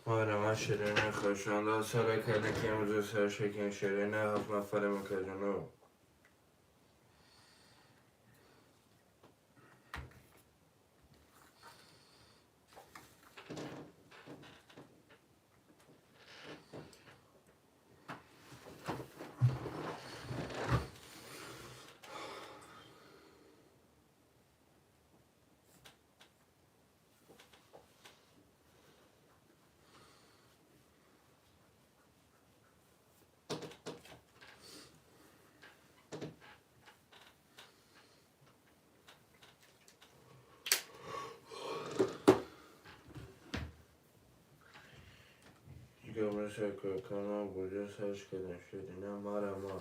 مارما شیرین خوشانده سر کرده که امروز سر شکن شیرین هفت نفر مکجنو. کنم بوجه سرش کردن شیرین مارما.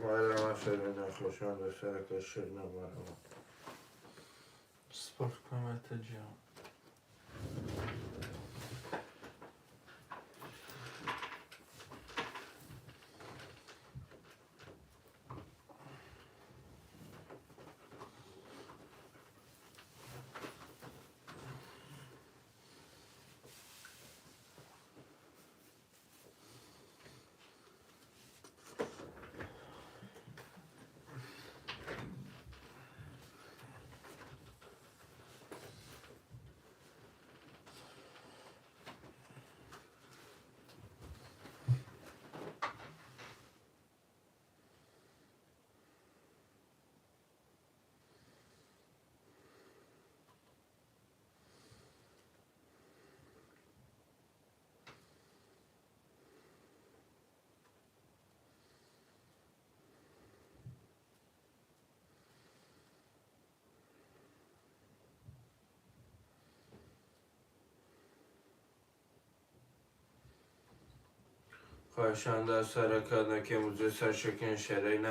مارما شیرین خوشانده سر کرد شیرین مارما. Спорт км. خواهشانده سر کرده که امروز سر شکن شیرین.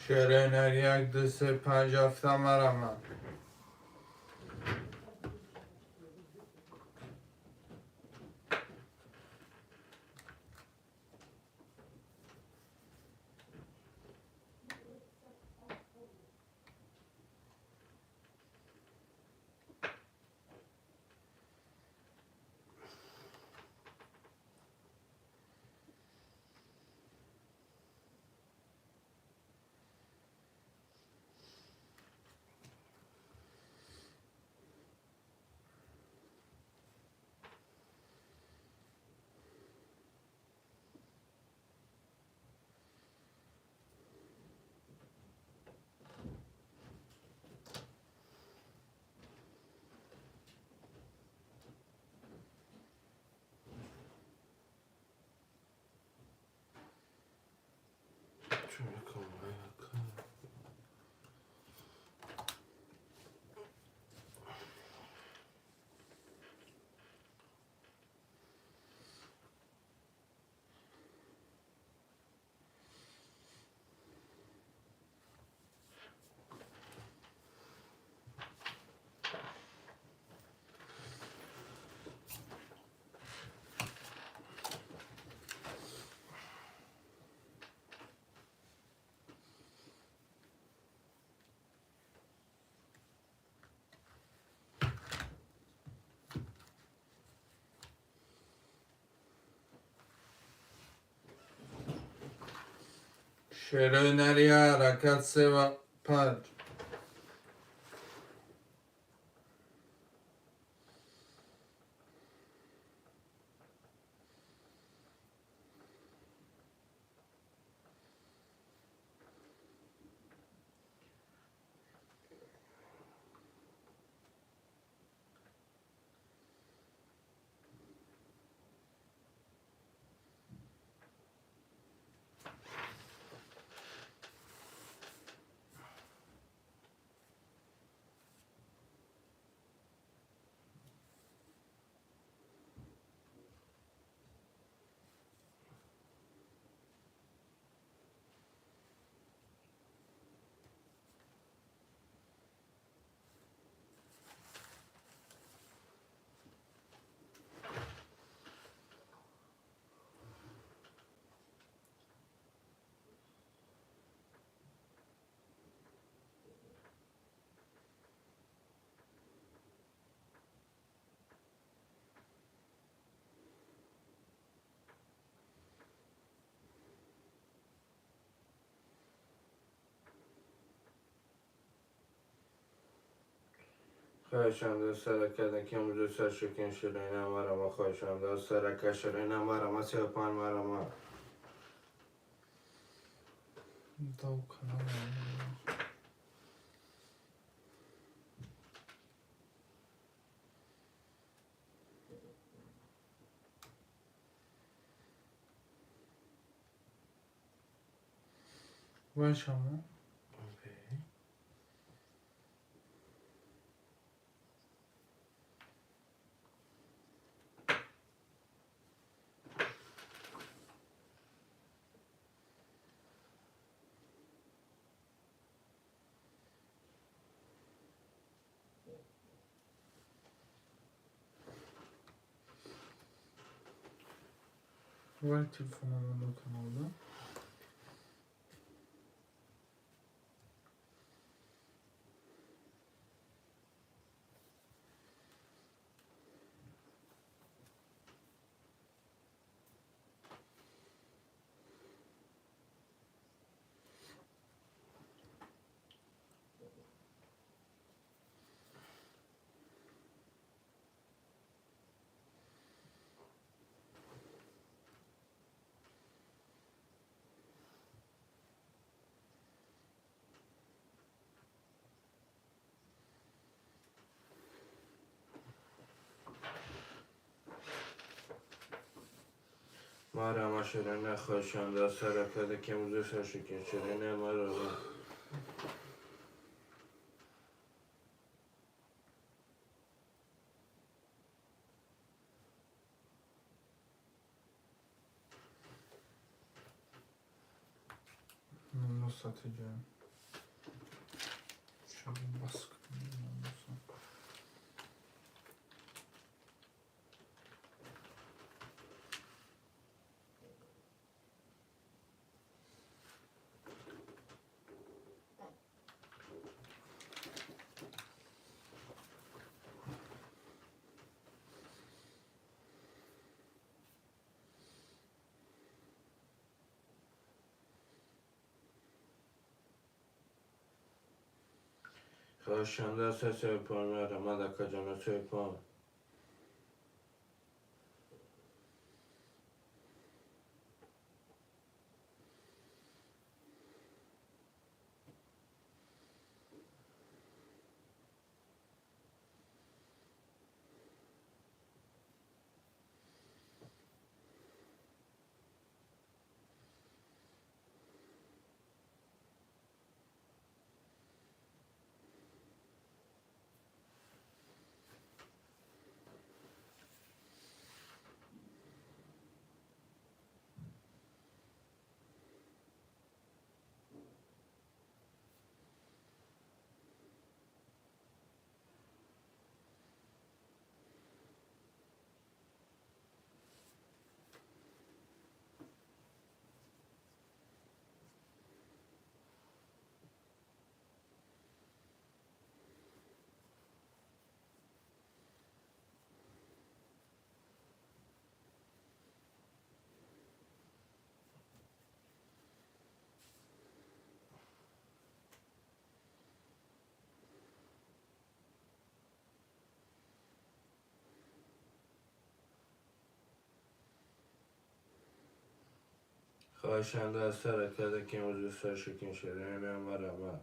شیرین 1 2 3 5 7 марама. Шерои нария ҳаракат се ва панҷ. خواهشم دست حرکت که سر شکن شیرین مرا خواهشم دست حرکت شیرین مرا سه پان مرا. Вай шамо. Вай телефонам доканалда. مرا شیرین خواهشم دست حرکت که سر شکن شیرین مرا. Namlu satacağım. Şöyle baskı. خواهشم دست سه پان مرا دکا سه پان. خواهشنده از سرکده که امروز سرشکن شده مرمت.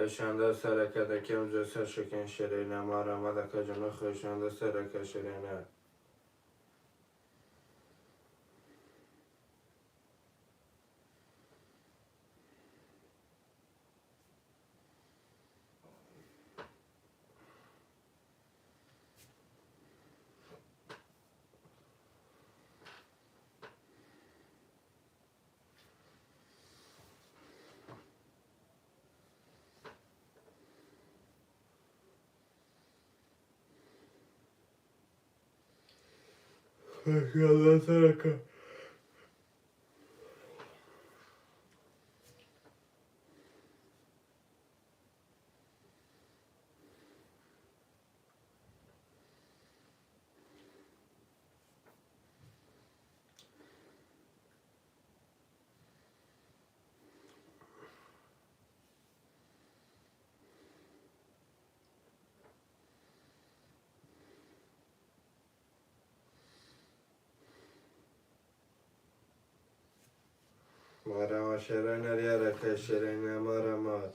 خواهشنده سرکده که امروز سرشکن شده مرمت اکا خواهشنده سرکه شده. خواهشنده سرکه مرما شرین ریارکه شرین مرمت.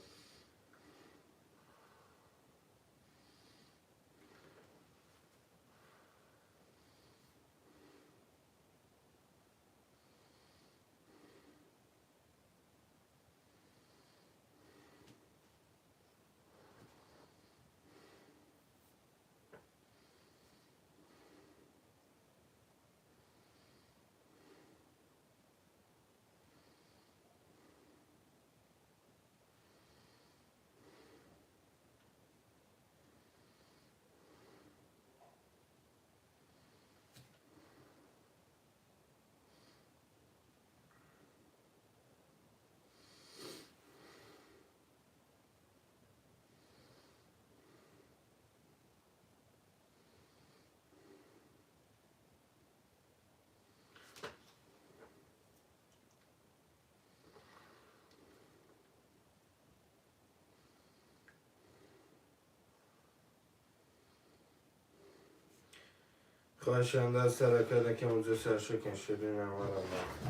خواهشنده سرکده که امروز سرشکن شده مرمت.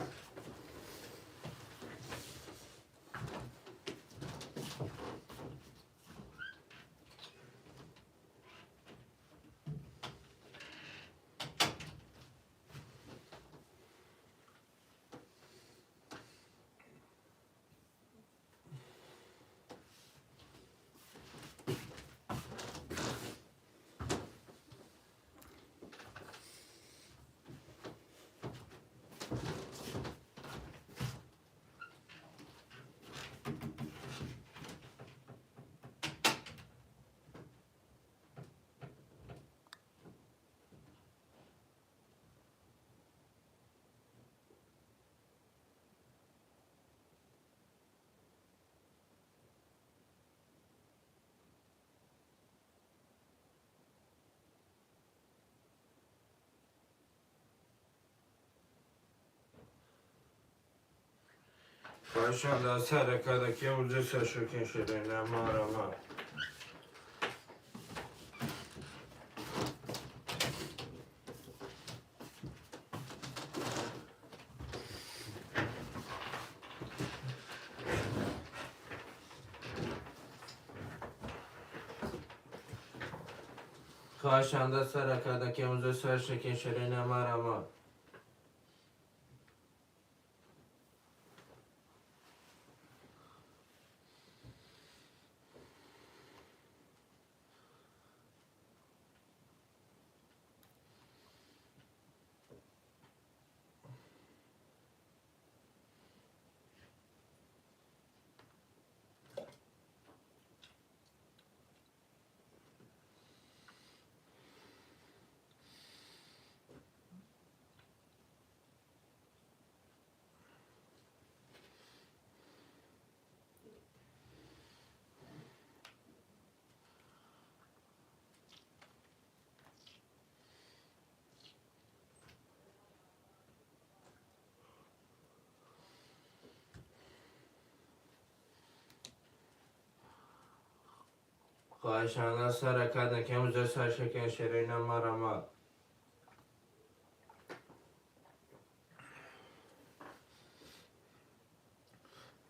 خواهشنده سرکده که امروز سرشکن شده مرمت. خواهشنده سرکده که امروز سرشکن شده مرمت. Хоҳишанда ҳаракат накунем, саршакен ширина марамад.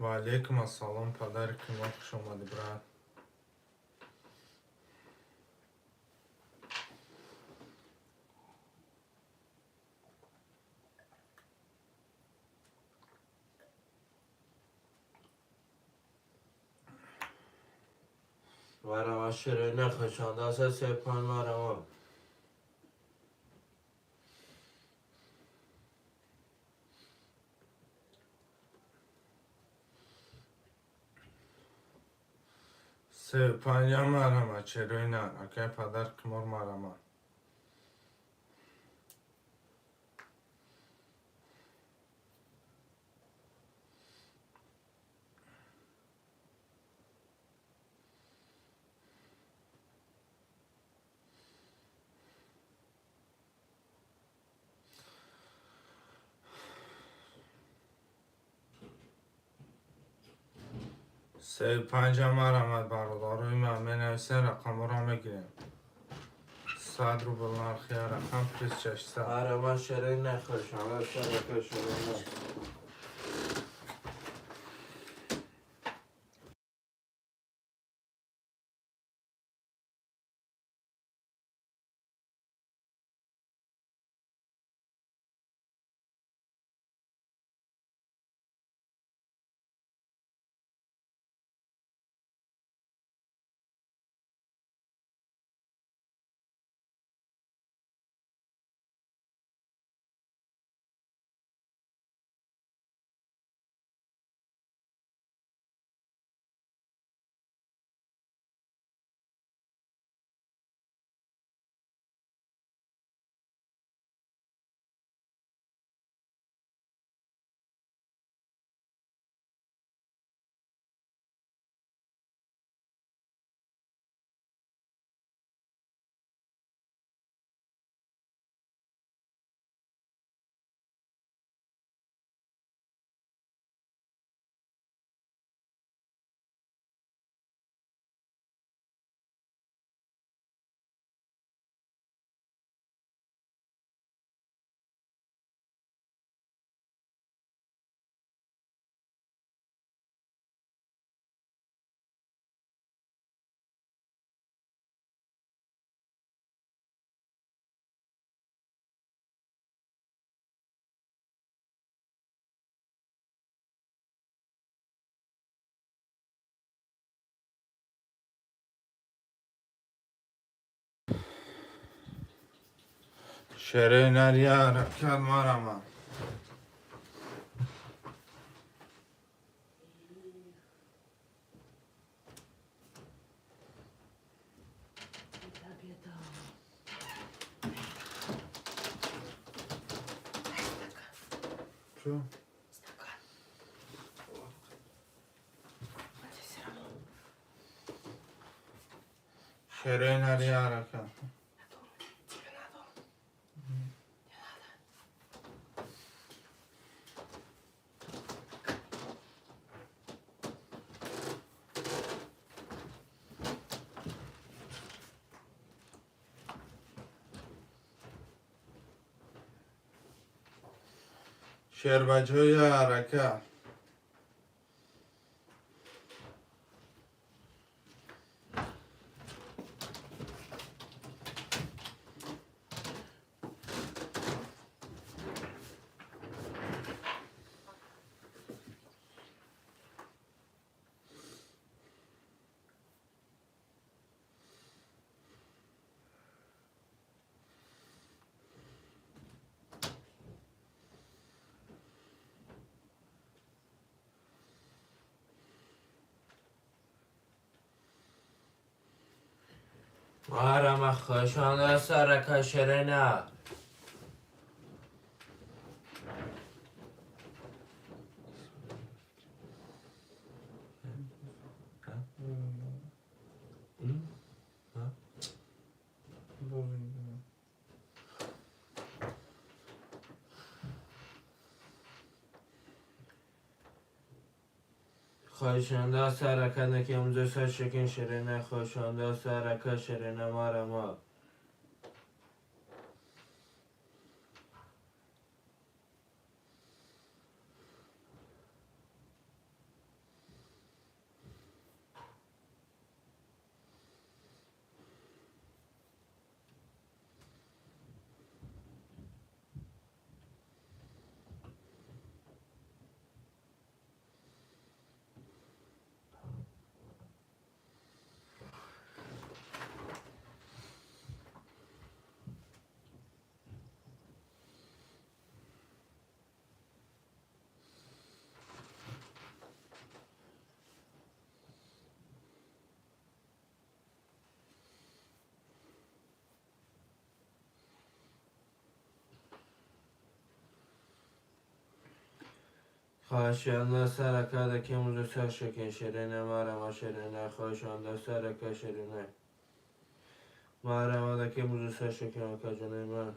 Ва алейкум ассалом, падари қимор, хуш омадӣ, брат. Марама ширина хушанда сепан марама. Се панҷа марама, черои нар, акай падар қимор марама. Се панҷа марамад, бародарои ман, менависен, рақамҳоро мегирем. 100 рубл нархи рақам плюс 600. Марама ширина хушанда сарака ширина. Шерои нар я ҳаракат марама. Беда, беда. Чё? Стакан. Это все равно. Шерои нар я ҳаракат. Надо. Тебе надо. Не надо. Шербачо я ҳаракат. Марама хушанда сарака ширина. Хоҳишанда ҳаракат наки амуза сар шекин ширина. Хоҳишанда ҳаракат ширина марама. Хоҳишанда ҳаракат наки амуза сар шекин ширина марама ширина. Хоҳишанда ҳаракат ширина марама даки амуза сар шекин акаҷонаи ман.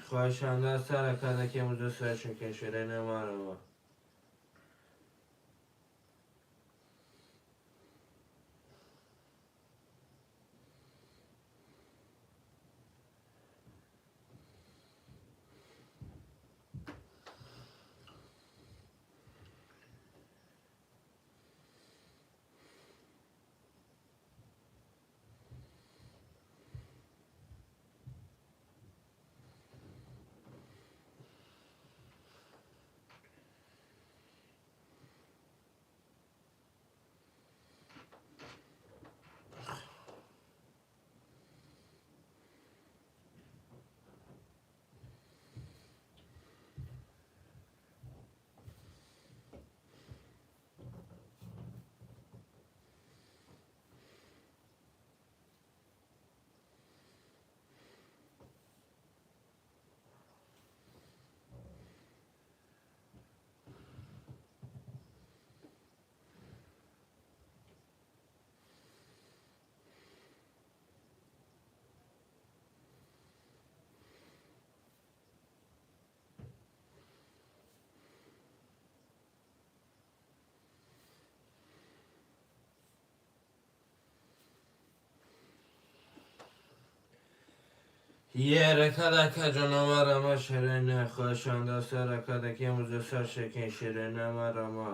Хоҳишанда ҳаракат наки амуза сар шекин ширина марама. Ҳаракат акаҷона марама ширина. Хоҳишанда ҳаракат наки амуза сар шекин ширина марама.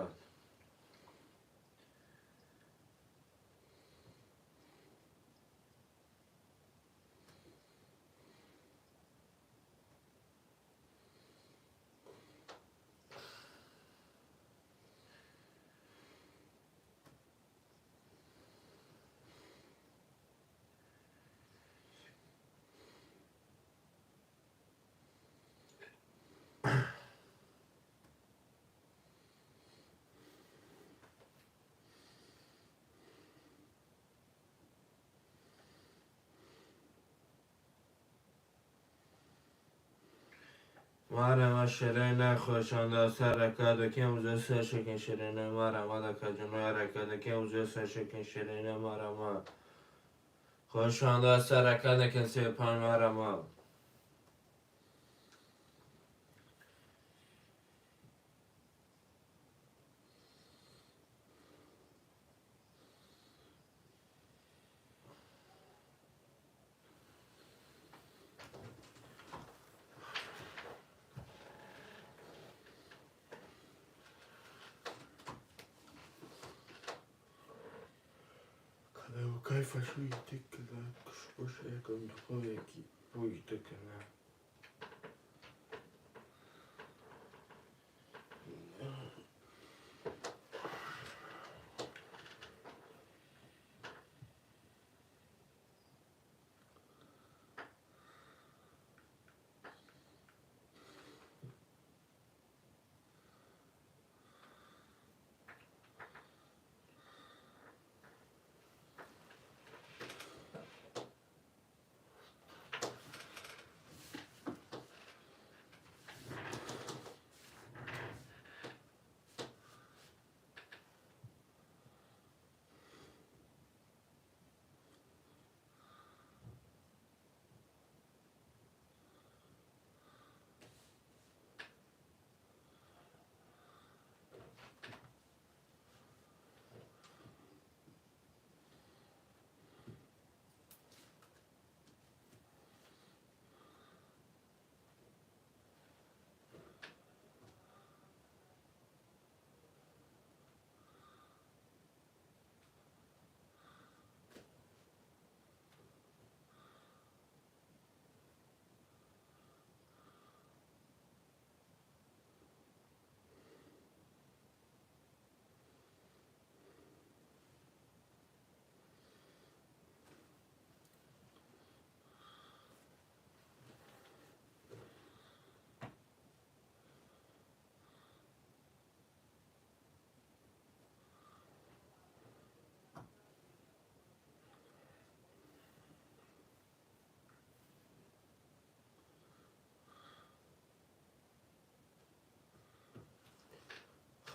Марама ширина. Хоҳишанда ҳаракат наки амуза сар шекин ширина марама. Акаҷона ҳаракат наки амуза сар шекин ширина марама. Хоҳишанда ҳаракат наки 35 марама. Кайфа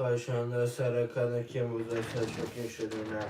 Хоҳишанда саракада ки имрӯза саршокин ширина.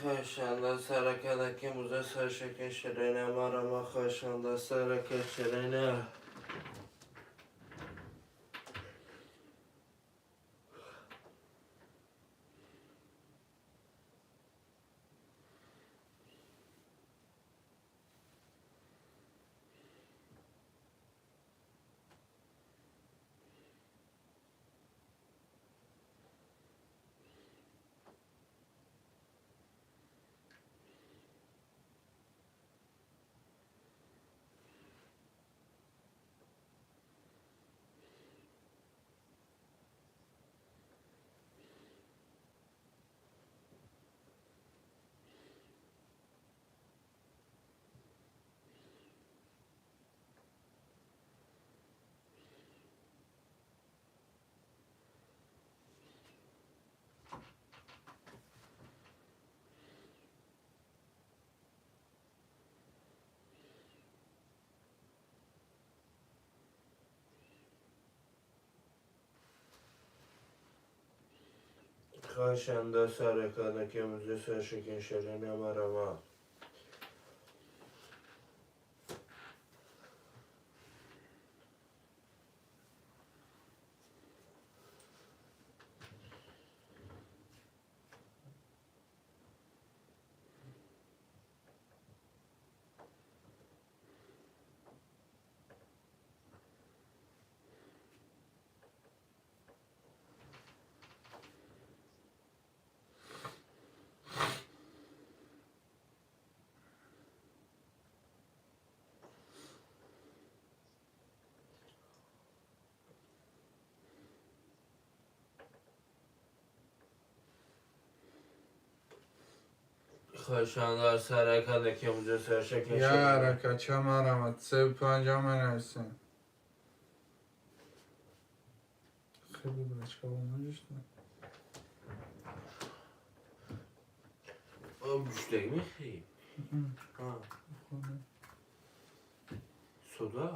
Хоҳишанда саракада ки имрӯза саршокин ширина марама. Хоҳишанда сарака ширина. Хоҳишанда саракада ки имрӯза саршокин ширина марама. Хоҳишанда саракада ки имрӯза саршокин Я ширина. Рака ча марамад, 3 5 менависем. Хеле бачка омаҷишна. Об ҷуштаг мехӯрӣ? Сода?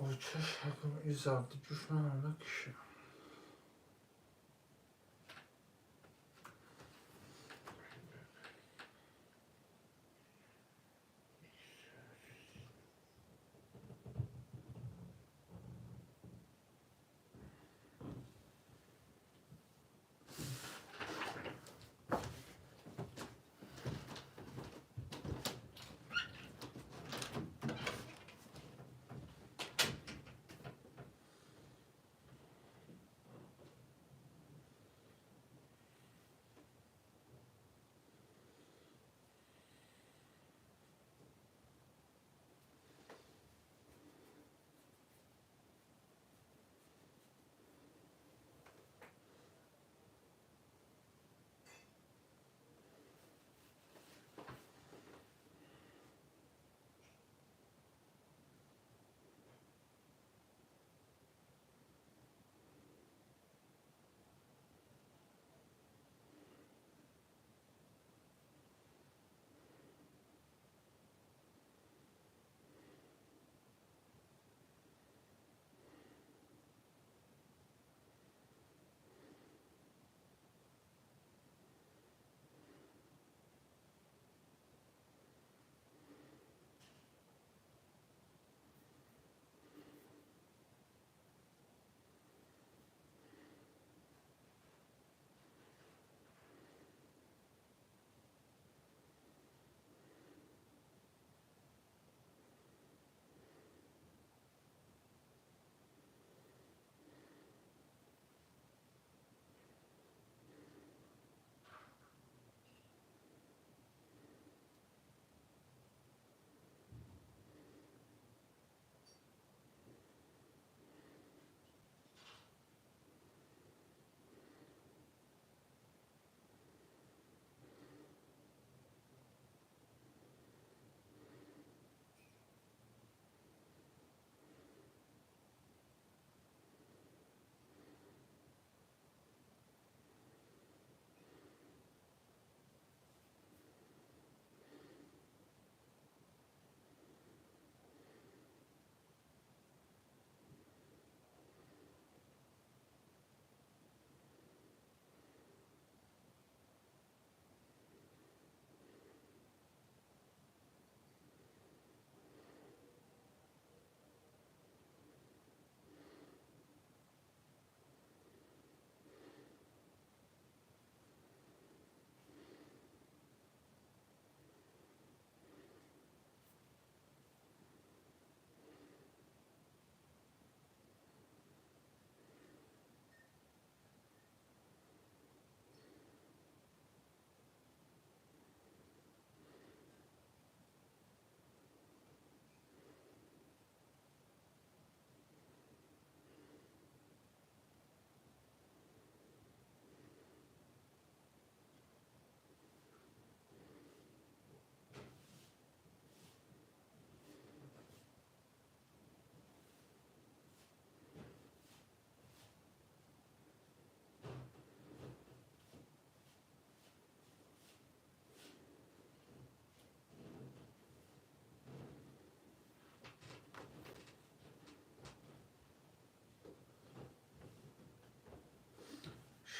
Оча шакм и зарди ҷӯш накиша.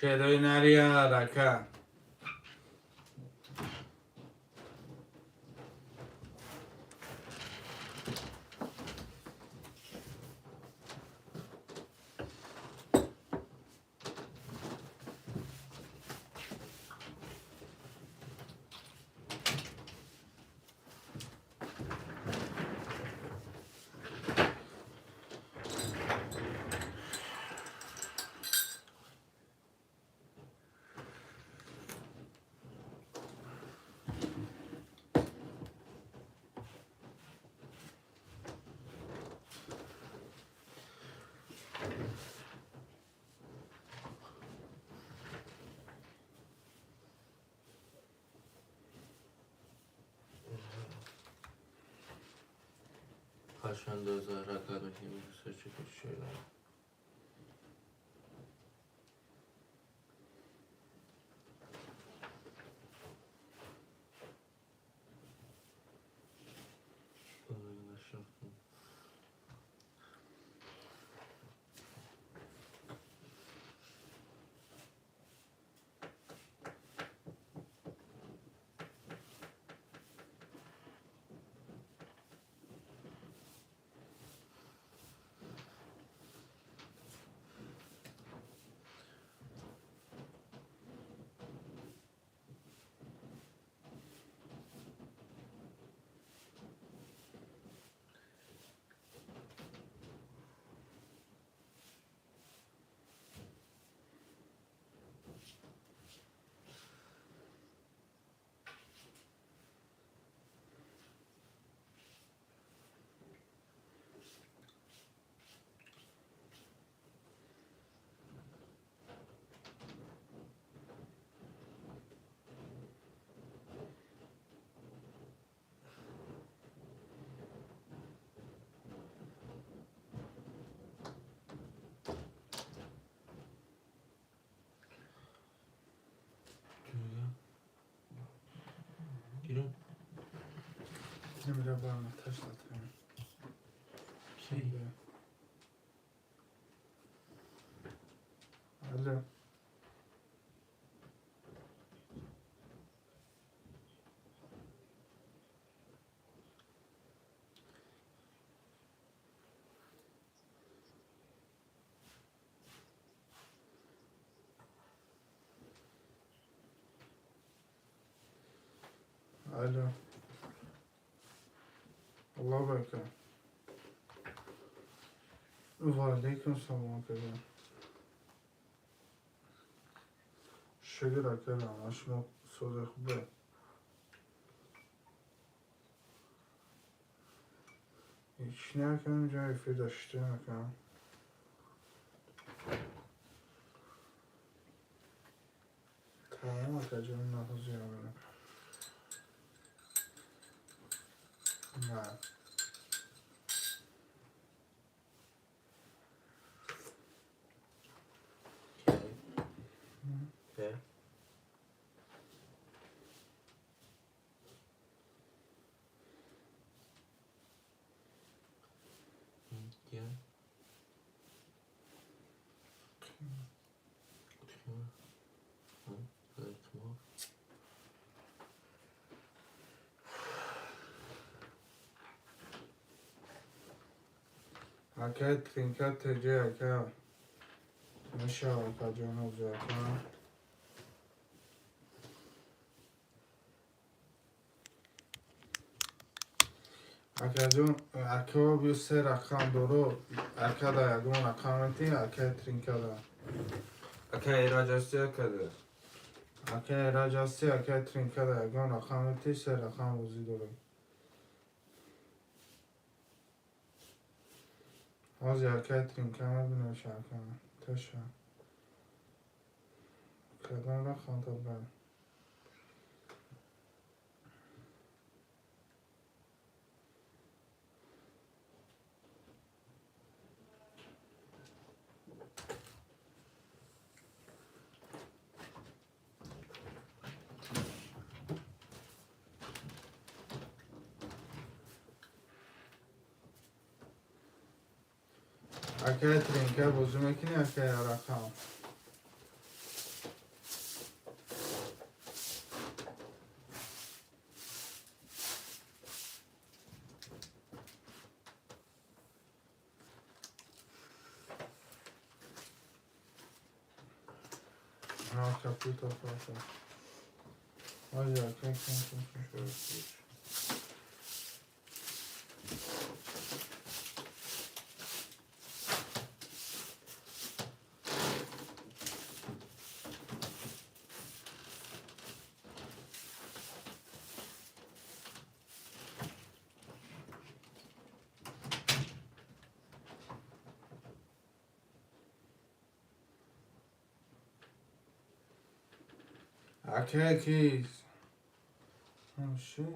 Шерои нария рака. Хашандоза рака дохим сачки шера. Гирон. Земля бана ташлатам. Ки? Алло. Алло. Алло, бака. Ва алейкум салом, ака. Шукр, ака, шумо сози хубе. Ҳеч накунам, ҷо эфир дошта накунам. Тамом, ака ҷон, наҳозир мебинам. На. Ки? Ки? Ки? Акай Тринка ТЖ, ака. Мешава, ака ҷон, ҳозир, ака. Акаҷон, ака, биё, се рақам доро, ака, да ягон рақам мети, акай Тринкада. Ака Эраҷ ҳасти, акада? Ака Эраҷ ҳасти, акай Тринкада ягон рақам мети, се рақам бозӣ дорем. Ҳозир акай Тринка мебинаш, ака. Таша. Кадом рақам табан? Акай Тринка, бозӣ мекунӣ, акай, рақам? Ака, пулта парто. Ай, ака, кам. Ака, кис. Oh shit.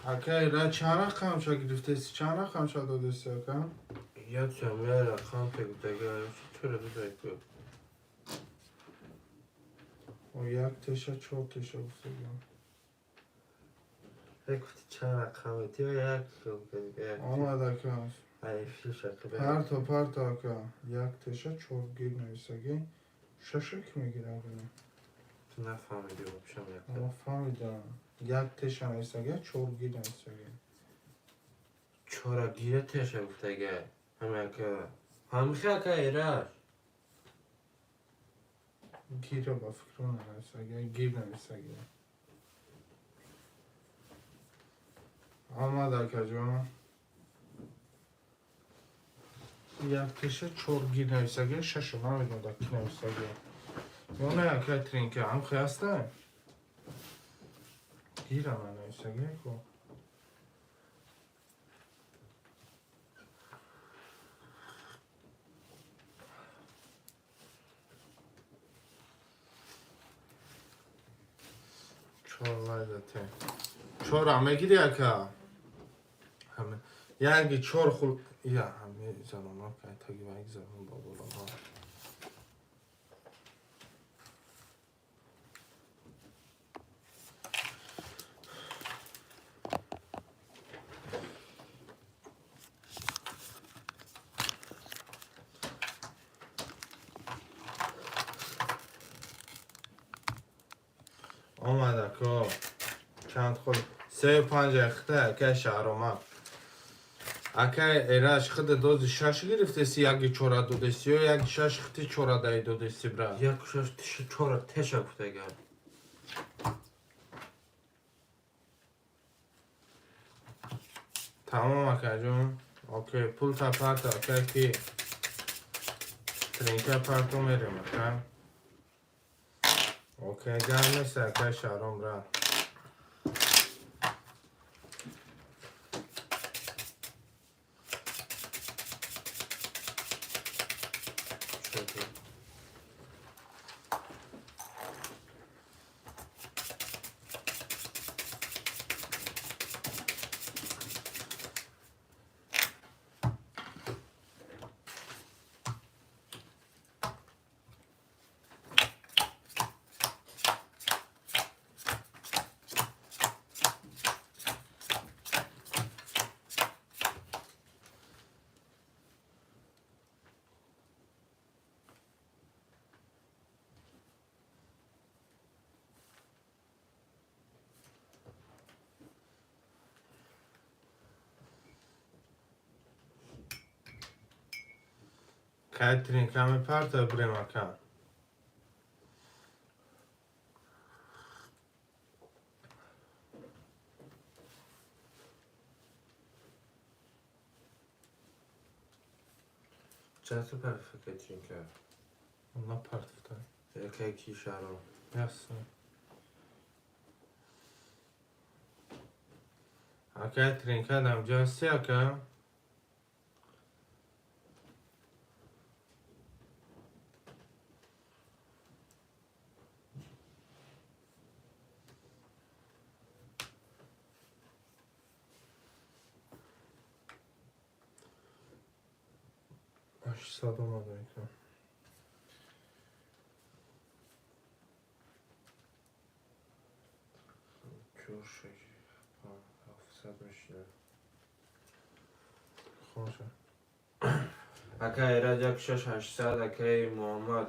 Ака, ра чанд рақамша гирифтеси? Чанд рақамша додеси, ака? Як я рақам тегутага чора додайку. О, як теша, чор теша гуфтагам. Як гуфти чанд рақам ти як Омад, ака. Ай, фиша. Парто, парто, ака. Як теша, чор гир нависаги. Шаша ки мегирам? Ту нафаҳмиди вообще як. Ама фаҳмидам. Як теша нависаги, чор гир нависаги. Чора гира теша гуфтага. Ҳамака. Ҳамихи ака эраш. Гира ба фикру нависаги, гир нависаги. Омад, акаҷон. Як теша, чор гир нависаги, шаша намедонам дар ки нависаги. Ё не, ака тринка, ҳамхи ҳаста? Гира нанависаги ку. Чор лайзате. Чора мегири, ака? Ҳаме. Яги чор хул я ҳаме занона кай таги вай занон баболама. Омад, ака. Чанд хул? Се панҷ ахта, ака Шаҳрома. Ака Эраш, хида дози шаш гирифтеси, яги чора додеси ё яги шаш хити чора даи додеси, бра? Як шаш теша чора теша гуфтага. Тамом, акаҷон. Окей, пулта парто, ака ки. Тринка парто мерем, ака. Окей, гап нест, ака Шаҳром, бра. Чора. Кай тринка мепарто брем, ака? Чанд парфика тринка? Напартфта. Ака ки Шаҳром. Ясно. Ака, тринка дамҷа ҳасти, ака? 800 омад, ака. Чор шаш ҳафтсад мешина. Хоша. Ака Эраҷ як шаш ҳаштсад, акаи Муҳаммад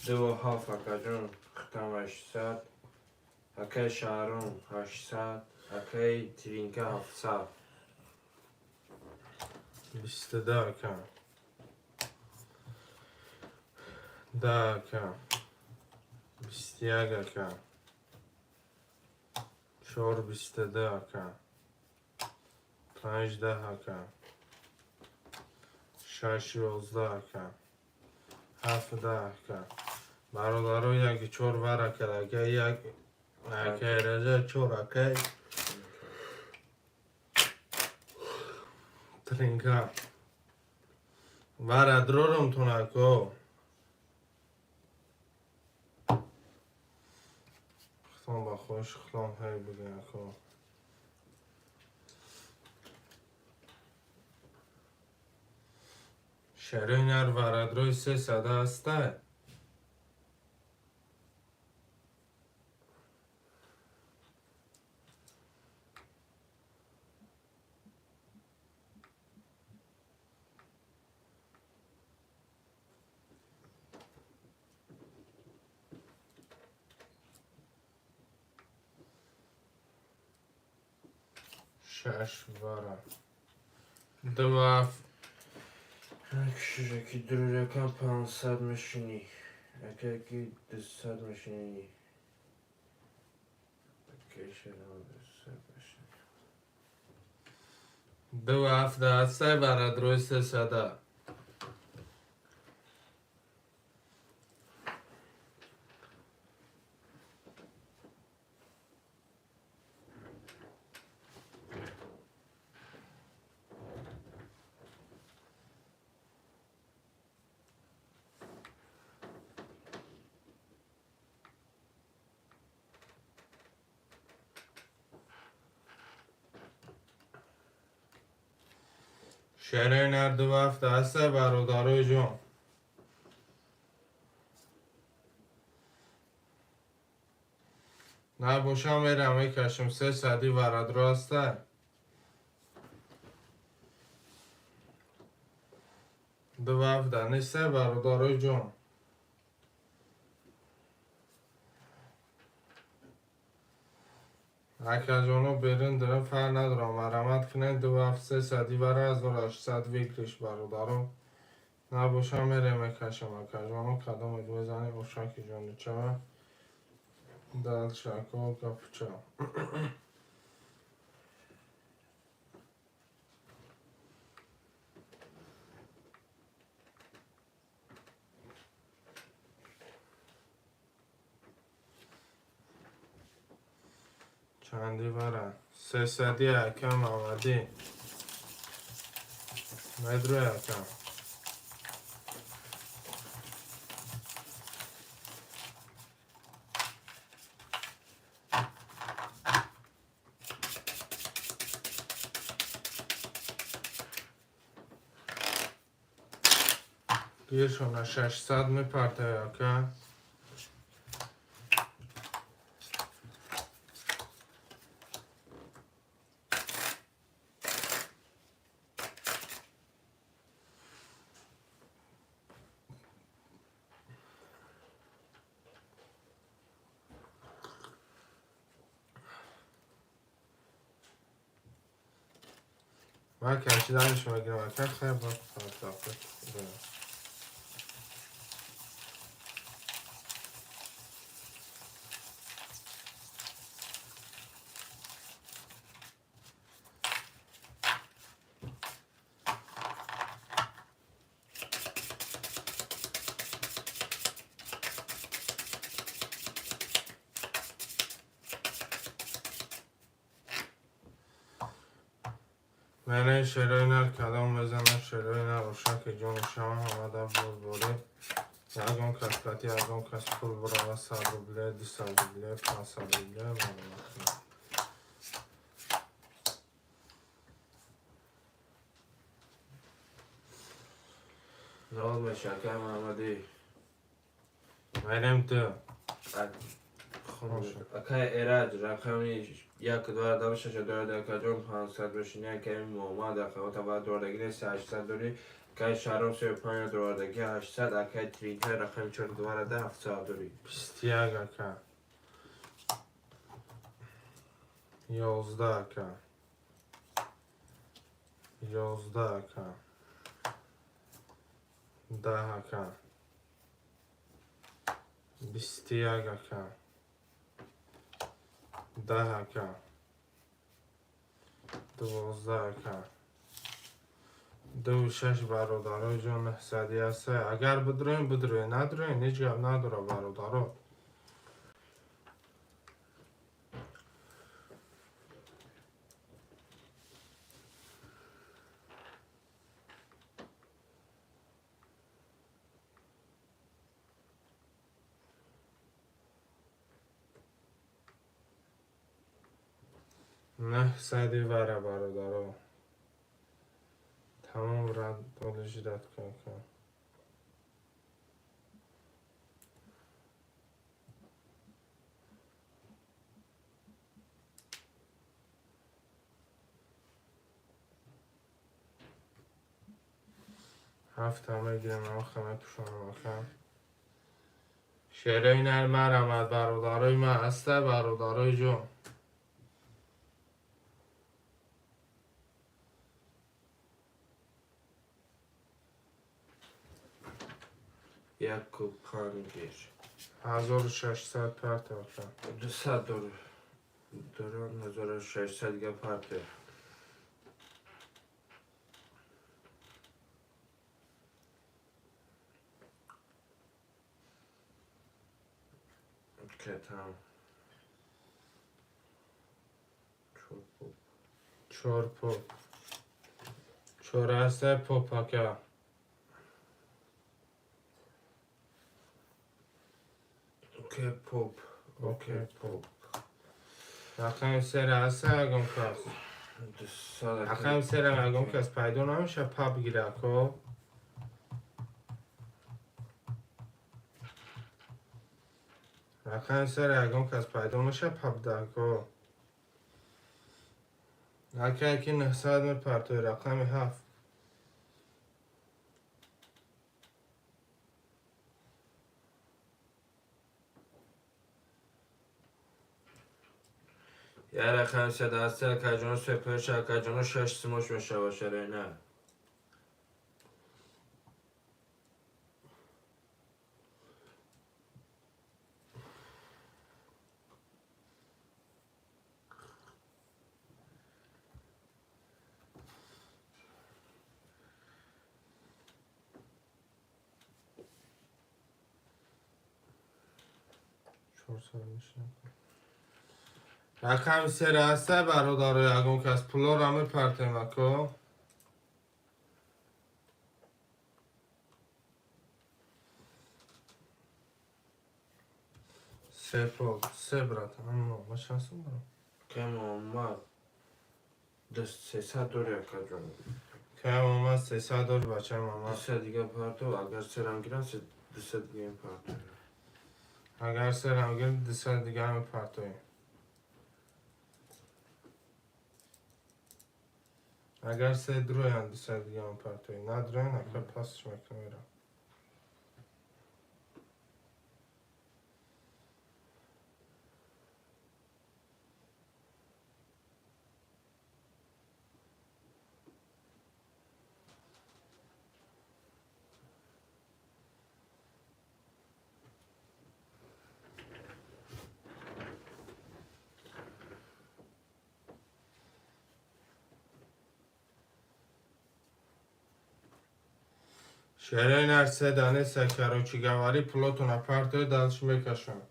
дуву ҳафт, акаҷон хитам 800, акаи Шаҳром 800, акаи Тринка 700. 22, ака. Да, ака. 21 ака. Чор 22 ака. Панҷ 10 ака. Шаш 11 ака. Ҳафт 10 ака. Бародаро, яки чор варака ака, як ака Эража, чор ака Тринка. Вара дрорумтон, ако. Худтон ба хоҳиши худтон ҳай бигӯ, ако. Шарои нар варадрои 300 ҳастай. Шаш вара. Два. Яки дуракам 500 мешинӣ. Яки 200 мешинӣ. Кешерам 200 мешинӣ. Ду ҳафта ҳастай варадрои 300. Шерои нар ду ҳафта ҳастай, бародарои ҷон. Набошам, мерам мекашам. 300-и варадро ҳастай. Ду ҳафта нестай, бародарои ҷон. Акаҷоно, берун дирам фарқ надорам, марамат кунед. Ду ҳафт 300-и вара 1800 выигрыш, бародаро. Набошам, мерем мекашам, акаҷоно, кадомед мезанед, ошаки ҷоничава. Дальше, ако, гапча. Чанди вара? 300-и, ака Мамадӣ. Медрӯй, ака. Гиршона 600 мепартавӣ, ака. Ман кашиданаш мегирам, ака, хайр, ба пардохт. Мене шерои нар кадом мезанад, шерои нар ошаки ҷони шама ҳамада бурдборӣ. Ягон кас кати ягон кас пул бурава, 100 рубле, 200 рубле, 500 рубле маълумот кунад. Зол боши, акай Муҳаммадӣ. Мерем ту. Акай Эраҷ, рақами як два дам шаша дорад, акаҷон, 500 мешинӣ, акай Муҳаммад, акао таваллуд дордагӣ нест, 800 дорӣ, акай Шаҳром 35 дордагӣ, 800, акай Тринка рақами чор дварада 700 дорӣ. 21, ака. 11, ака. 11, ака. 10, ака. 21 ака. 10 ака. 12 ака. 2 6 бародарои ҷон, нӯҳсади аста. Агар бидроем, бидроем, надроем, ҳеҷ гап надора, бародаро. Нӯҳсади вара, бародаро. Тамом, рад ждать кун. Ҳафта мегирем, охи мепӯшонам, ака. Шерои нар марамад, бародарои ман ҳаста, бародарои ҷон. 1 5 гир. 1600 парта, ака. 200 дор. Дорам 1600 дига парте. Окей, тамом. Чор поп. Чор поп. Чораста поп, ака. Окей, поп. Окей, поп. Рақами сера ҳаста ягон кас? 200. Рақами сера ягон кас пайдо намеша, пап гира, ако? Рақами сера ягон кас пайдо меша, пап да, ако? Ака, яки 900 мепартои, рақами 7. Я рақами се даста, акаҷоно, сепеш, акаҷоно, шаш симош мешава, шерена. 400 мешинам. Рақами сера ҳаста, бародаро, ягон кас? Пулоро мепартем, ако. Се пол, се, брат. Аммо ма шансум дорам. Кем омад? 300 дори, акаҷон. Кам омад? 300 дори, бачаи мама. 200 дига парто, агар серам гирам, 200 дига парто. Агар серам гирам, 200 дига мепартоем. Агар се дроян, 200 дига мепартоем, надроян, ака, пасш мекунам. Шерои нар се данеса, короче говоря, пулотона партои, дальше мекашам.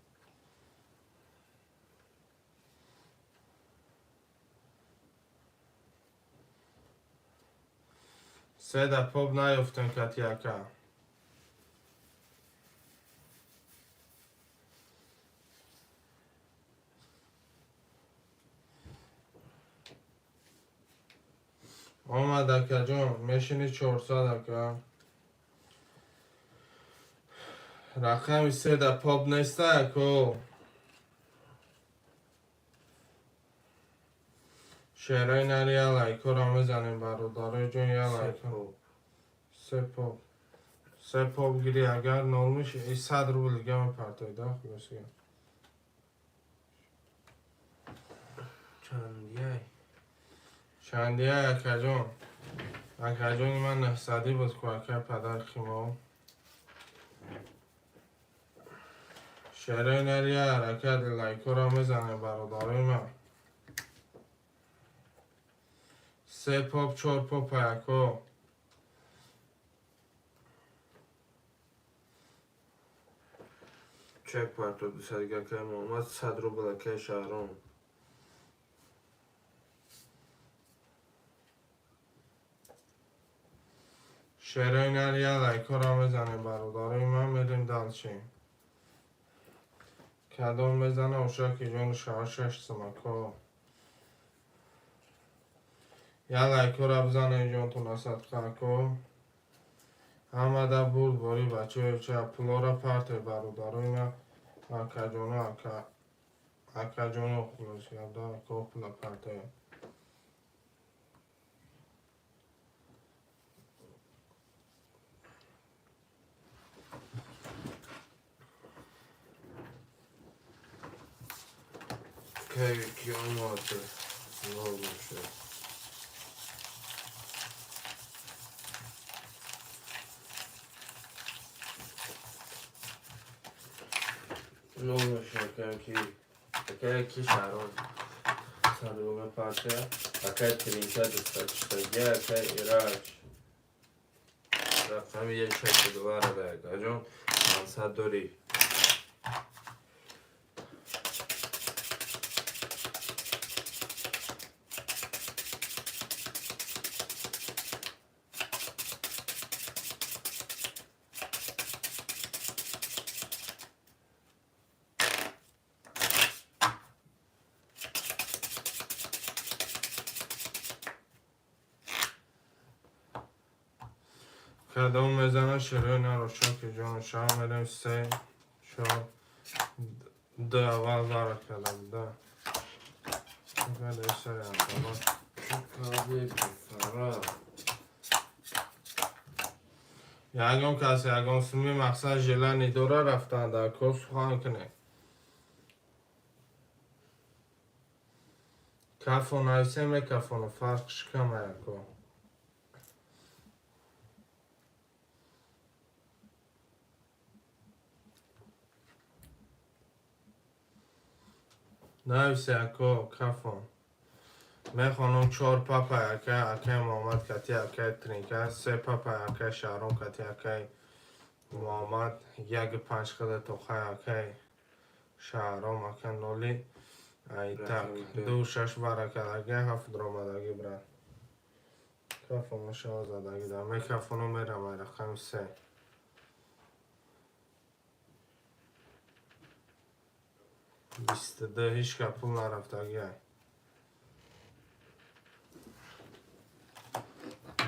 Седа поп наёфтем кати, ака. Омад, акаҷон, мешини 400, ака. Рақами седа поп неста, ако. Шерои нари я лайкора мезанем, бародарои ҷон, я Се лайко. Поп. Се поп. Се поп гири, агар нол меши, и 100 рубл дига мепартои, да, хулоса. Чандияй? Чандия, акаҷон? Акаҷони ман нӯҳсадӣ буд ку, ака, падар химо. Шерои нар я ҳаракат лайкҳоро мезанем, бародарои ман. Се поп, чор поп яко. Чек парто дусадига акай Муҳаммад, 100 рубл акай Шаҳром. Шерои нар я лайкҳоро мезанем, бародарои ман, мерем дальше. Кадом мезана, оша ки ҷону шаҳр шаш сумако. Я лайкҳоро бизанем, ҷонтона садқа ако. Ҳамада бурд бори бачаҳои ча пулора парте, бародарои ман, акаҷоно, ака акаҷоно, хулос гапда, ако пула парте. Кай ки омад? Нол шуд. Нол шуд акай ки. Акай ки Шаҳром. 100 рубл парте. Акай Тринка 241, акай Ираҷ. Рақами як шашу двара да акаҷон. 500 дорӣ. Кадом мезана, шерои наро шоки ҷону шаҳр мерем. Се, чор, ду аввал вара кардам да. Кади писара. Ягон кас ягон суми мақсад желание дора рафтан дар кор, сухан кунед. Кафо нависе, мекафоно, фарқш кама яко. Нависе ако, кафон. Мехонам: чор папа акай акай Муҳаммад кати акай Тринка, се папа акай Шаҳром кати акай Муҳаммад, як панҷ қада тохай акай Шаҳром ака, ноли айтак, ду шаш баракадаги, ҳафт ромадаги, брат. Кафоно шава задаги да мекафоно, мерам ай рақами се. 22, ҳеч ка пул нарафтаги ай.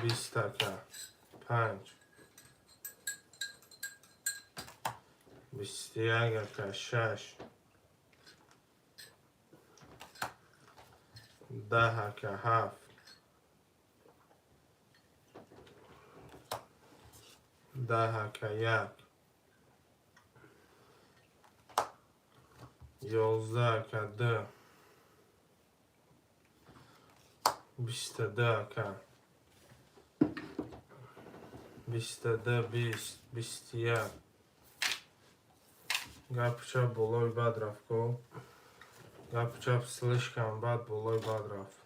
20 ака, панҷ. 21 ака, шаш. 10 ака, ҳафт. 10 ака, як. 11 ака, ду. 22 ака. 22, 20, 21. Гапи чап болои бад рафт ко. Гапи чап слишком бад болои бад рафт.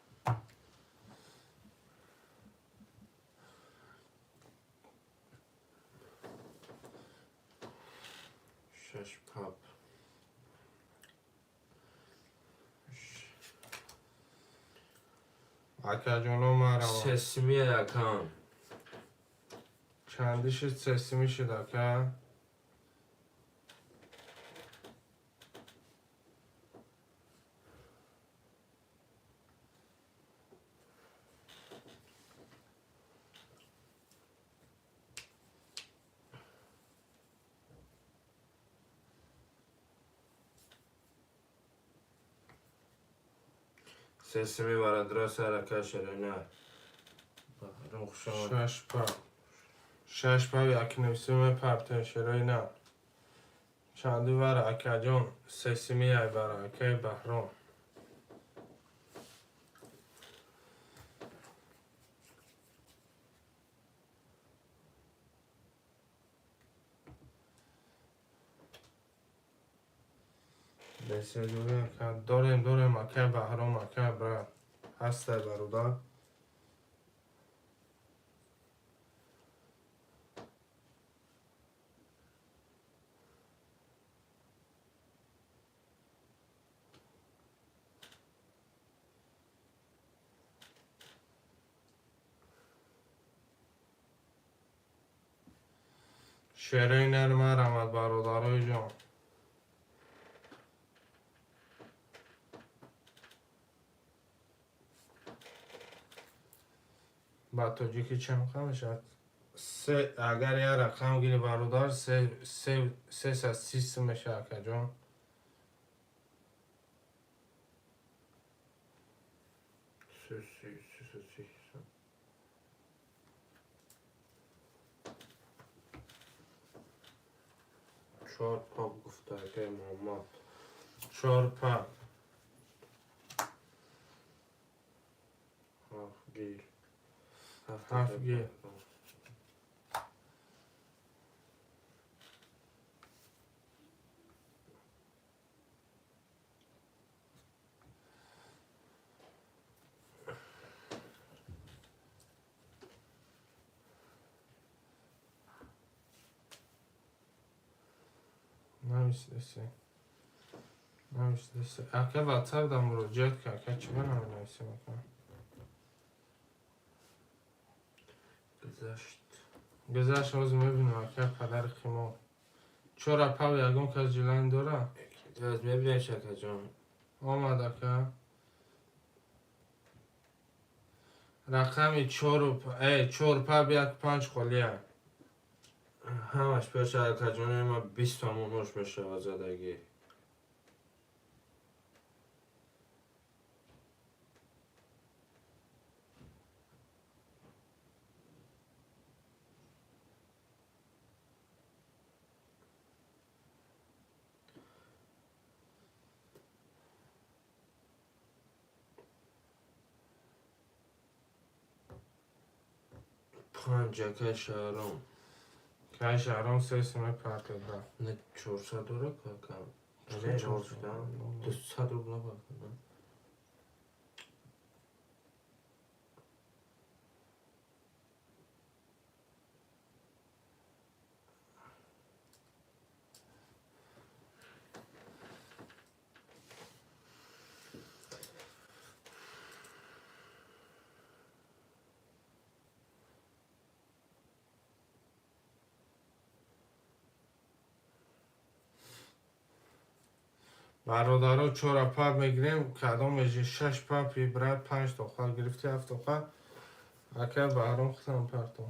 Шаш пап. Акаҷоно, марама. Сесими акам. Чанди шуд, сесими шуд, ака? Сесими барадра сарака шерена. Баҳром, хуш омад. Шаш пап. Шаш пап як нависиме парте, шерои на. Чанди вара, акаҷон? Сесими яй бара акаи Баҳром. Дорем, дорем, акай Баҳром, акай брат. Ҳастай, бародар. Шерои нарма рамад, бародарои ҷон. Ба тоҷикӣ чанд рақам мешавад? Се, агар як рақам гири, бародар, 330 сум мешавад, акаҷон. 330. Чор пап гуфта, акай Муҳаммад. Чор пап. Ҳафт гир. Ҳафт гир. Нависдаси. Нависдаси. Ака, WhatsApp да муроҷиат кар, ака, чӣ ба наменависем, ака? Гузашт. Гузашт, ҳозир мебинем, ака, падари химо. Чора пав ягон кас жилани дора? Аз мебинем, акаҷон. Омад, ака. Рақами чору чор паб як панҷ холия. Ҳамаш пеша, акаҷони ма, 20 сомонош мешавад задагӣ. Панҷ, акай Шаҳром. Кай Шаҳром, се суме партода. Не, 400 дора какам. Не, 200 рубла бакам. Бародаро, чора пап мегирем, кадом шаш папи, брат, панҷ тоқа гирифти, ҳафт тоқа. Ака Баҳром, худам парто.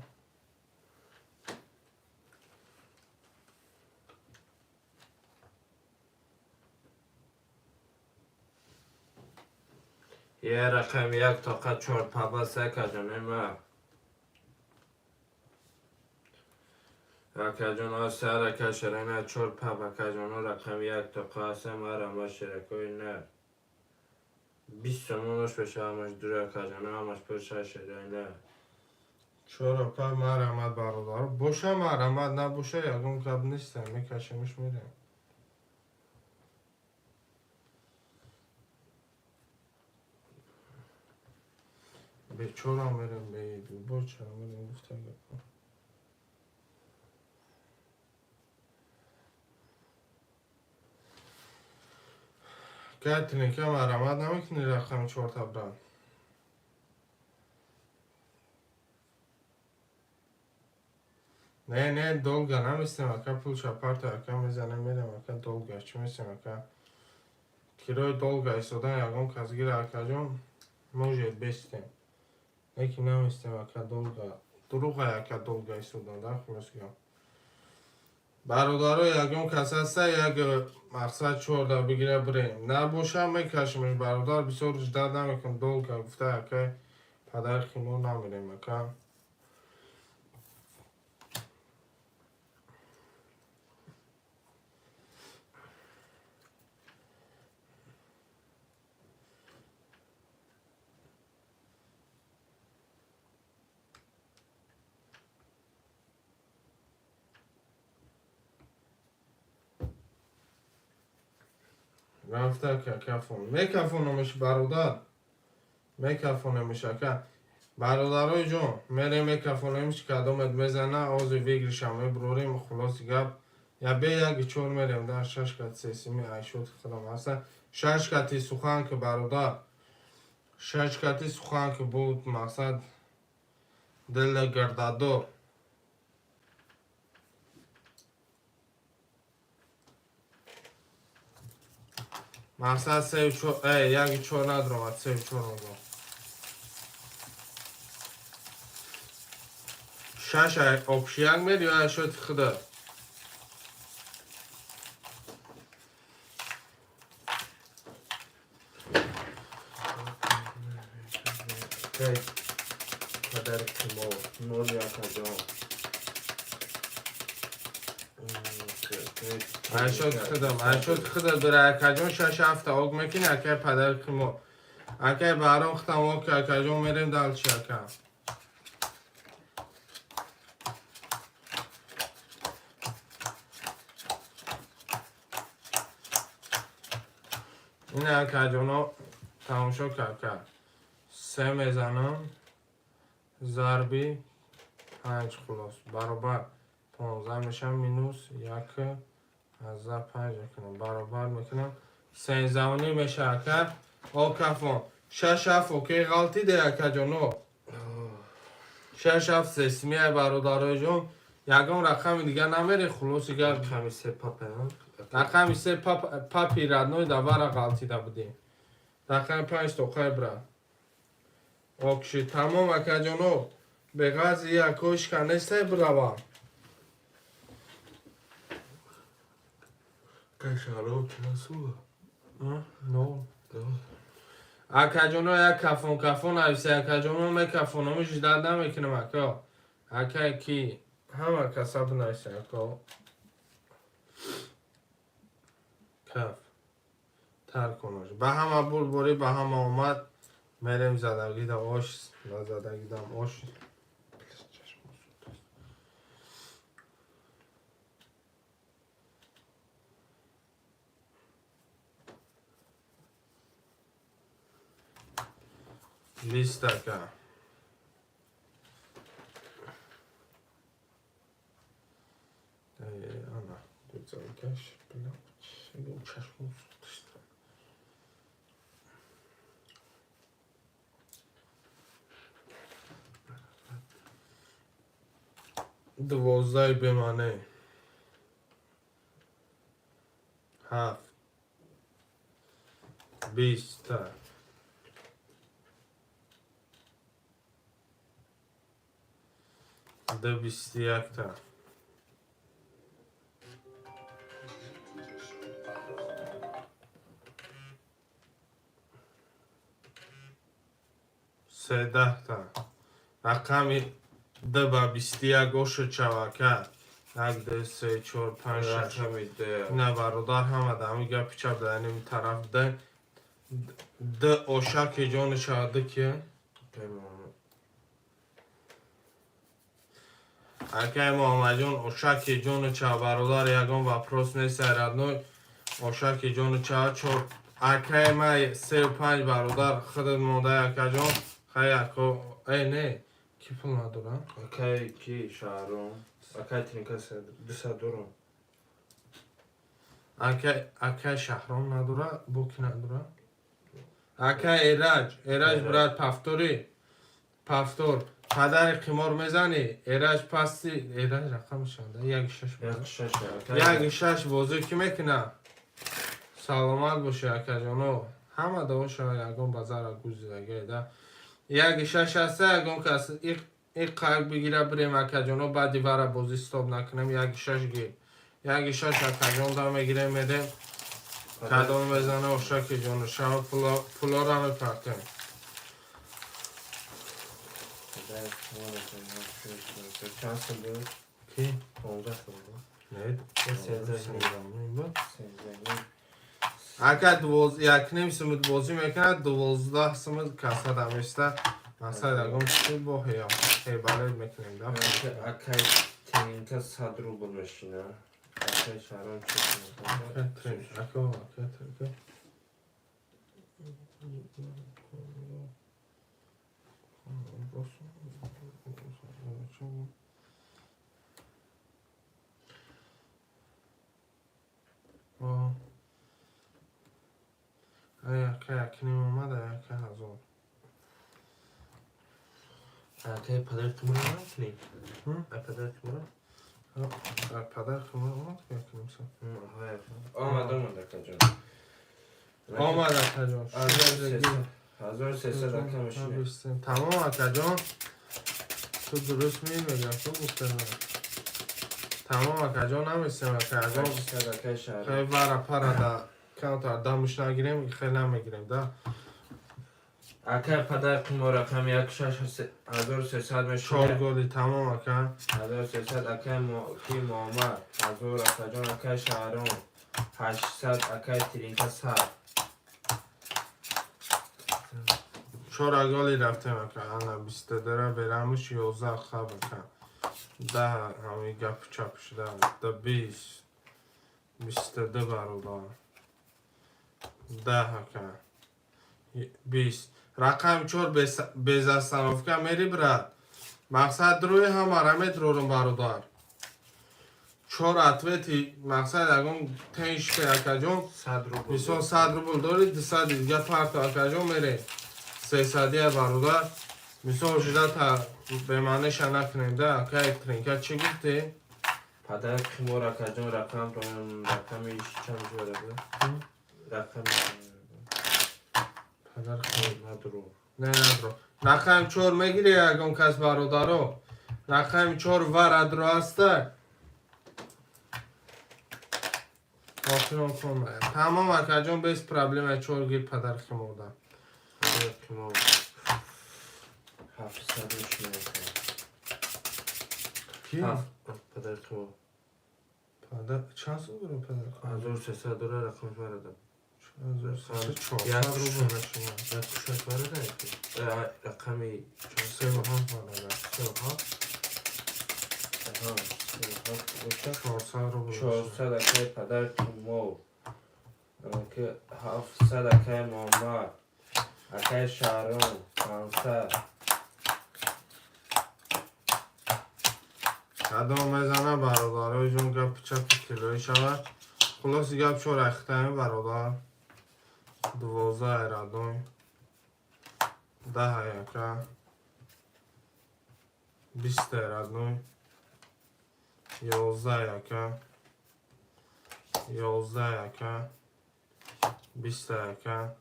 Е рақам як тоқа чор паба се, акаҷони ма. Акаҷон, сар ака ширина чор паб, акаҷоно, рақами як тоқа аса марама ширакои нар. 20 сомонош беша ҳамаш дур, акаҷоно, ҳамаш пеша шираи нар. Чора пап марамад, бародаро. Боша марамад, набоша ягон гап нестам, мекашемиш мерем. Бечора мерем, бе чора мерем, гуфта гапо. Кайтиника марамад намекунӣ рақами чорта, брат? Не, не, долго наместем, ака, пулша парто, ака, мезанем, мерем, ака, долго чӣ местем, ака? Кирои долго истодан ягон кас гира, акаҷон, может бестем. Леки наместем, ака, долго. Дуруға, ака, долго истодан, да, хулосгам. Бародаро, ягон кас ҳаста, як мақсад чорда бигира, бирем. Набошам, мекашимеш, бародар, бисёр ждать намекунам, долго гуфта, ака, падари химо намерем, ака. Рафта ака, кафон. Мекафономиш, бародар. Мекафономиш, ака. Бародарои ҷон, мерем мекафономиш, кадомет мезана, ози выигрыш а мебурорем, хулоси гап. Я бе яки чор мерем, да, шаш кати сесими айшот худам ҳаста. Шаш кати сухан ки, бародар. Шаш кати сухан ки буд, мақсад дила гардадор. Мақсад сею чор, яки чор надромад, сею чор омад. Шаш обшияк мери ё айшоти худа? Акай падари мо ноли, акаҷон. Айшоти худам, айшоти худа дора, акаҷон, шаш ҳафта ок мекунӣ, акай падари мо. Акай Баҳром, худам ок, акаҷон, мерем дальше, ака. Ин акаҷоно тамошо ка. Се мезанам зарби панҷ, хулос баробар 15 мешавам, минус 1.5 мекунам, баробар мекунам, сенздаҳуним меша, ака. О, кафон, шаш ҳафт окей ғалтиде, акаҷоно. Шаш ҳафт сесмия, бародарои ҷон, ягон рақами дигар намере, хулоси гап. Рақами се папа. Рақами се папи родной давара ғалтида будем. Рақами панҷ тоқай бра. Окши, тамом, акаҷоно. Беғарзи якошка нестай бирава. Кашаро касу. Но. Акаҷоно, як кафон кафон нависе, акаҷоно, мекафономи ждать намекунам, ака. Акай ки ҳама каса бинависе, ака. Каф. Тар кунош. Ба ҳама бурдборӣ, ба ҳама омад. Мерем задагида ош, назадагидам ош. Лист, ака. Ана, гузаргаш, чашмон сӯхташт. 12 бемане. Ҳафт. 20 та. Ду бисту якта. Седаҳта. Рақами д ба 21 ошо чавака. Як, ду, се, чор, панҷ, шаш. Рақами д. На, бародар, ҳама дами гапи чап дар ин тараф д д ошаки ҷони шава д ки? Акай Муҳаммадҷон, ошаки ҷони чава, бародар, ягон вопрос нест, родной, ошаки ҷони чава чор. Акай май сею панҷ, бародар, худат мондай, акаҷон. Хай, ако, э не, ки пул надора? Акай ки Шаҳром. Акай Тринка 200 дорам. Акай, акай Шаҳром надора, бо ки надора? Акай Эраҷ, Эраҷ брат, повтори. Повтор. Падари қимор мезанӣ? Эраҷ пасти, Эраҷ рақамаш чанда? Як шаш. Як шаш. Як шаш бозӣ ки мекуна? Саломат бошӣ, акаҷоно. Ҳама давоша ягон базара гузидагаида. Як шаш ҳаста, ягон кас иқ қайқ бигира, бирем, акаҷоно, баъди вара бозӣ стоп накунем, як шаш гир. Як шаш, акаҷон, да мегирем, мерем. Кадом мезана, ошаки ҷону шава, пулора мепартем. Чанд сум буд? Ки? 15 сум буд. Не, 13. 13. 13. Ака 1.5 сумуд бозӣ мекунад, 12 сумуд касада места. Масалан, ягон чизи бо ҳебалет мекунем да. Акай Тринка 100 рубл мешина. Акай Шаҳром чӣ? Ака, ака, ака. Яка якним омада, яка ҳазор. Акай падар кимро накунӣ? Падар кимро? Падар кимро омад якним са. Омад, омад, акаҷон. Омад, акаҷон. 1300 ака мешинем. Тамом, акаҷон. Ту дуруст мегӯям, ту гуфтам. Тамом, акаҷон, намесем, акаҷон. Хеле вара пара да камтар дамуш нагирем, хеле намегирем, да. Акай падар кимо рақами як шаш 1300 мешинем. Чор голи, тамом, ака. 1300 акай ки Муҳаммад, 1000 акаҷон, акай Шаҳром, 800 акай Тиринка 100. Чора голи рафтем, ака. Ана бистадара берамуш 11 хаб, ака. Даҳ ҳами гапу чап шуда. Да 20. 22 бародар. 10 ака. 20. Рақами чор без остановка мери, брат. Мақсад рӯи ҳамара медрорум, бародар. Чор ответи мақсад ягон теншка, акаҷон. Мисол 100 рубл дори, 200 дига парто, акаҷон, мере. Сесадия, бародар. Мисол шуда та бемаъниша накунем, да. Акай Тринка, чӣ гуфтӣ? Падар кимор, акаҷон, рақам рақами чанд жора? Рақами Падар надро. Не, надро. Рақами чор мегири ягон кас, бародаро? Рақами чор варадро аста. Охирон кун. Тамом, акаҷон, без проблема, чор гир, падар химода. Падар кимор 700 мешинем. Ки? Падар кимор. Падар чанд сум дора падар? 1300 дора рақами варада. 400 рубл мешинам. Як кушак варада? Рақами Севу ҳафт бародар. 37? Аҳа, 37 бошад. 400 рубл. 400 акай падар кимор. 700 акай Муҳаммад. Акай Шаҳром 500. Кадом мезана, бародарои ҷон, гапи чапи тиллоӣ шавад. Хулоси гап чор ахтами, бародар. 12 айрадон. 10 яка. 20 айрадон. 11 яка. 11 яка. 20 яка.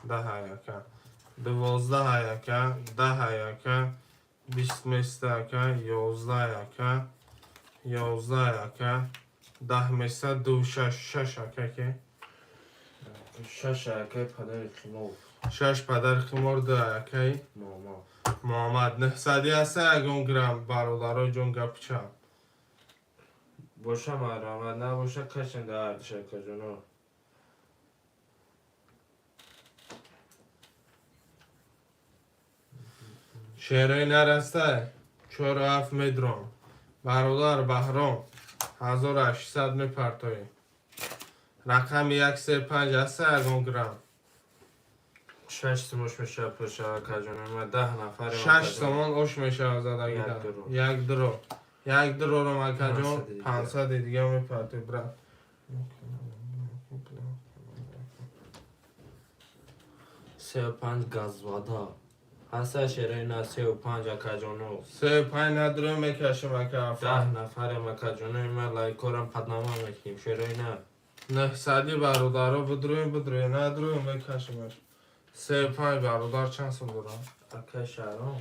10 яка. 12 яка. 10 яка. 20 места, ака, 11 яка. 11 яка. 10 места, ду шаш шаш, ака, ки? Шаш акай падари қимор. Шаш падари қимор, ду акай Муҳаммад. Муҳаммад. Нӯҳсадӣ аста ягон грамм, бародарои ҷон, гапи чап? Боша марҳамат, набоша кашен дар ардиш, акаҷоно. Шерои нараста чору ҳафт медром. Бародар Баҳром, 1800 мепартоӣ. Рақами як се панҷ аста ягон грамм? Шаш сум ош мешавад пуша, акаҷоно. Ма 10 нафар. 6 сомон ош мешавад задагида. Як дуро. Як дуро. Як дурором, акаҷон, 500 дига. 500 дига мепартоӣ, брат. Сеу панҷ газвада. Ҳаста шерои на сеу панҷ, акаҷоно? Се панҷ надуро мекашем, ака. 10 нафарем, акаҷоно, ма лайкорам паднама мекунем. Шерои на. Нӯҳсади, бародаро, бидруем, бидруем, надруем, мекашемаш. Се панҷ, бародар, чанд сум дорам? Акай Шаҳром.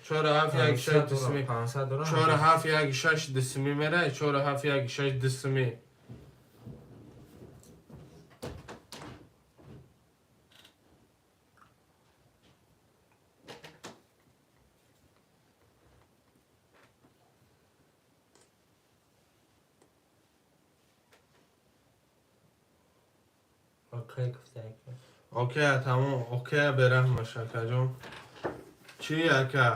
Чору ҳафт як шаш дусми. 500 дорам. Чору ҳафт як шаш дусми мерай, чору ҳафт як шаш дусми. Окей гуфта ака. Окей, тамом, окей, бераҳмаш, акаҷон. Чӣ, ака?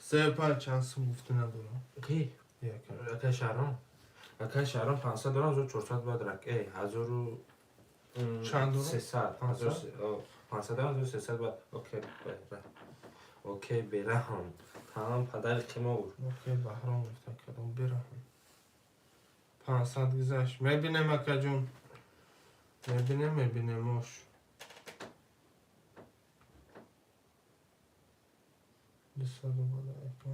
Се панҷ чанд сум гуфтӣ надорам? Ки? Ака. Акай Шаҳром. Акай Шаҳром 500 дорам, зо 400 баъд рак. Э, ҳазору Чанд дорам? 300. 500? 500, 1300 ба окей, окей, бераҳм. Тамом, падари қимор. Окей, Баҳром гуфта кардам, бераҳм. 500 гузашт. Мебинем, акаҷон. Мебинем, мебинем ош. 200 омада ака.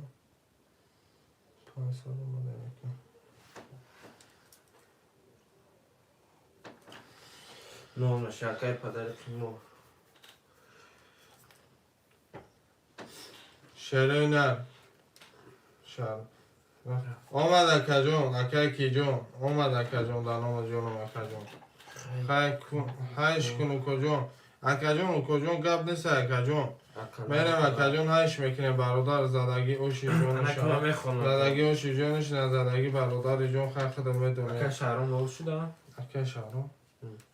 500 омада ака. Номаш акай падари қимор. Шерои нар. Шар. Омад, акаҷон, акай киҷон. Омад, акаҷон, дар нома ҷоном, акаҷон. Хайш кун, укоҷон. Акаҷон, укоҷон, гап нест, акаҷон. Мерем, акаҷон, ҳайш мекунем, бародар, задагӣ оши ҷонаш. Задагӣ оши ҷонаш, назадагӣ бародари ҷон, хай худам медонем. Ака Шаҳром нол шуда? Акай Шаҳром?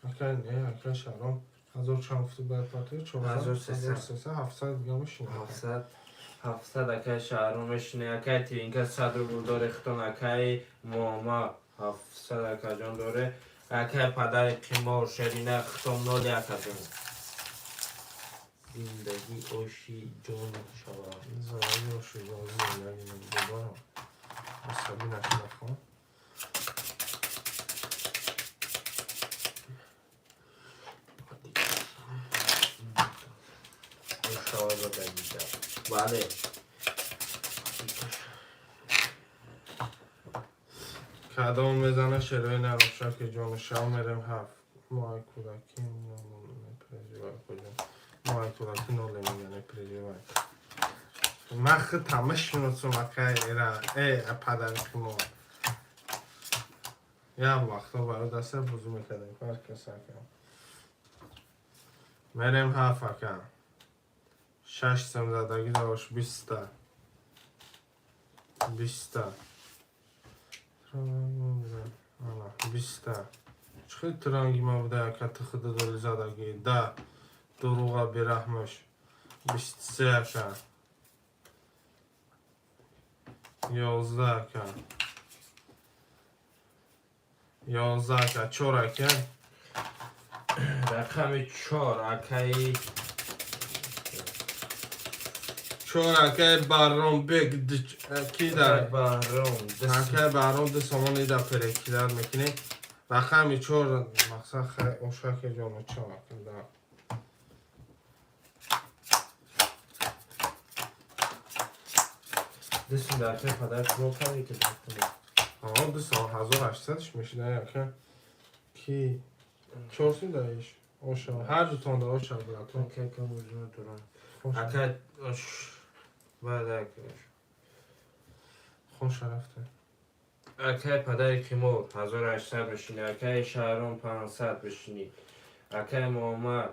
Акай не, акай Шаҳром. Ҳазор чанд гуфти бояд партои? 400, 700 дига мешинем. 700. 700 акай Шаҳром мешине, акай Тиринка 100 рубл доре хитон, акай Муомма 700 акаҷон доре. Акай падари қимор шерина хитон ноли акаҷон. Зиндагӣ оши ҷон шавад. Зиндагӣ оши ҷон, зиндагӣ бобарам. Асабӣ нашудахон. Бале. Кадом мезана шерои нарошаки ҷону шав мерем ҳафт. Мои кӯдаки не переживай, куҷо. Мои кӯдаки ноле мега, не переживай. Ман худам мешиносум акай ира, э падари қимор. Ям вақто барои даста бузу мекардем, ҳар кас ака. Мерем ҳафт, ака. Шаш сом задагӣ дошт, 20-та. 20-та. Ана, 20-та. Чӣ хел тиранги ма буда, ака, ту худа дори задагӣ. Да, дуруға бераҳмаш. 23, ака. 11, ака. 11, ака. Чор, ака. Рақами чор акаи Чор, акаи Барромбек ки дар Баҳром. Акаи Баҳром 2 сомон ида перекидар мекунем. Рақами чор мақсад хай ошаки ҷону чо ака да. 2 сом дар акаи падар шумо кардӣ ки Ҳа, 2 сом 1800-ш мешида, ака. Ки чор сум даиш. Оша ҳар дутон да оша, братон. Акаи камужна дорам. Акай ош баъд ака. Хоша рафта. Акай падари қимор 1800 мешинӣ, акаи Шаҳром 500 мешинӣ, акаи Муҳаммад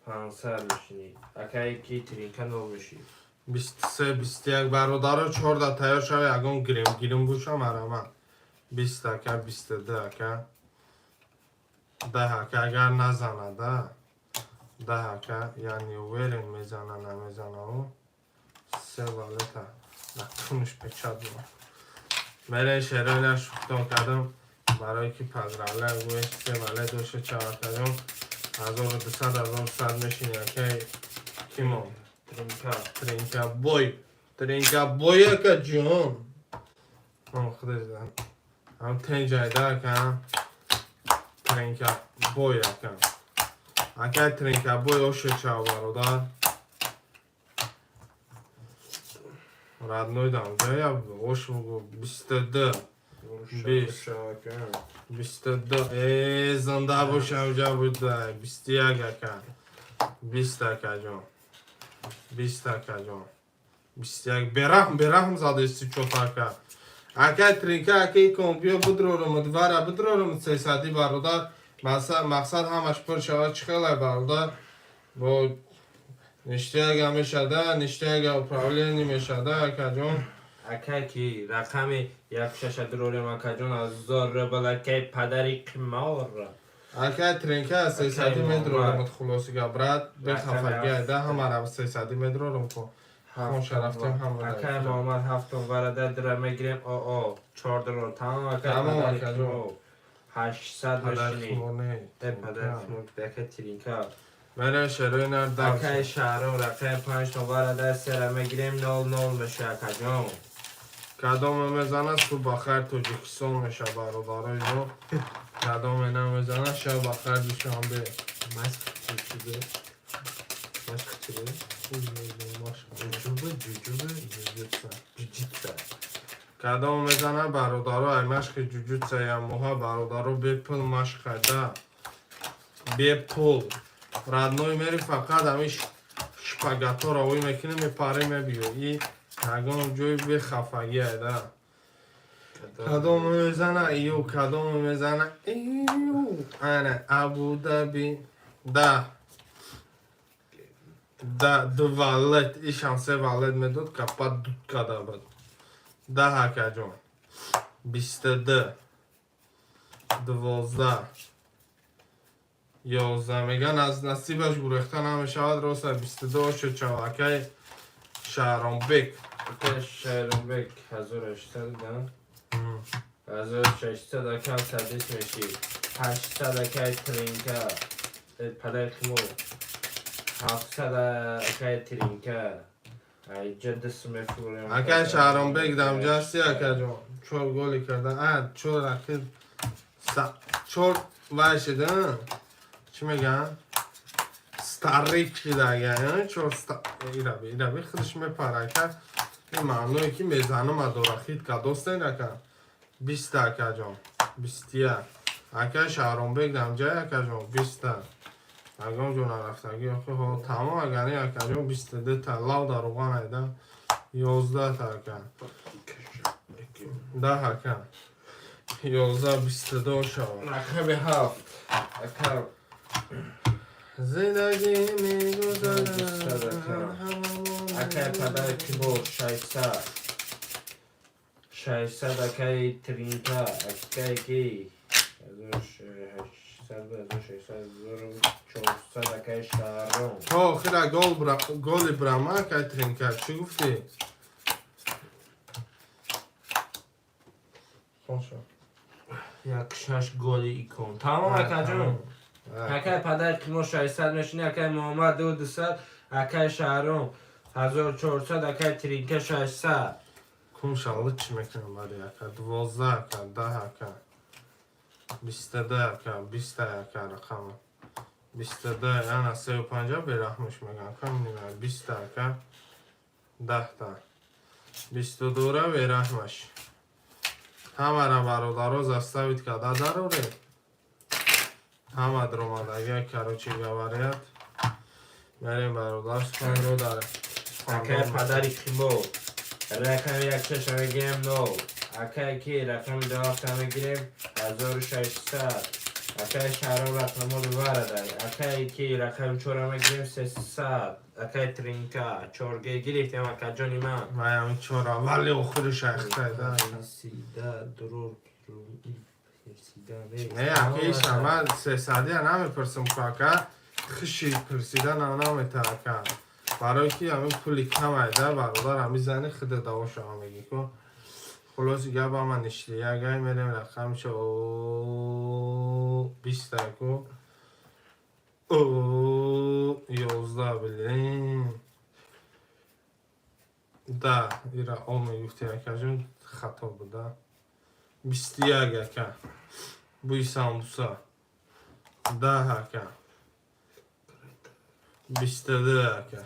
500 мешинӣ, акаи ки Тринка нол мешинӣ. 23, 21, бародаро, чорда тайёр шава, ягон гирем гирим буша марама. 20, ака, 22, ака. 10, ака, агар назанада. 10, ака, яъне уверен мезана, намезана о. Се валета. На кунш печат була. Мерен шероина шухтон кардам барои ки поздравляю гӯеш се валет доша чавакаҷон. 1200, 1100 мешини, акай кимон. Тринка. Тринка бой. Тринка бой, ака ҷон. Ман худаш ҳам тенҷайда, ака. Тринка бой, ака. Ака Тринка бой оше чав, бародар. Родной дам ҷая ош бугу 22. 20. 22. Э, зинда бошам ҷа буда. 21, ака. 20, ака ҷон. 20, ака ҷон. 21. Бераҳм, бераҳм задести чот, ака. Ака Тринка, ака компиё бидрорум, двара бидрорум сесади, бародар. Мақсад ҳамаш пур шавад, чӣ хелай, бародар? Бо ништяга мешада, ништяга управление мешада, акаҷон. Акай ки рақами як шаша дурорем, акаҷон, 1000 рубл, акай падари қимор. Акай Тринка, сесади медрорум, хулоси гап, брат, бехафагӣ айда ҳамара сесади медрорум ко. Хоша рафтем ҳама. Акай Муҳаммад ҳафтум варада дира мегирем, о чор дирор тамом, акай Тамом, падари акаҷон. қимор. 800 Падар мешинӣ. Химор не. Э, падар химор, акай Тринка. Мерем шерои нар Акай дальше. Шаҳром, рақами панҷ товара дар сера мегирем, нол нол меша, акаҷон. Кадоме мезана, субҳ бахайр Тоҷикистон меша, бародарои мо. Кадоме намезана, шаб бахайр Душанбе. Машқ чиде? Машқ чиде? Ҷуҷуба, ҷуҷуба, ҷуҷитса. Кадом мезана, бародаро, ай машқи ҷуҷутса ямоҳа, бародаро, бепул машқада. Бепул. Родной, мери, фақат ҳами шпагаторо ӯй мекунӣ, мепарӣ, мебиё. И ягон ҷои бехафагӣ айда. Кадом мезана ию, кадом мезана ию. Ана Абудаби да. Да, ду валет, ишам се валет медод, капа дуд када буд. 10, акаҷон. 22. 12. 11 меган, аз насибаш гурехта намешавад, роста 22 шуд шава, акай Шаҳромбек. Акай Шаҳромбек, 1800 да? 1600, акам, садис мешӣ. 800, акай Тринка. Э, падари химор. 700, акай Тринка. Айҷа даст мефурем. Акай Шаҳромбек, дамҷасти, акаҷон. Чор голи карда. А, чор рақиб. Чор вай шида. Чӣ меган? Старик шида, ага. Чор ираби, ираби худаш мепара, ака. Ин маъное ки мезанам адора хит кадостен, ака. 20, акаҷон. 21. Акай Шаҳромбек, дамҷай, акаҷон, 20-та. Ягон ҷо нарафтагӣ, охи ҳо тамом, агани, акаҷон, 22 та лав дар руған айда. 11-та, ака. 10, ака. 11, 22 шава. Рақами ҳафт. Ака. Зиндагӣ мегузарад. Акай падари кибор, 600. 600, акай Тринка, акай ки? 1600, 1600, 1400, акай Шаҳром. То охира гол голи брама, акай Тринка, чӣ гуфтӣ? Хоша. Як шаш голи икон. Тамом, акаҷон. Акай падари кимор, 600 мешини, акай Муҳаммад, 200, акай Шаҳром, 1400, акай Тринка, 600. Кун шаллы чӣ мекунам бари, ака? 12, ака, 10, ака. 22, ака, 20, ака, рақама. 22, ана сею панҷа бераҳмаш меган, ака, минима 20, ака, 10-та. 22-ра бераҳмаш. Ҳамара, бародаро, заставить карда дароре. Ҳама дромадага, короче говорят. Мерем, бародар, суханро дар Акай падари кимор. Рақами як шаша мегирем, нол. Акай ки, рақами ду ҳафта мегирем, 1600. Акай Шаҳром, рақамо дуварадай. Акай ки, рақами чора мегирем, 300. Акай Тринка, чорге гирифтем, акаҷони ман. Вай, ҳамин чора вале охири шайхтай да. Сида дурор. Не, ака, иша ман сесадия намепурсам ку, ака, хиши пурсиданам намета, ака. Барои ки ҳамин пули камайда, бародар, ҳами зани хида давошава меги ку. Хулоси гап, ама ништи. Ягай мерем рақамша 20-та ку. 11, блин. Да, ира о мегуфти, акаҷон, хато буда. 21, ака. Бӯи самбуса. 10, ака. 22, ака.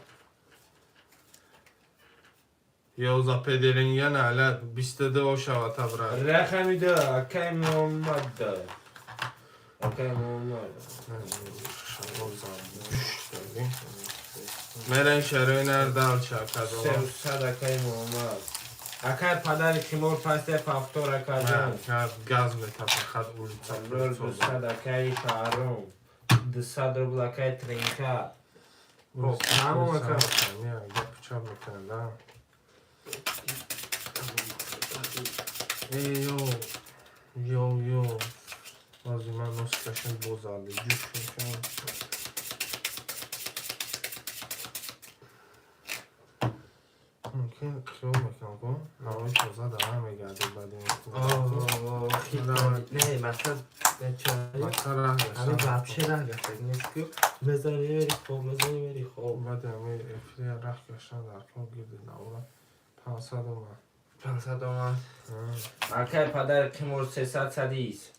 11 педеринга налад, 22 ошава табра. Рақами ду, акай Муҳаммад. Акай Муҳаммад. Мерен шарои нар дальше, акаҷон. 300, акай Муҳаммад. Акай падари химор, пасте повтор, акаҷон. Газ мета, фақат улица. 1200, акай Шаҳром. 200 рубл, акай Тринка. Тамом, ака. Гапи чап мекунад, да? Эй, ё. Ё, ё. Баъзи ман нос кашем, бозалди. Ҷуш мешавам. Мумкин хиёл мекунам, ку ҳавои тоза дар намегардид баъди ин. Не, мақсад Вақт гаштан дар кор гирди навора. 500 омад. 500 омад. Акай падари қимор, 300 садист.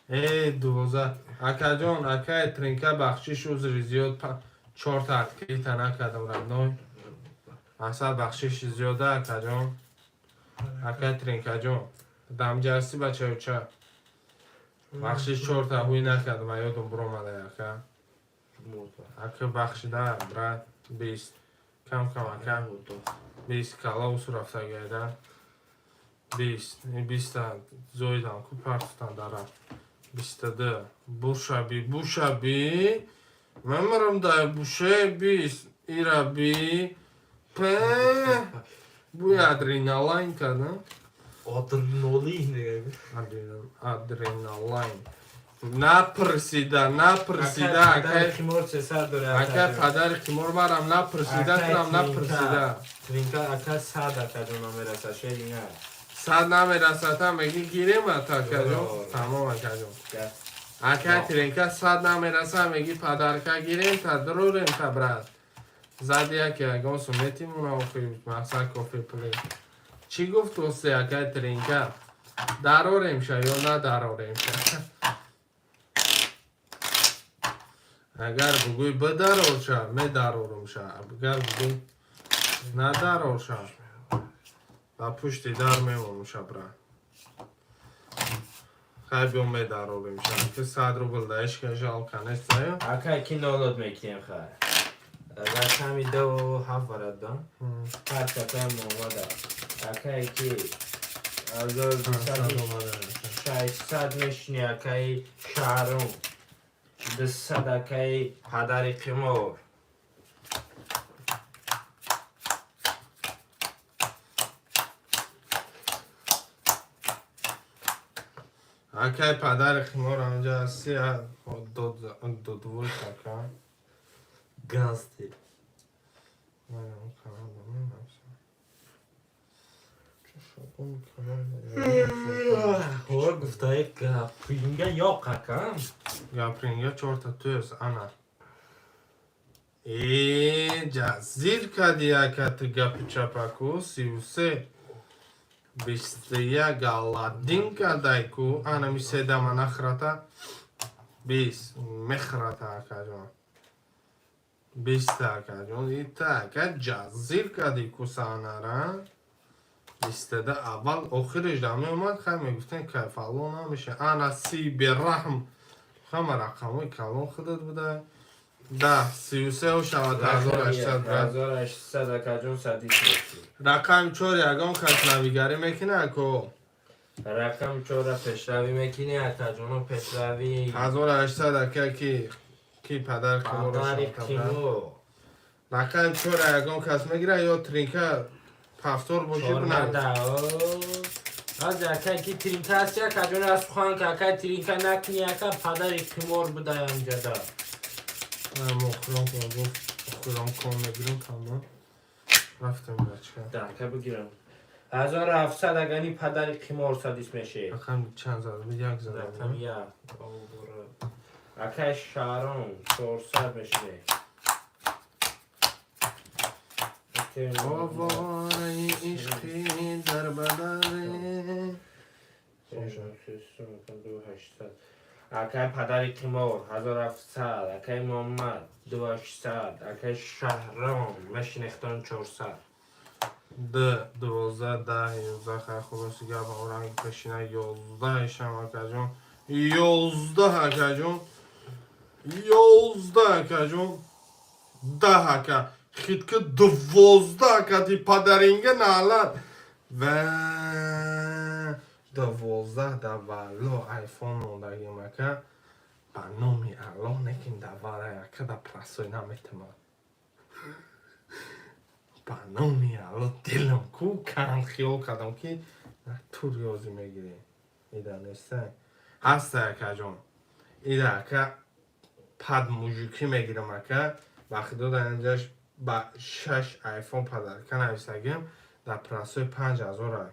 Э, 12. Акаҷон, акай Тринка, бахшиш, узри зиёд, чорта открыта накардам, родной. Асал, бахшиши зиёда, акаҷон. Акай Тринкаҷон. Дамҷарси бачаюча. Бахшиш, чорта ҳуй накардам, ёдум буромада, ака. Ака, бахшида, брат, 20. Кам кам, ака. 20 кала усу рафтагайда. 20. 20-та зоидам ку партутан дара. 22. Бушаби, бушаби. Мемарам дай буше 20. Ира би. Пе. Буй адреналин кардам. Адреналин дега. Адреналин. Напурсида, напурсида, Акай акай. қимор 300 дора. Акай падари қимор, марам напурсида, Акай турам Тринка. Напурсида. Тринка, ака, 100 акаҷон намераса, шери на. 100 намерасата, меги гирем, акаҷон. Йо. Тамом, акаҷон. Акай Тринка, 100 намераса, меги подарка гирем та дурорем та, брат. Зади яке ягон суметимуна охи мақсад кофе плей. Чӣ гуфт осе, акай Тринка? Дарорем ша ё надарорем ша? Агар бугӯй бидарор ша, медарорум ша. Агар бугӯй надарор ша, ба пушти дар мемонум ша, брат. Хай, биё, медарорем ша. Ки 100 рубл да ишка жалко нестаю. Акай, ки налод мекунем, хай. Рақами 2 ва 7 варад да. Ҳар катам омада. Акай ки 600 мешини, акаи Шаҳрум. 200, акаи падари қимор. Акай падари қимор, анҷа ҳасти додвой, ака. Гансти. Манам канал наменависам. Чӣ шабон канал. Хо, гуфтаи гапинга ёқ, акам. Гапринга чорта тӯс ана. Э, ҷазир кади, ака, ту гапи чапаку, 33. 21 галадин кадай ку, ана ми седама нахрата. 20 мехрата, акаҷон. 20, акаҷон. Ита, ака, ҷазир кади ку саҳнара. 22 аввал охириш да меомад, хай мегуфтем, кайфалло намеша. Ана 30 бераҳм. Ҳама рақамҳои калон худат буда. Да, 33 шавад 1800, брат. 1800, акаҷон, садис меши. Рақами чор ягон кас навигарӣ мекунад ко? Рақами чора пешравӣ мекунӣ, акаҷоно, пешравӣ. 1800, ака, ки падар қиморо Падари шавад. қимор. Рақами чора ягон кас мегирад ё Тринка пафтор боши бинавис. 14. Аз акай ки Тринка ҳасти, акаҷон, аз сухан ка, акай Тринка накунӣ, ака, падари қимор будай анҷада. Охирон кун, гуфт охирон кон мегирем, тамом. Рафтем, бача. Да, ака, бигирам. 1700, агани падари қимор садис меше. Рақами чанд зад? Як зад. Рақами як. Акай Шаҳром, 400 мешине. Овораи ишқи дар бадаре. Акай падари қимор, 1700, акай Муҳаммад, 2800, акай Шаҳром мешинехтон, 400. Д, 12, 10, 11, хай, хулоси гап, оранги пешина 11 ишам, акаҷон. 11, акаҷон. 11, акаҷон. 10, ака. Хитки 12, ака, ти падаринга налат. Ва 12 да вало айфон мондагим, ака. Ба номи Аллоҳ, некин давара, ака, да прасой наметамад. Ба номи Аллоҳ, дилам ку кан хиёл кардам, ки тур ёзӣ мегирӣ. Ида неста. Ҳаста, акаҷон. Ида, ака, пад мужикӣ мегирам, ака. Ба худо, дар инҷаш ба шаш айфон подарка нависагим, дар прасои 5000 ай.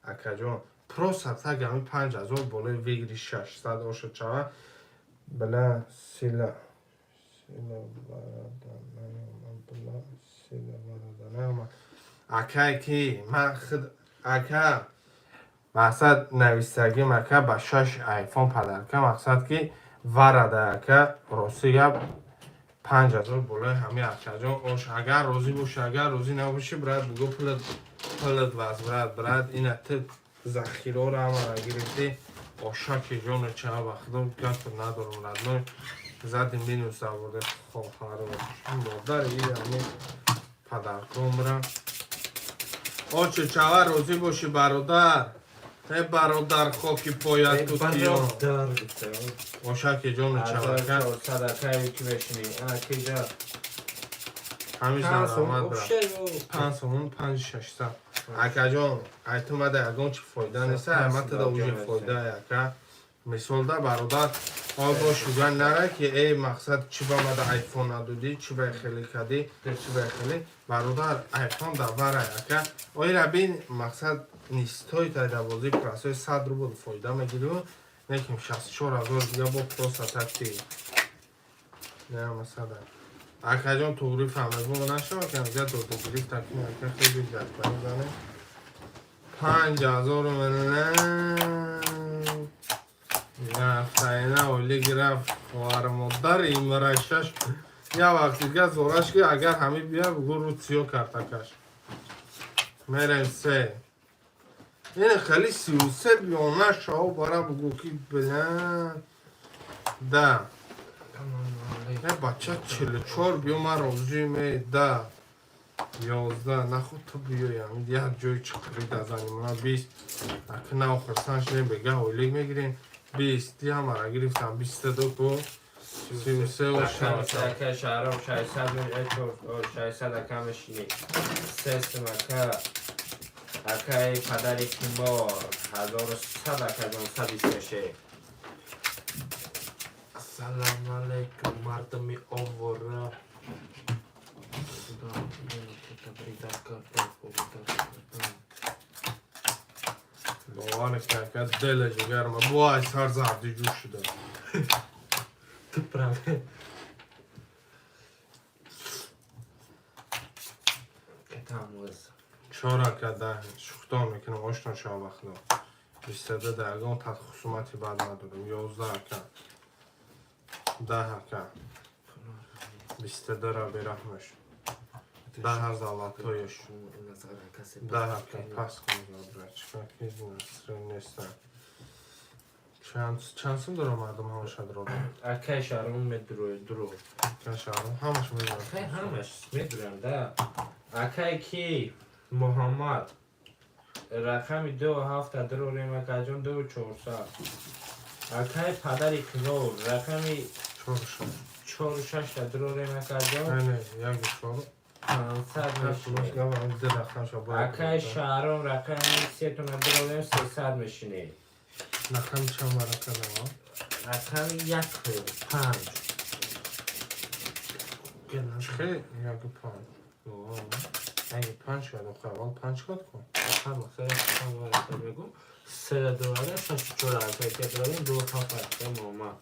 Акаҷон, просто так ами 5000 болои выигрыш 600 ошад шава. Бла сила. Сила барада наёмад, бла. Акай ки ман худ ака мақсад нависагим, ака, ба шаш айфон подарка, мақсад ки варада, ака, рости гап, 5000 болои ҳамаи, акаҷон, ош. Агар розӣ бошӣ, агар розӣ набошӣ, брат, буго пулат возврат, брат. Ина ту захираро ҳамаро гирифтӣ. Ошаки ҷону ча, ба худо, гап надорам, родной, зади минус авварда, хоҳару модари и ҳами подаркомра. Оче чава, розӣ бошӣ, бародар, э бародар, хоки поят ту киён. Ошаки ҷону чавака. Садакаи ки мешинӣ? Ана киҷа. Ҳамиш даромад, брат, 5 сомон, 5600, акаҷон. Ай ту мада ягон чи фоида неста, ай ма туда уже фоида, ака. Мисол да, бародар, ой, бо шуган нара ки э мақсад чӣ ба мада айфон надодӣ, чӣ ба хеле кадӣ, чӣ ба хеле. Бародар, айфон да варай, ака. Ойра бин, мақсад нистои тай да бозӣ прасои 100 рубл фоида мегирӣ, неким 64 000 дига бо просто такти не масада. Акаҷон, туғри фаҳмед, мо нашава ки ҳамҷа доду гирифт акни, ака, хеле ҷатба мезанем. 5000 рафтайна олиг рафт, хоҳару модар имрашаш. Я вақти дига зораш ки агар ҳами бия, бугу рӯ сиё картакаш мерем. Се ин хеле 33 биёна шао бара, бугу ки била да. Э бача, 44 биё, ман розием. Э да, 11 наход, ту биёям, як ҷои чиқри дазаним мана. 20, аки нав хурсанд шудем, бега ойлик мегирем. 20 ди ҳамара гирифтам, 22 ку 33. Ака Шаҳром, 600, ака, мешинӣ? Се сум, ака. Акаи падари кимор, 1100, акаҷон, сад меше. Ассалому алайкум, мардуми овора. Худо, кардам. Бовар ака, дила ҷигарма вай сар зарди ҷӯш шуда. Ту праве. Кетамоз. Чор, ака, да шухтон мекунам, ошно шава, вақтно 22 да ягон тат хусумати бад надорам. 11, ака, 10, ака, 22 ра бераҳмаш, даҳ золотоеш, 10, ака, пас кун, чикар ки неста. Чанд сум дорам, мардум ҳамаша дорам. Акай Шаҳром медурои дурӯғ. Акай Шаҳром ҳамаш медорам. Акай ҳамаш медурам да. Акай ки Муҳаммад рақами ду ҳафта дурорем, акаҷон, ду чорсад. Акай падари кинор рақами чор шаш. Чору шашта дурорем, акаҷон. Не, як чор. 500 мешинем. Ду рақамша бояд. Акай Шаҳром рақами сетона дурорем, 300 мешинем. Рақами чанд варақа дава? Рақами яку панҷ. Чихе яку панҷ? Яки панҷ шуд, охир аввал панҷ код кун. Мегум се дурорем, шашу чор, акай ки дурорем, ду ҳафт, акай Муҳаммад.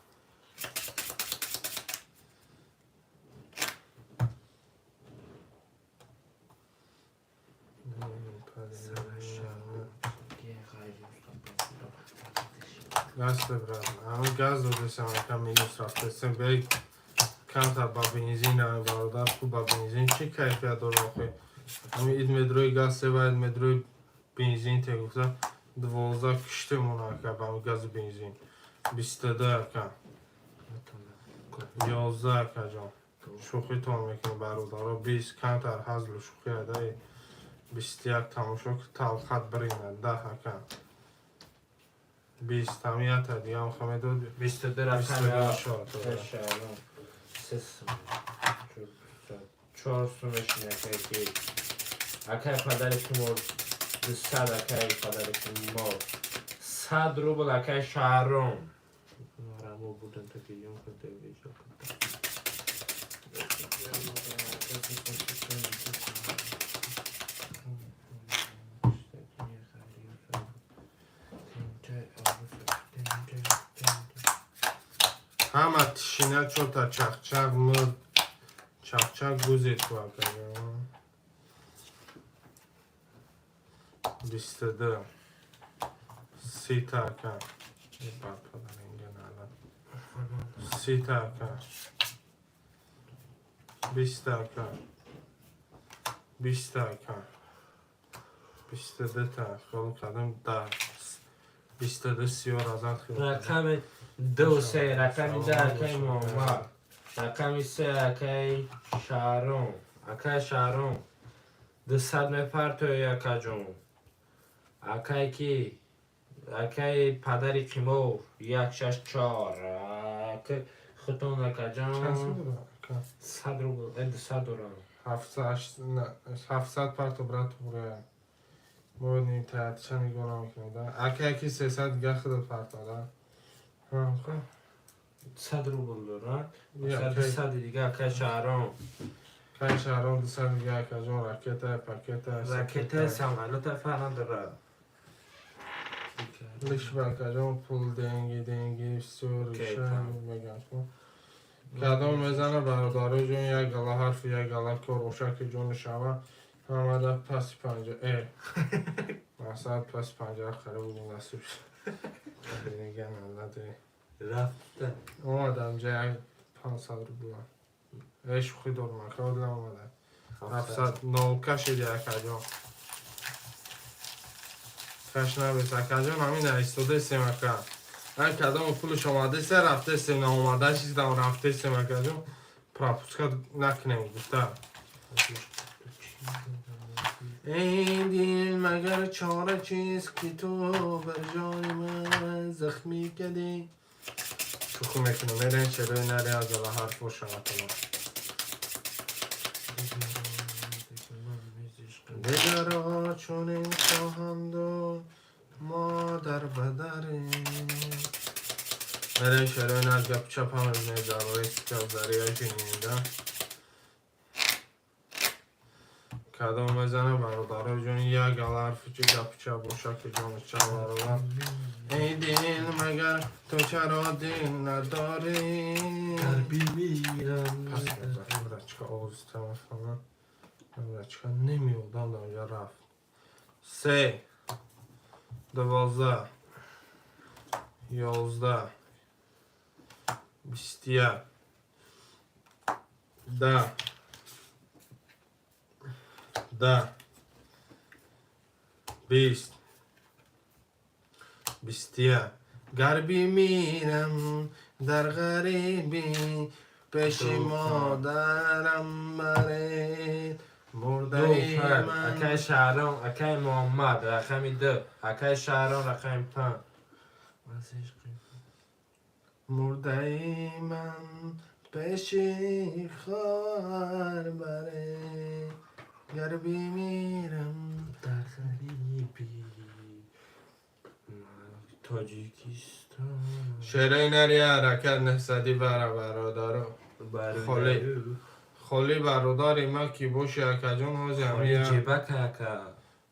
Газ брат, ҳамин газ додесам, ака, минус рафтесем. Бег камтар ба бензин равем, бародар, хуб, ба бензин чӣ кайфият дора охи? Ҳамин ид медрои газ се ва ид медрои бензин те гуфта 12 киштемона, ака, ба ҳамин газу бензин. 22, ака, 11, акаҷон, шӯхитон мекунем, бародаро. 20, камтар ҳазлу шӯхӣ адаи. 21, тамошо ки талхат бирина. 10, ака, 20, ҳамията дигаам хамедод. 22 рақами се сум, чор сум мешини, акай ки. Акай падари шумо, 200, акай падари шумо, 100 рубл, акай Шаҳром. Рамо будем таки ём када вижа када. Ҳама тишина, чота чақчақ мурд. Чакчак гузед ку, акаҷон. 22. 30-та, ака. 30-та, ака. 20-та, ака. 20-та, ака. 22-та. Хел кардам да. 22 сиёр азан хел. Рақами ду, се, рақами 10, акаи Муҳаммад. Рақами се, акаи Шаҳром. Акаи Шаҳром. 200 мепартои, акаҷон. Акай ки? Акаи падари Қимов, як, шаш, чор. Ака худтон, Чанд акаҷон. сум дора, ака? 100 рубл, 200 дорам. 700 парто, брат, туғрия. Мо нимтаятиша нигоҳ намекунем, да? Ака, яки 300 дига худат парто, да? Ха. 100 рубл дорам. Я, 200 дига, акаи Шаҳром. Кай Шаҳром, 200 дига, акаҷон, ракета, пакета. Ракета, самолета фарқ надорад. Лиш ба, акаҷон, пул, деньги, деньги, всё Окей, решаем, тамом. мегам. Кадом мезана, бародаро ҷон, як гала ҳарфи, як гала кор, ошаки ҷони шава, ҳамада паси панҷа, мақсад паси панҷара қариб буд, насиб шуд. Дига налади. Рафта. Омадам ҷа як 500 рубла. Шӯхӣ дорам, ака, одам омада. 700 нол кашиди, акаҷон. Каш набес, акаҷон, ҳамин истодаистем, ака. Ай кадом пулш омадеса, рафтестем, наомадашидам, рафтестем, акаҷон. Пропускать накунем гуфта. Эй дил, магар чора чист, ки ту бар ҷони ман захмӣ кардӣ? Шӯхӣ мекунам, мерем черои нари аз ала ҳарфо шаватала. Дигаро чунин хоҳанду мо дар бадарем. Мерем шерои нар, гап чапам мезарои зария. Кадом мезана, бародаро ҷон, як гала ҳарфи чи гапи чап боша, ки ҷони чап, бародар. Эй дил, магар ту чаро дил надорӣ? Дар бимирам. Пас брачка овози телефона. Брачка намеодам, дар онҷа рафт. Се, 12, 11, 21, 10, 10, 20, 21. Гар бимирам дар ғарибӣ, пеши модарам баред мурдаи Ду, ман. Акаи Шаҳром, акаи Муҳаммад, рақами ду. Акаи Шаҳром, рақами панҷ. Мурдаи ман пеши хоҳар баред, гар бимирам. Дар ғарибӣ Тоҷикистон. Шерои нари ҳаракат несади бара, бародаро. Холӣ. Холӣ, бародари ман, ки боши, акаҷон, ҳози Холӣ. ҳамия. Ҷебак, ака.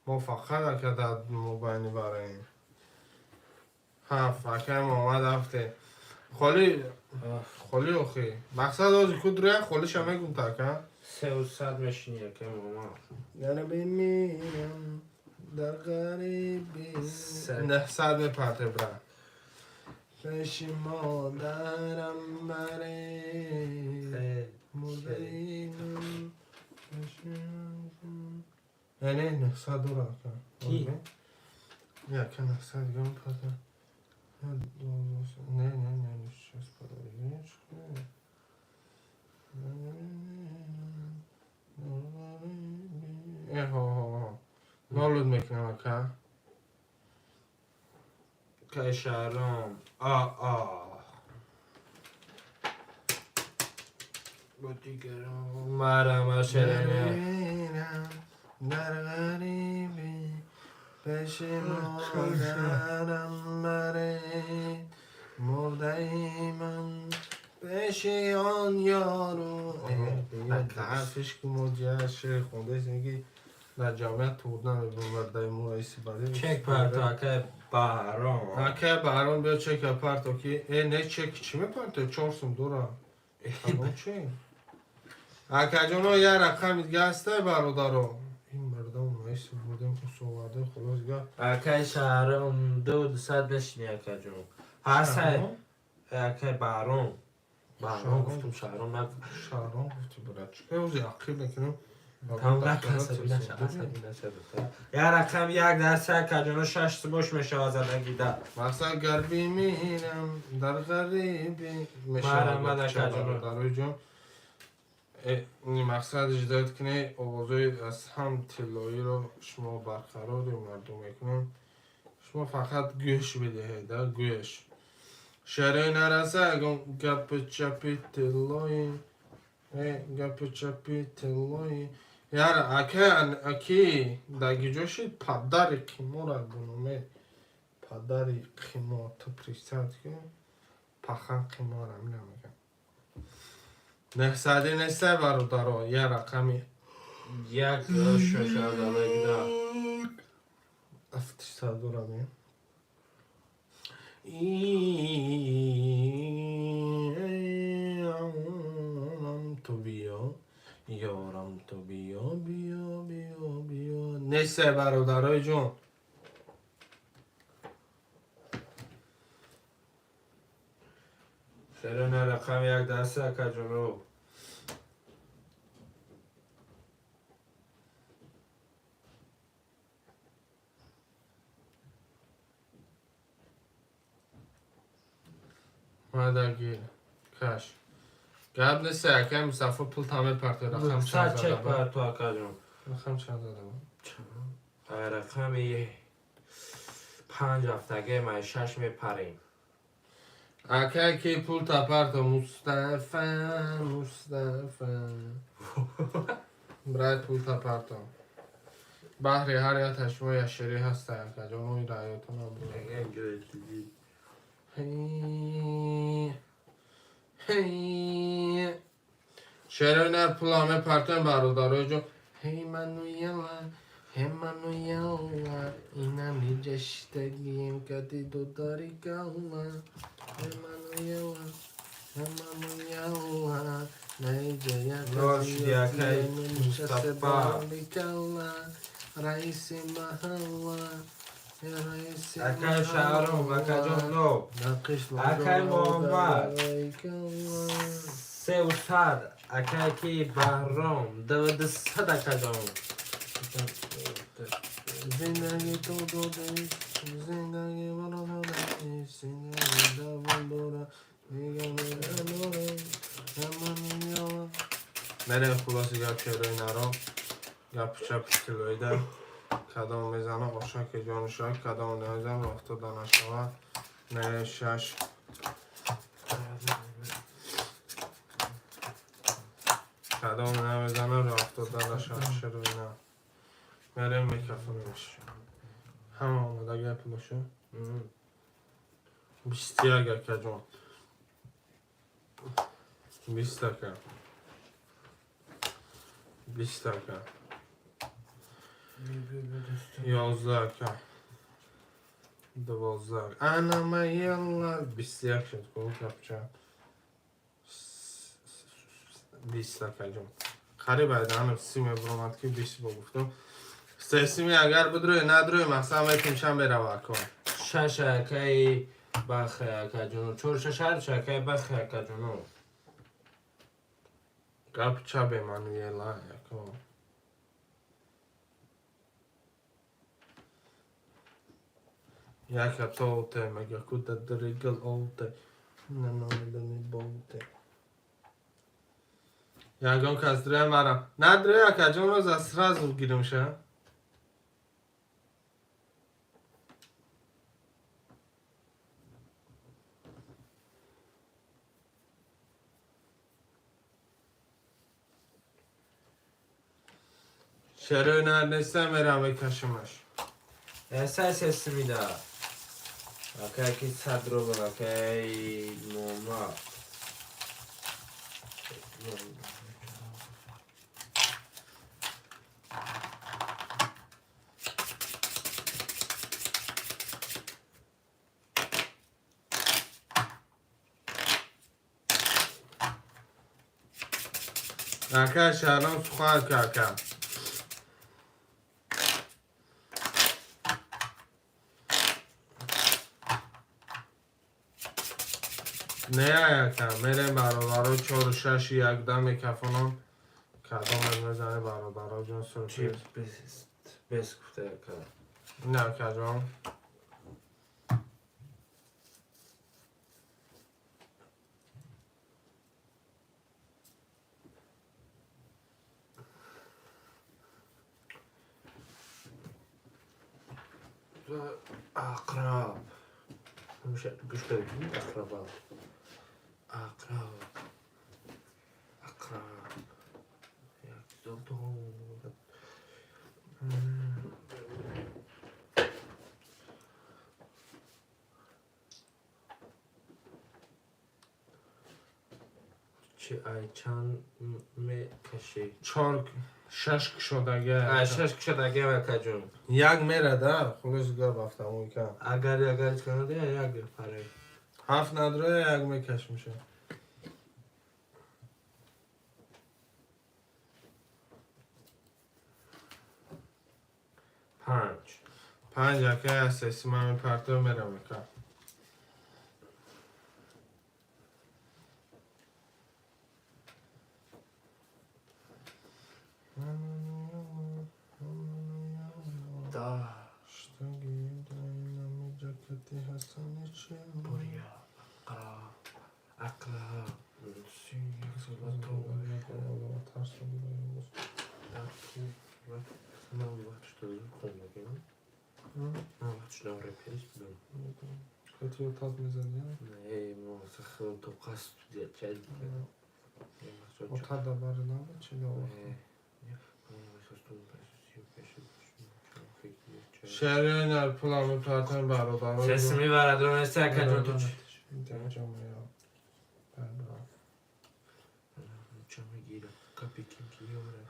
Мо фақат, ака, дар мобайни бараем. Ҳафт, акай Муҳаммад, ҳафте. Холӣ, холӣ, охи. Мақсад ҳози кудруя холиша мегум та, ака. Сеу сад мешини, акаи Муҳаммад. Гар бимирам дар ғарибӣ. Сад. 900 мепарте, бра. Пеши модарам баред. Мурдаи ман пеши. Не, 900 дора, ака. Ки? Яка 900 дига мепарте. Не, не, не, не, сейчас, подожди. Ҳо, ҳо, ҳо. Нолуд мекунам, ака. Акаи Шаҳром. А, а. Бо дигарон марама шерене. Дар ғарибӣ пеши модарам баред, мурдаи ман пеши он ёру. Ҳарфиш ки мо ҷия шеър хондаистем, ки дар ҷамъият турда мебурдаи мо раиси бади. Чек парто, акаи Баҳром. Акай Баҳром, биё, чека парто, ки не, чек чӣ мепарто, 4 сум дора. Кадом чек? Акаҷоно, як рақами дига ҳастай, бародаро. Ин мардам наиси бурдем, усовардем, хулос га. Акай Шаҳром, 2 200 бешини, акаҷон. Ҳастай, акай Баҳром. Баҳром гуфтум, Шаҳром нагуфтум. Шаҳром гуфти, брат. Чӣ ози ақиб мекунем? Тамом накасаби наша, асаби наша. Як рақам як дар се, акаҷоно, шаш бош мешавад задагида. Мақсад гар бимирам дар ғарибӣ мешавад. Марҳамат, акаҷоно. Бародарои ҷон. Мақсад ждать кунед, овозҳои аз ҳам тиллоиро шумо барқарори мардум мекунем. Шумо фақат гӯш бидиҳед, гӯш. Шерои нараса, ягон гапи чапи тиллои, гапи чапи тиллои. Яр ака, аки дагиҷо шид, падари қимора буноме, падари қимор. Ту представь ки пахан қимора мегам. Нехсади нестай, бародаро, я рақами як шашад задагида. Афти садора ме. Ёрам, ту биё, ёрам, ту биё, биё, биё, биё. Нестай, бародарои ҷон. Шерона рақам як даст, акаҷоно. Мадаги каш. Гап нест, акай Мустафо, пул таме парто, рақам чанд 100 чек зада? парту, акаҷон. Рақам чанд зада? Рақами панҷ ҳафтаге май шаш мепарем. Акай ки пул та парто, Мустафа, Мустафа. Брат, пул та парто. Баҳри ҳар як шумо як шери ҳаста, акаҷон, ои раётона буд. Ҳей, ҳей. Шерои нар, пул ҳаме партоем, бародарои ҷон. Ҳей, Мануела, ҳей, Мануела, инами ҷаштагием кати додари калла. Ҳей, Мануела, ҳей, Мануела, наиҷа Нол шуди, акай Мустафа. Калла, раиси маҳалла, раиси Акай Шаҳром, акаҷон, но. Акай Муҳаммад. 300, акай ки Баҳром, 2 200, акаҷон. Зиндагӣ ту додаи, зиндагӣ маро додаи, зиндагӣ давом дора, мерем. Хулоси гап, шерои наро, гапу чапи тиллоида кадом мезана, ошаки ҷонуша, кадом намезана, рофтода нашава. Не, шаш кадом намезана, рофтода нашава. Шерои на, мерем, микрофонаш ҳама омода, гап боша. 21, акаҷон, 20, ака, 20, ака, 11, ака, 12, анамаела, 21 шуд ку гапча. 20, акаҷон, қариб айдаанам 30 мебуромад, ки 20 бо гуфтам. Сесими агар бидрои, надрои, мақсад метим шам мерава, ако. Шаш, акаи Бахе, акаҷоно, чор шаш ҳарч, акаи Бахе, акаҷоно. Гап чабе, Мануела, яко. Яка тоте мега куда дригл оте наномедани боте. Ягон кас дроя марам надроя, акаҷон, роза сразу гирумша. Шерои нар нестам, мерам мекашимаш. Эсай сесимида, акай ки 100 рубл, акай Муҳаммад. Ака Шаҳром, сухан ка, ака. Не, ака, мерем, бародаро, чору шаши якда мекафонам. Кадом мезане, бародаро ҷон? Чи? Сюрприз. Бес гуфта, ака. Не, акаҷон. Ақраб. Ҳамеша гӯш кардӣ, ақраба. Ақраб. Ақраб. Як ду. Чи, ай чанд мекашӣ? Чор шаш кушодага. Ай шаш кушодаги, акаҷон. Як мерада, хулос гап, автомойка. Агар канада як паре. Ҳафт надроя, як мекаш меша. Панҷ. Панҷ, ака, асеси ман мепартоя, мерам, ака. Да. Буря. Ақраб. Ақраб. Ман вақт шуда хондагим. Ман вақт шуда реперис будам. Не, мо тоқа студия чай. Отар да бари набуд чи? Шериёи пулам мепартам, бародаро. Сес мебарад, неста, акаҷон, ту чӣ? Ча мегира? Капикин ки ёра.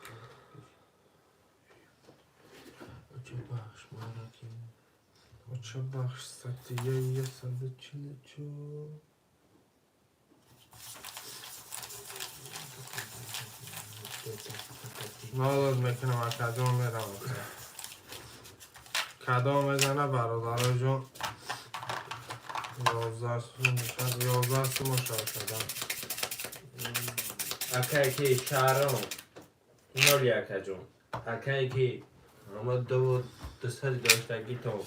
Оча бахш маракин. Оча бахш статья 144. Налад мекунам, акаҷон, мерам. Кадом мезана, бародароҷон? 11 сум, 11 сум шавад кадам. Акае ки Шаҳром ноли, акаҷон, акае ки ама дуву дусади доштагитон,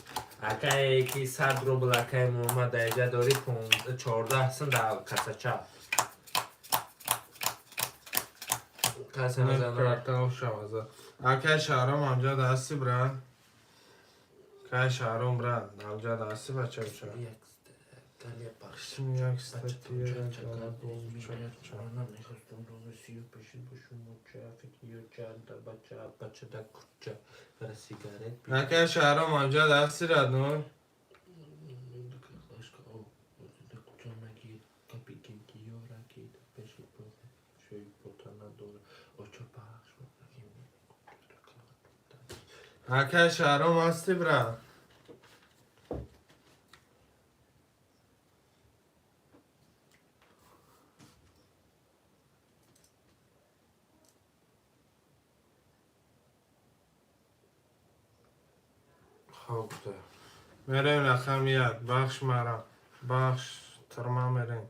акае ки 100 рубл, акаи Муҳаммад, даиҷа дорӣ, 14 сум дар касача каса мезанад. Акаи Шаҳром, амҷад ҳасти, бра? Акаи Шаҳром, бра, амҷад ҳасти, бача бача? Қисми як статья. Акаи Шаҳром, амҷад ҳасти, родной? Акаи Шаҳром, ҳасти, бра? Хоб. Мерем, рақами як, бахш марам, бахш тирма, мерем.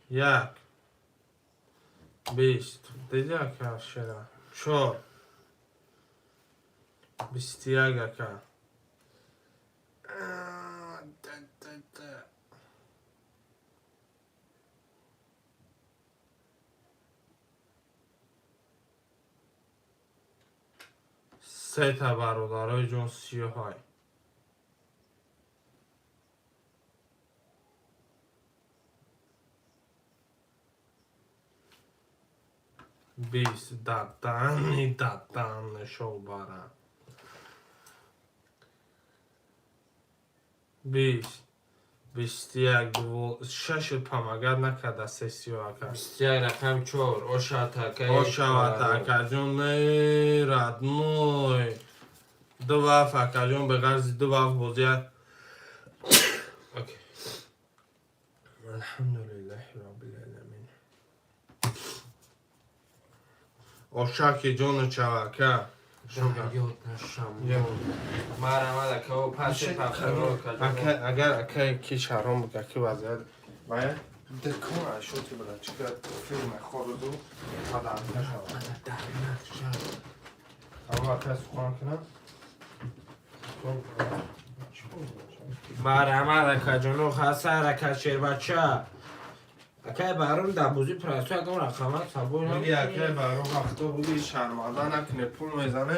Як, 20, диди, ака, шера, чор, 21, ака. А, да, да, да. Сета, бародарои ҷон, сиёҳай. 20, дадани дадан шобара. 20, 21, шашу помогать накарда сессиё, ака. 21, рақам чор, ошат, акаи. Ошават, акаҷон, не, родной. Ду ваф, акаҷон, бе ғарзи ду ваф бозия. Окей. Алҳамдулиллаҳи роббил аламин. Ошаки ҷону чавака. Ёд нашам. Марамад ака, паси пахтаро. Агар акай ки шаҳром буд, аки вазъият вая дикон ашоти буда, чика филме хорузу падарка шавад. Ама ака сухан кунам. Марамад акаҷону хасар ака шербача. Акай Баҳром дар бозӣ прасо ягон рақамат сабор. Буги акай Баҳром вақто буги шарманда накуне, пул мезане,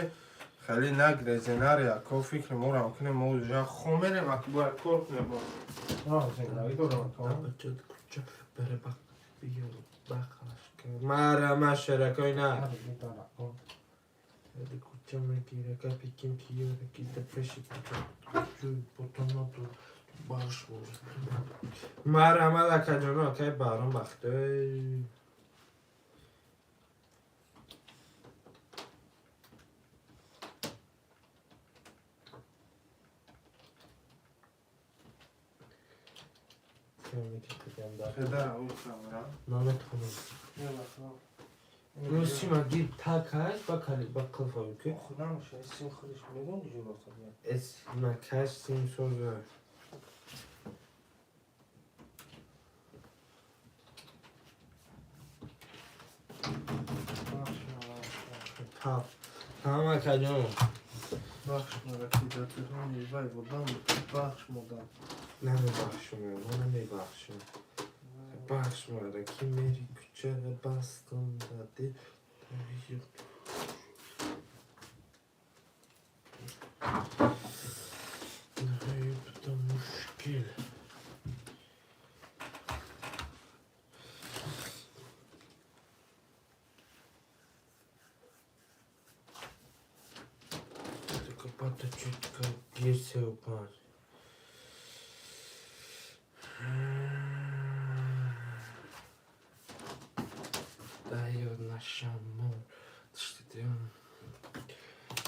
хеле нагрезе наре ако фикри морам куне, мо уже хом мерем, аки бояд кор кунем мо. Зиндагӣ дорам Марама шеракой на. Куча мегирака пекин киёра кида пеши потоноту баш. Марамад акаҷону акай Баҳром бахтой. Ну сима гир такаш ба кали ба қилфа ки. Худам сим худаш медон ҷо. Эс накаш сим соза. Тамом акаҷон. Бахш мара ки дар телефони вай будам, бахш модам. Намебахшум, ма намебахшум. Бахш мара ки мери кучара бастам дади. Мушкил. Копата чутка гир се опар. Даёд нашамо.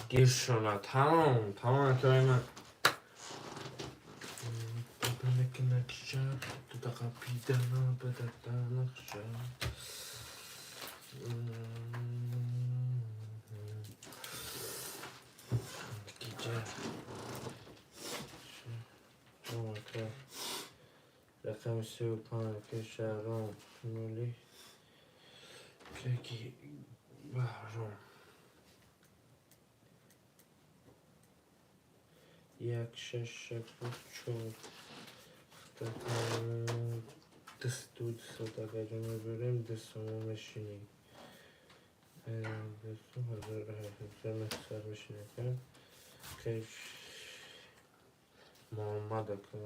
Гир шуна. Тамом, тамом акай. Нақша тудақапидана бадата нақша. Гиҷа. Рақами 35 ки шаҳром нули ки Баҳром. Як шаш чор дасту дусад агаҷо мебарем, 2 сомон мешинӣ. Дусу 1900 мешинӣ. Кеш Муҳаммад ака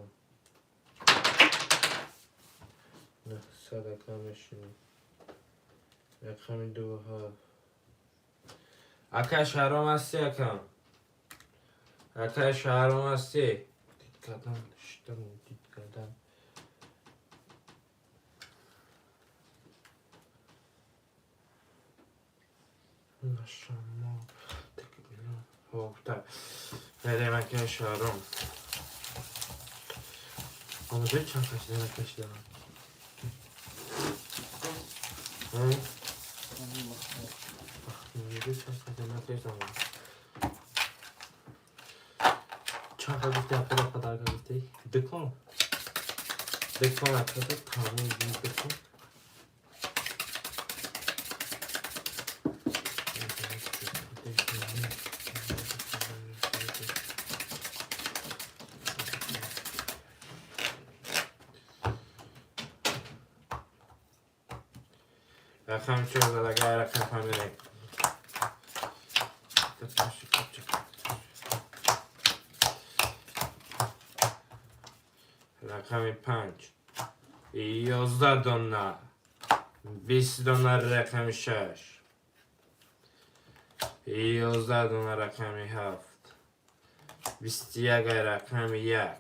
900 ака мешинӣ. Рақами 2 7. Ака Шаҳром ҳастӣ ака? Ака Шаҳром ҳастӣ? Дид кардам, шиштам, дид кардам. Нашамо. Хоб, берем ака Шаҳром. Омода чанд кашида накашидаам? Чанд кашида накашидам? Чанд гуфти апода подарка гуфти? Дикон. Дикон акада тамом дикон. Рақам чор задагай рақам фамилия. Рақами 5. 11 дона. 20 дона рақами 6. 11 дона рақами 7. 21 рақами 1.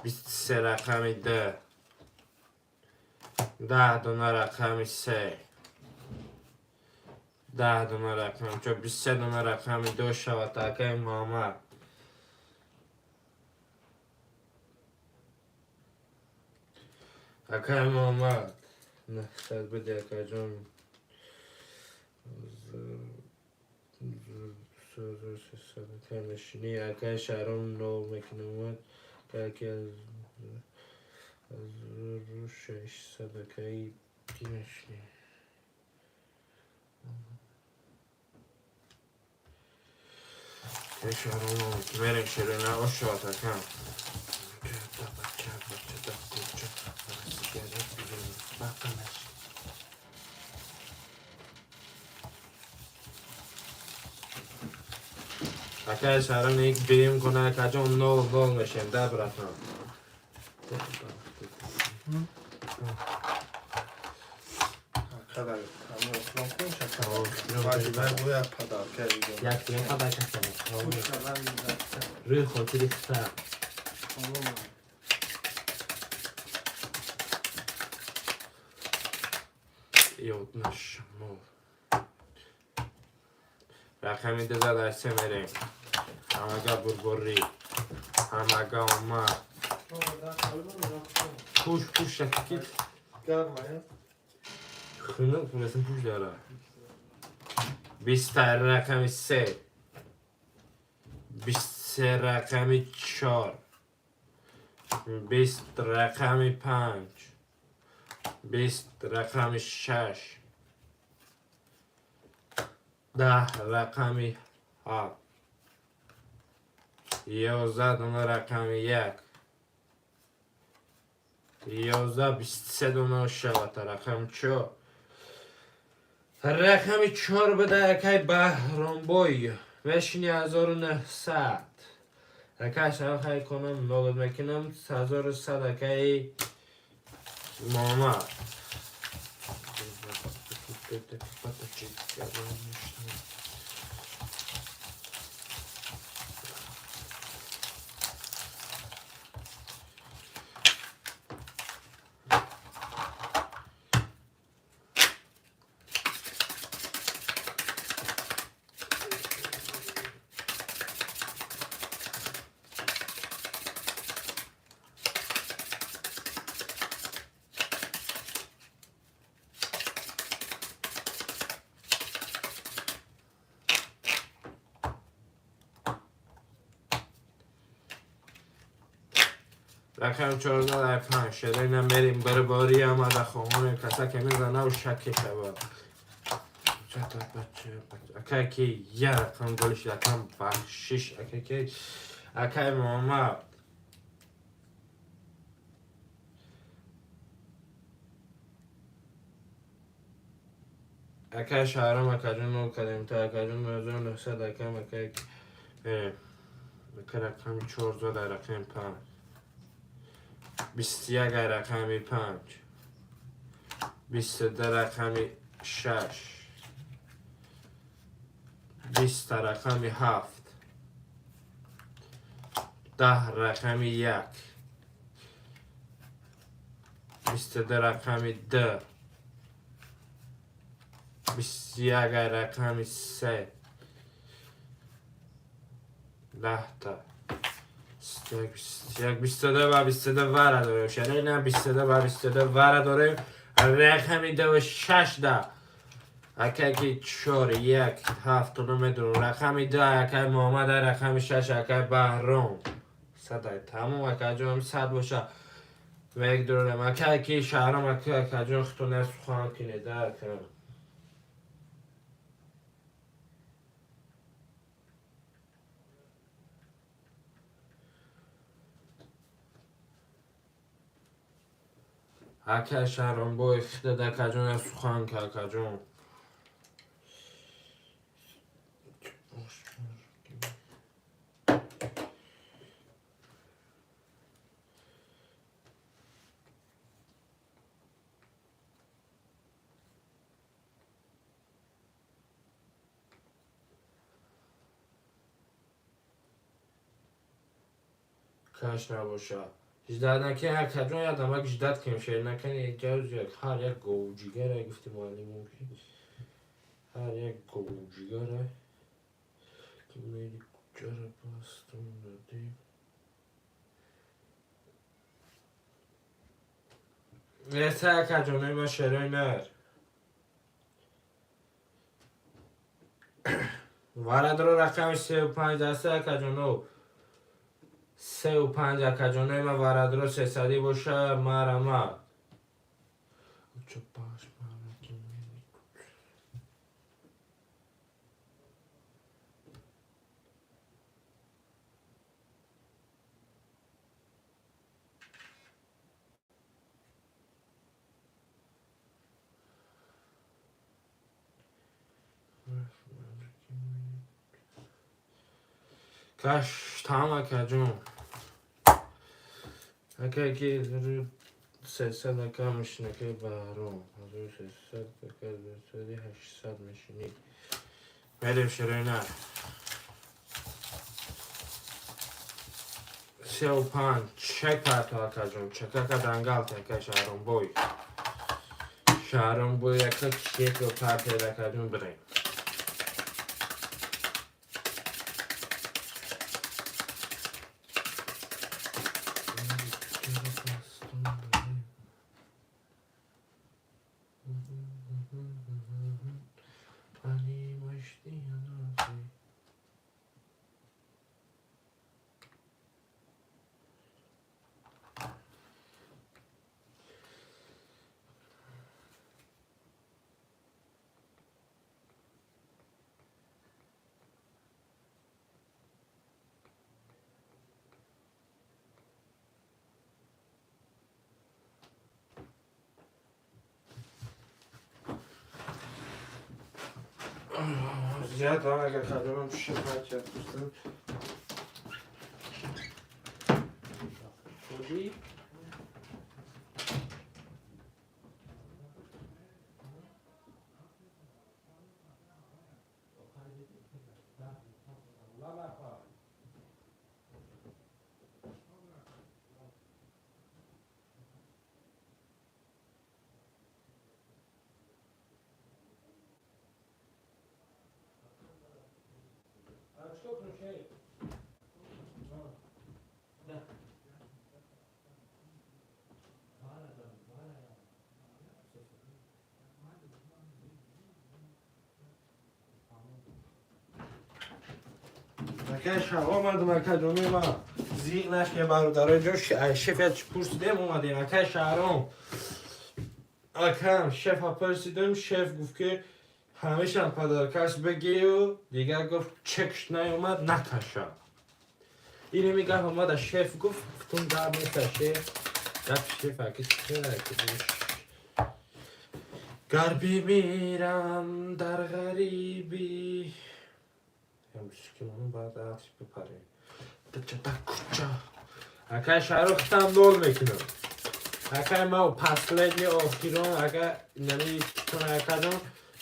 23 рақами 2. 10 дона рақами 3. 10 дона рақами 4. 23 дона рақами 2 шавад акаи Муҳаммад. Акаи Муҳаммад. 900 буди акаҷон. 1300 мешини. Акай Шаҳром нол мекунам. Каки 1600 акай ки мешини. Акай Шаҳром нол мерем ширина ошавад акам. Акай Шаҳром як бирим кона акаҷон нол нол мешем да братан. Қадар ҳамин ослон кун шака. Баъди вай бояд подарка видем. Як дигар подарка кунем. Рӯи хотири сар. Ёд нашмо. Рақами дузадар се мерем. Ҳамага бурборӣ. Ҳамага омад. Пуш пуш шакки. Хунук месын пуш дара. Бист рақами се. 23 рақами чор. 20 рақами панҷ. 20 рақами шаш. 10 рақами ҳафт. 11 дона рақами як. 11 23 дона шавад рақами чор. Рақами чор буда акай Баҳромбой. Мешини 1900. Акай шава хай конам нолод мекунам 1100 акай Муҳаммад. Рақам 14 5 шерина мерим барбори омада хоҳоне каса ки мезана у шаке шава. Чата бача бача. Акай ки я рақам голиш рақам бахшиш акай ки акай Муҳаммад. Акай Шаҳром акаҷон нол кардем та акаҷон 1900 акам акай ака рақами 14 рақами панҷ. 21 рақами панҷ. 22 рақами шаш. 20 рақами ҳафт. 10 рақами як. 22 рақами ду. 21 рақами се. 10та. 21 22 ва 22 вара дорем. Шарина 22 ва 22 вара дорем. Рақами ду шаш да. Акай ки чор як ҳафт намедонам. Рақами ду акай Муҳаммад, рақами шаш акай Баҳром. Садай тамом акаҷон сад боша. Мегдорем. Акай ки Шаҳром акай акаҷон худтон сухан кинед ака. Акай Шаҳромбой худат акаҷон сухан ка акаҷон. Каш набоша. Ждать наки акаҷон ядамак ждать кем шер накани ҷавз як ҳар як говҷигара гуфти муаллимон ки ҳар як говҷигара ки мери куҷара бастум додем. Неса акаҷонои ма шерои нар. Варадро рақами 35 аст, акаҷоно. 35, акаҷонои ма, варадро 300 боша, марама. Каш там, акаҷон. Ака ки 300, ака, мешинака баҳром. 1300, ака, 800 мешинӣ. Мерем, ширина. 35 чек парто, акаҷон. Чекака дангалт, ака Шаҳромбой. Шаҳромбой, ака, чекро партед, акаҷон, бирем. Зиёд агар хадамам шифат пурсам. Худи Акай, омадам, ака ҷони ма, зиқ нашке, бародарои ҷо, шеф пурсидем, омадем, акай Шаҳром. Акам, шефа пурсидем, шеф гуфт, ки ҳамешам подаркаш бигиру, дигар гуфт, чекш наёмад, накаша. Инеми гап омада, шеф гуфт, гуфтум, гап неста, шеф, гап шеф аки гар бимирам дар ғарибӣ. Баъд атш бипарем куча. Акай Шаҳрух, хитам нол мекунам. Акай ма, последний, охирон, ака нами акаҷон,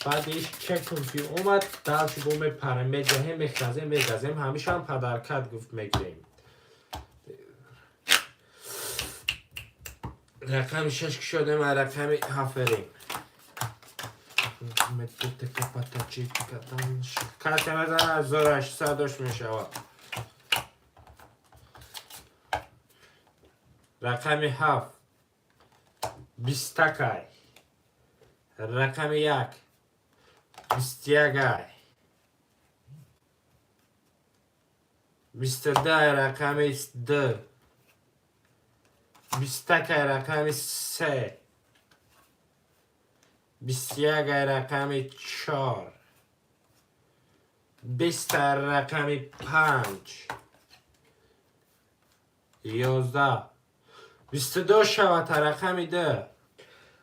баъдиш чекум ки омад, дальше бо мепарем, меҷаҳем, мехазем, мегазем, ҳамешам подаркат гуфт мегирем. Рақами 6 кушодем, рақами 7 берем. Касе мезана, 1800 мешавад. Рақами 7 бистакай, рақами 1 21-ай, 22-ай, рақами 2 бистакай, рақами 3 21-ай, рақами 4 20-ай, рақами 5 11, 22 шавад, рақами 2.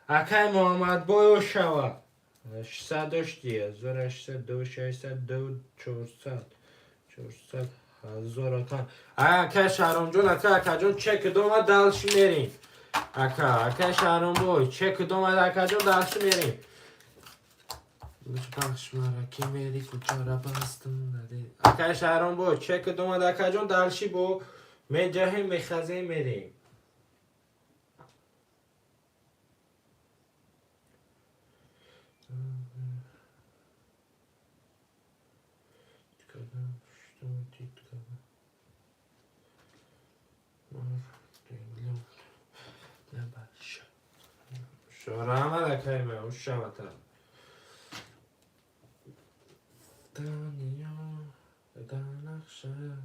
Акай Муҳаммадбой, шавад. 600 дошти, 1800, 600, 400, 400, 1000, ака. Ака Шаҳромҷон, ака, акаҷон, чек дома, дальше мерем. Ака, ака Шаҳромбой, чек дома, акаҷон, дальше мерем. Бахш мара ки мери кучара бастам. Ака Шаҳромбой, чек дома, акаҷон, дальше бо меҷаҳем, мехазем, мерем. Раҳмат, акайма, ушавата. бахша.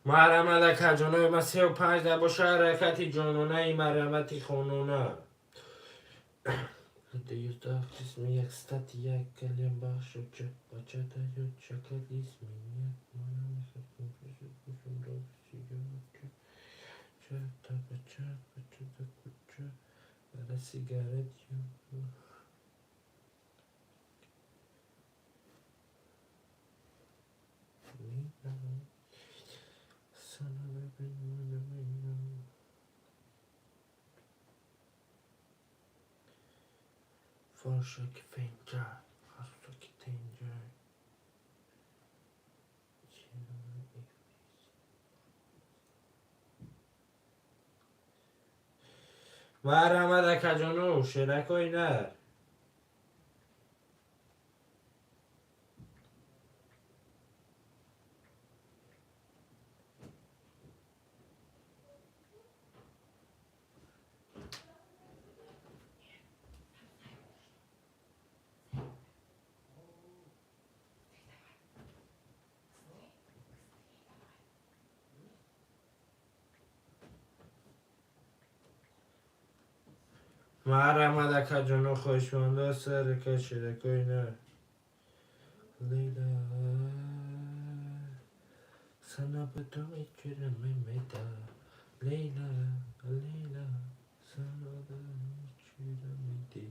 Марҳамат, акаҷонои ма, 35 да боша, ҳаракати ҷононаи марҳамати хонона. Як калем бахшу бачата чакат изменят. Сигарет. Försök finja, försök tänja. Марҳамат, акаҷону шеракои нар. Марҳамат, акаҷону хоҳишмандо, сарака шеракои нар. Лейла, sana потом мета. Лейла, Лейла, sana da içiremedi.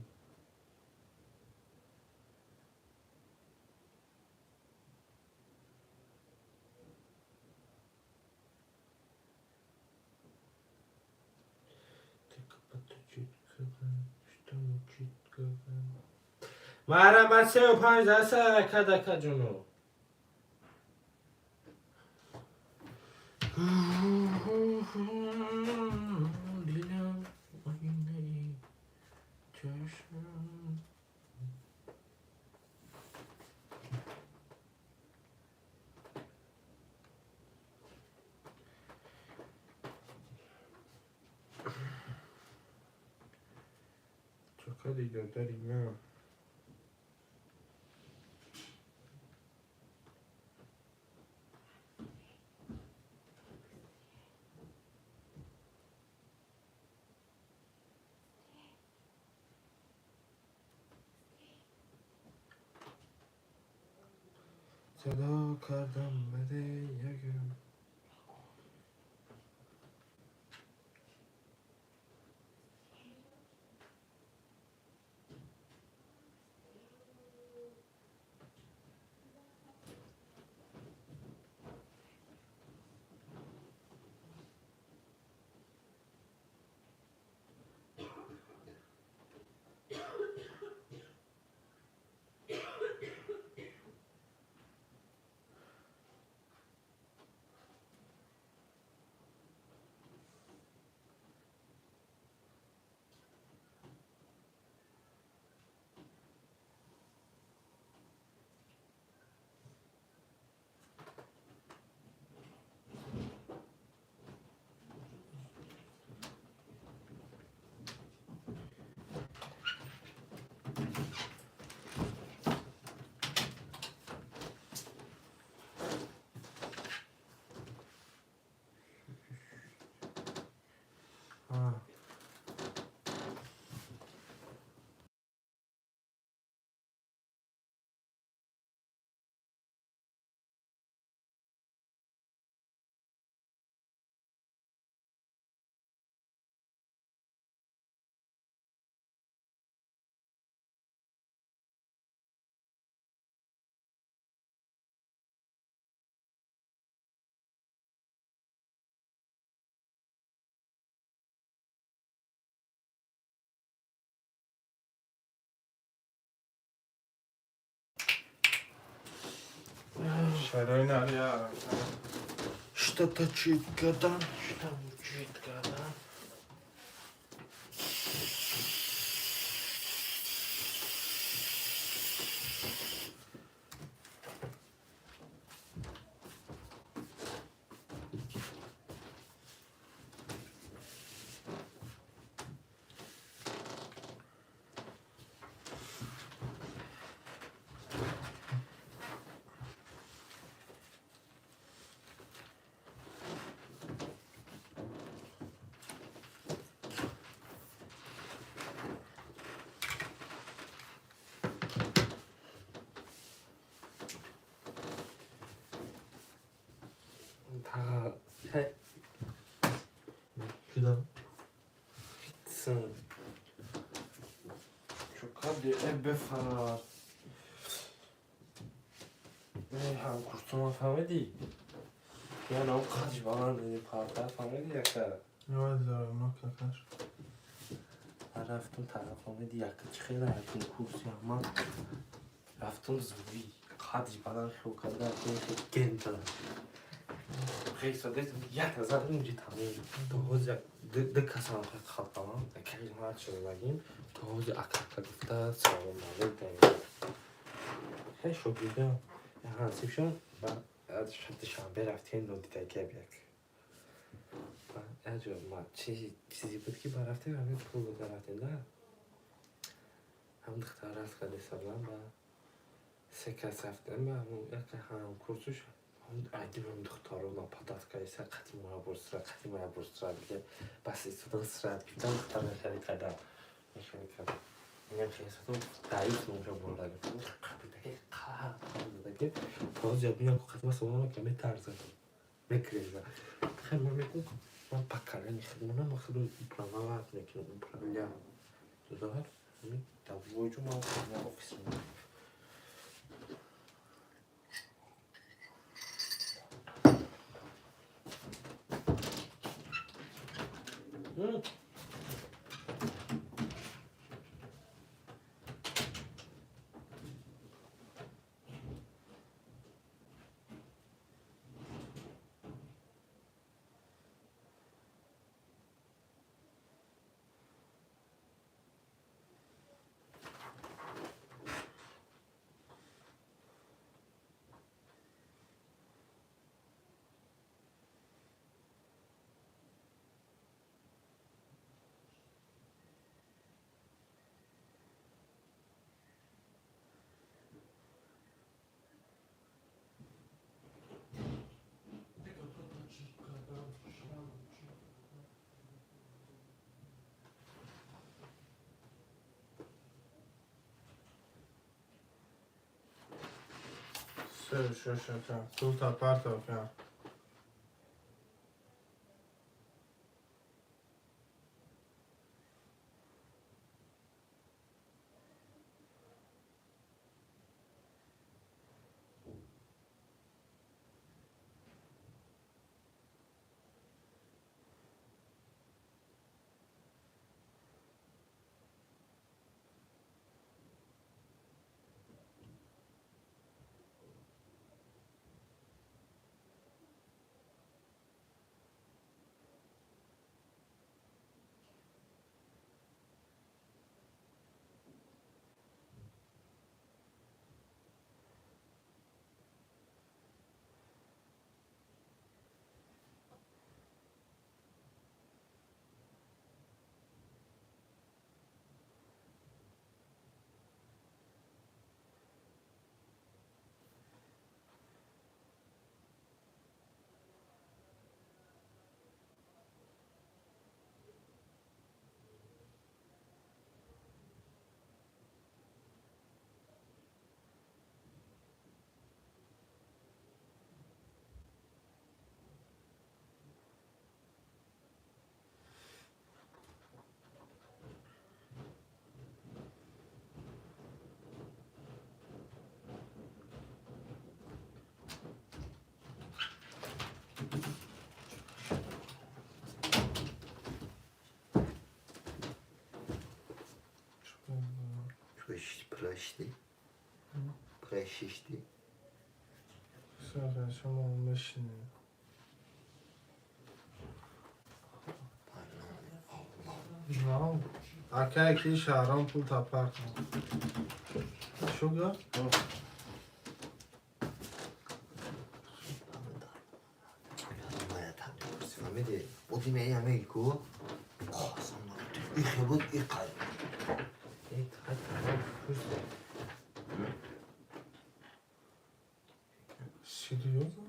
Марҳамат, 35 даста ҳаракат, акаҷону. Дилам оинаи чашм. Чакади додари ман. Садо кардам баде ягам. Шарои нар я. Что-то читка дан, что читка дан. Шида. Чокади э бефарар. Ҳамкурсума фаҳмидӣ? Яна он қадиш баланд диди парта фаҳмидӣ яка? Ёд дорам, но какаш. Ман рафтум тараф фаҳмидӣ яка чӣ хела якум курси ҳама рафтум зуди қадиш баланд хел карда хел гента. Хел садес як назар инҷи тамом. То ҳози як ду касам хел хат баланд акай ман шудагим то ҳози акака гуфта салом алейкум. Хел шогирдам ҳансибшон душанбе рафтем нодидагиаб як чизе буд ки ба рафтем ҳамин пул дода рафтем да ҳам духтар рафт кардеса будам ба се кас рафтем ба яке ҳамкурсуш айдим духтаро нападат кардеса қати моя бурсра қати моя бурсра диге бас истодан срат гирифтам духтар мехели кардам мехели кардам инам хеле даюс номша бурда қабидаги қадаги ҳозир бинам қати ма салом ка метарзад мекреза хел ман мегӯм ман поколение худмона ма худу управлять мекунам управлять додар ҳамин давоҷу ман офис. Се шаш ака. Пулта парта ака. Прочти. Прочти. Всё, шумо мешинем. Акай ки шаҳром пул тапар кун. Шуга? Фаҳмиди? Будим эй Америку. Ихе буд иқай. Серьезно?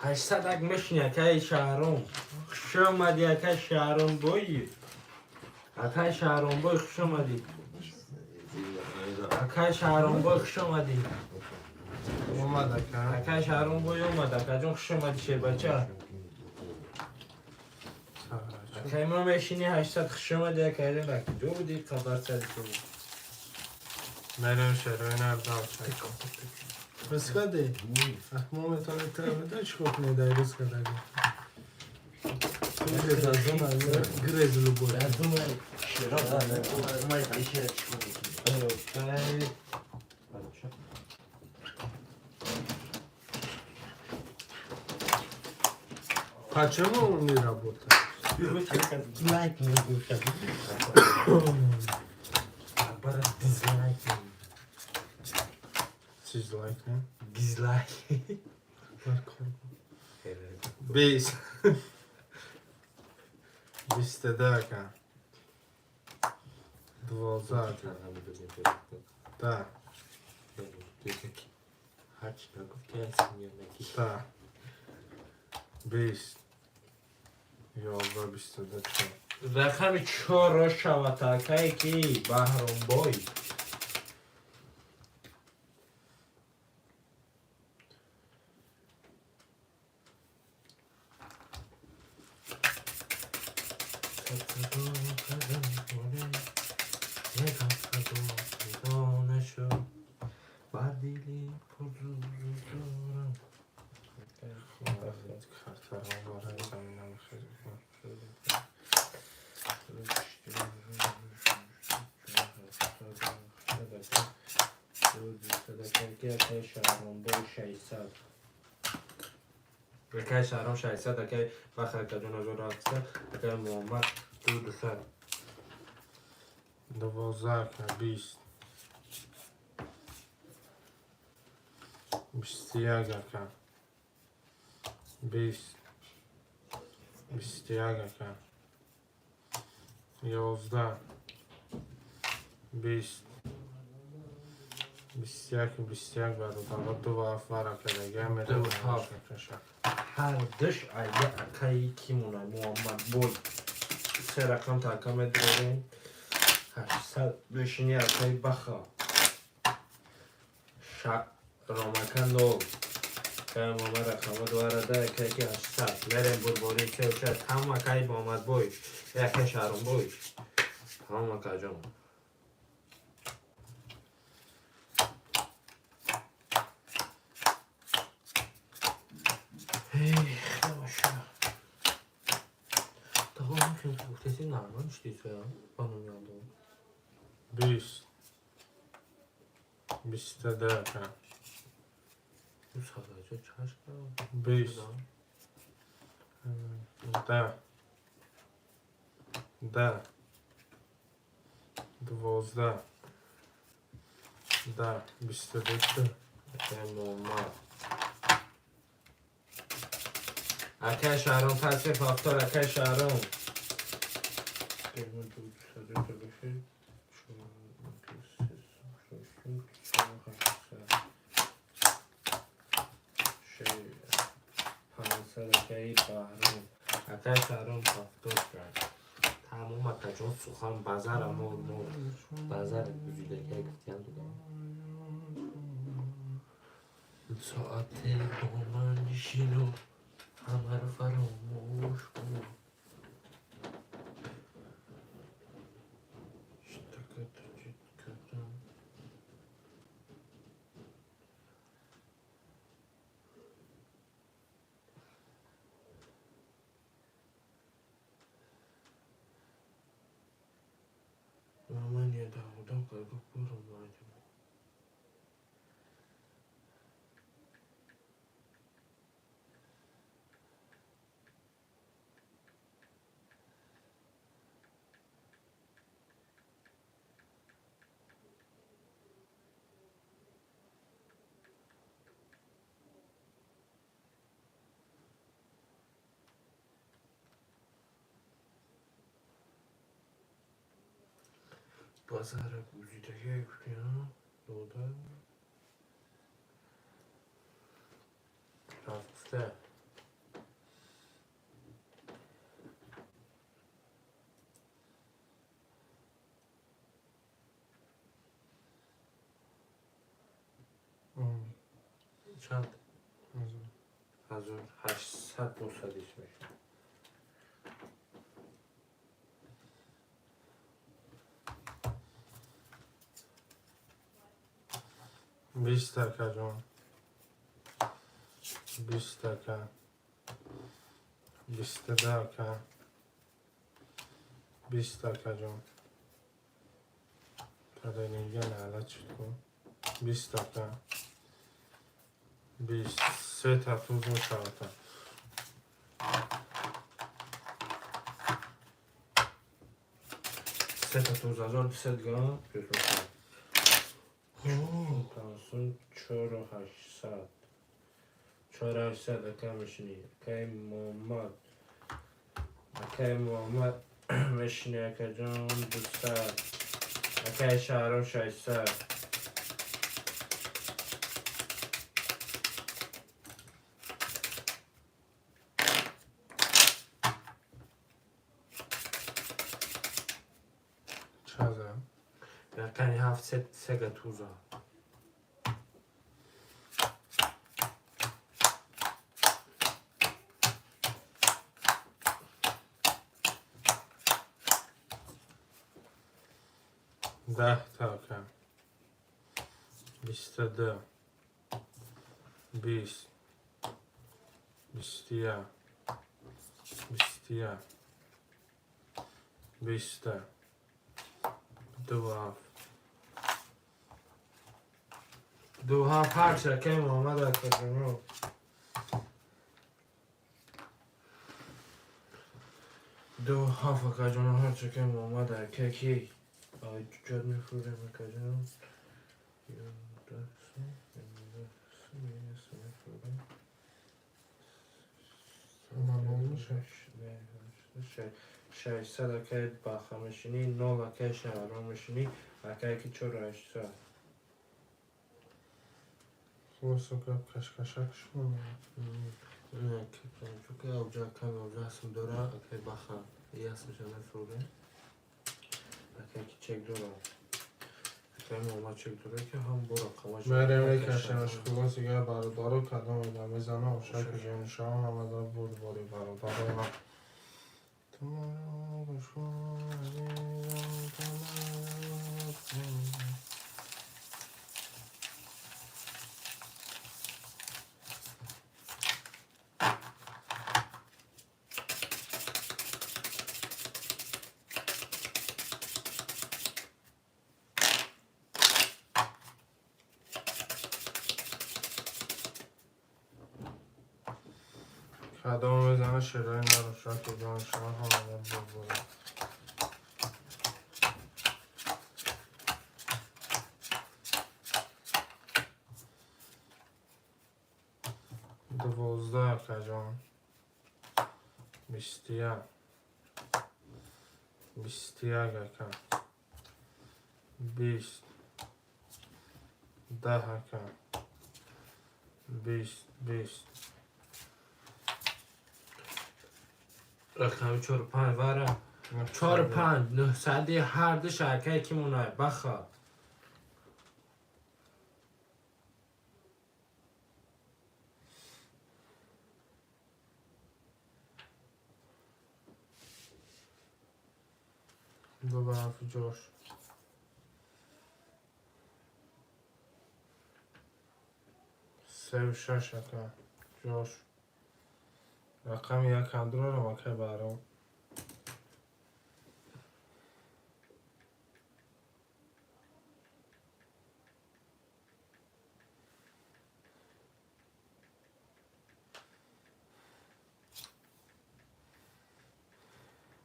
800 ак мешини акаи шаҳром. Хуш омадӣ акаи шаҳром бои. Акай Шаҳромбой, хуш омадӣ. Акай Шаҳромбой, хуш омадӣ. Омад, ака. Акай Шаҳромбой омад, акаҷон, хуш омадӣ, шербача. Акай мо мешини 800, хуш омадӣ, акайҷон, куҷо будӣ, хабар сари ту. Мерем шерои нардам. Рискади? Мо метавонем тра чӣ кор кунем дар рискадаги? Грез любой. Омади, хали шера чӣ кор мекунӣ? Почему он не работает? Лайк мегӯшад. Бара дизлайк. Дизлайк, не? Дизлайк. Бист. Бисту ду, ака. 12, ака. Да, Ҳарчи нагуфти, ҳастимиёнаги. Да. 20. 11, 22, чор. Рақами чорро шавад, акае ки Баҳромбой. Бар дили пурзурам. Картаро барои замина мехезем. Акай Шаҳром 600, акай Бахар каҷон 1700, акай Муҳаммад 200. 12, ака, 20. 21, ака. 20. 21, ака. 11. 20. 21, 21, бародаро, ду ҳафт варака дега Ду ҳафт. мерем. Ҳар душ ая акаи ки монай Муҳаммад бой. Се рақам така медорем. 800 бешини, акаи Баха. Ромака нол. Акаи Муҳаммад рақама дуарада, акаи ки 800. Мерем бурбори се шаш. Ҳам акаи Муҳаммад бой. Акаи Шаҳромбой. Тамом, акаҷон. Эй, хорошо. Тағо ким гуфтеси, нормально шудӣ, ба номи Аллоҳ. 20. 22, ака. Садаҷа чашка. 20. 10. 10. 12. 10. 22. Акаи Муҳаммад. Акаи Шаҳром тасриф ҳафтод, акаи Шаҳром. Ду, ду, чор, се, чор, ҳаштсад. 500, акаи Баҳром. Акаи Шаҳром 70 кард. Тамом, акаҷон, сухан базара мо базара гузидака гуфтиям дудам. Соате бо ман нишину ҳамаро фаромӯш кун. Штака таҷид кардам. Ман ядавудам карга буромадем. Базара гузидака гуфтиям дода. Рафт гуфта. Чанд? 1800 900 мешавад. 20 акаҷон. 20 ака. 22 ака. 20 акаҷон. Падаринга лаълат шуд ку. 20 ака. 20 се та туз мешавад. Се та туз 1200 грамм плюс мешавад. Пансун 4800. 4800 ака мешинӣ. Акаи Муҳаммад. Акаи Муҳаммад мешинӣ акаҷон 200. Акаи Шаҳром 600. Чанд зад? Рақами ҳафт сега туза. 10 та ака. 22. 20. 21. 21. 20 та. 2 ҳафт. 2 7 ҳашт акаи Муҳаммад акаҷоно. 2 7 акаҷоно ҳашт акаи Муҳаммад ака ки ҷод мефурӯшем акаҷоно. 11 сум, 11 сум, мефурӯшем. Ман мешавад. 600 акаи Баха мешинӣ, 0 акаи Шаҳром мешинӣ, акае ки 4800. Хулоса гап кашкашак шуд. Чунки авҷа ками авҷа ҳастм дора, акаи Баха ясмша мефурӯшем. Акае ки чек дора. Акаи Муҳаммад чек дора ки ҳам бо рақамаш. Мерем мекашемаш. Хулоса гап бародаро кадом одам мезана ошаки ҷоншаҳон ҳамада бурдбори бародарона. Ту маро гӯшвор азизам, ту маро кадом мезана шерои нарошаки ҷоншаҳон ҳамада бурдбори. 12 акаҷон. 21. 21 ака. 20. 10 ака. 20 20. Рақами чор панҷ вара. Чор панҷ нӯҳсади ҳарду шаркае ки монай баха. Ду ба ҳафт ҷош. Сеу шаш ака. Ҷош. Рақами якам дорам акай Баҳром.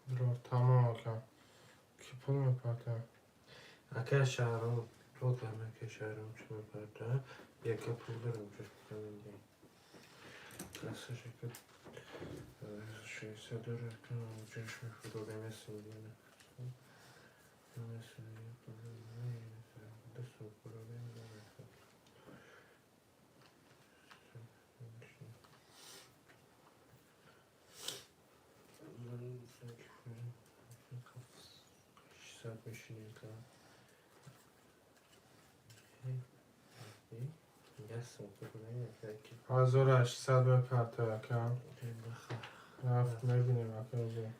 Дурор тамом ака. Ки пул мепарта? Акай Шаҳром додам акай Шаҳром чӣ мепарта? Яка пул дорам ҷош мекунам. Кассаша ка 600 дора ҷош мефурӯрем ясин. Се сум ки. 1800 мепарто, ака. Рафт, мебинем, ака, уже.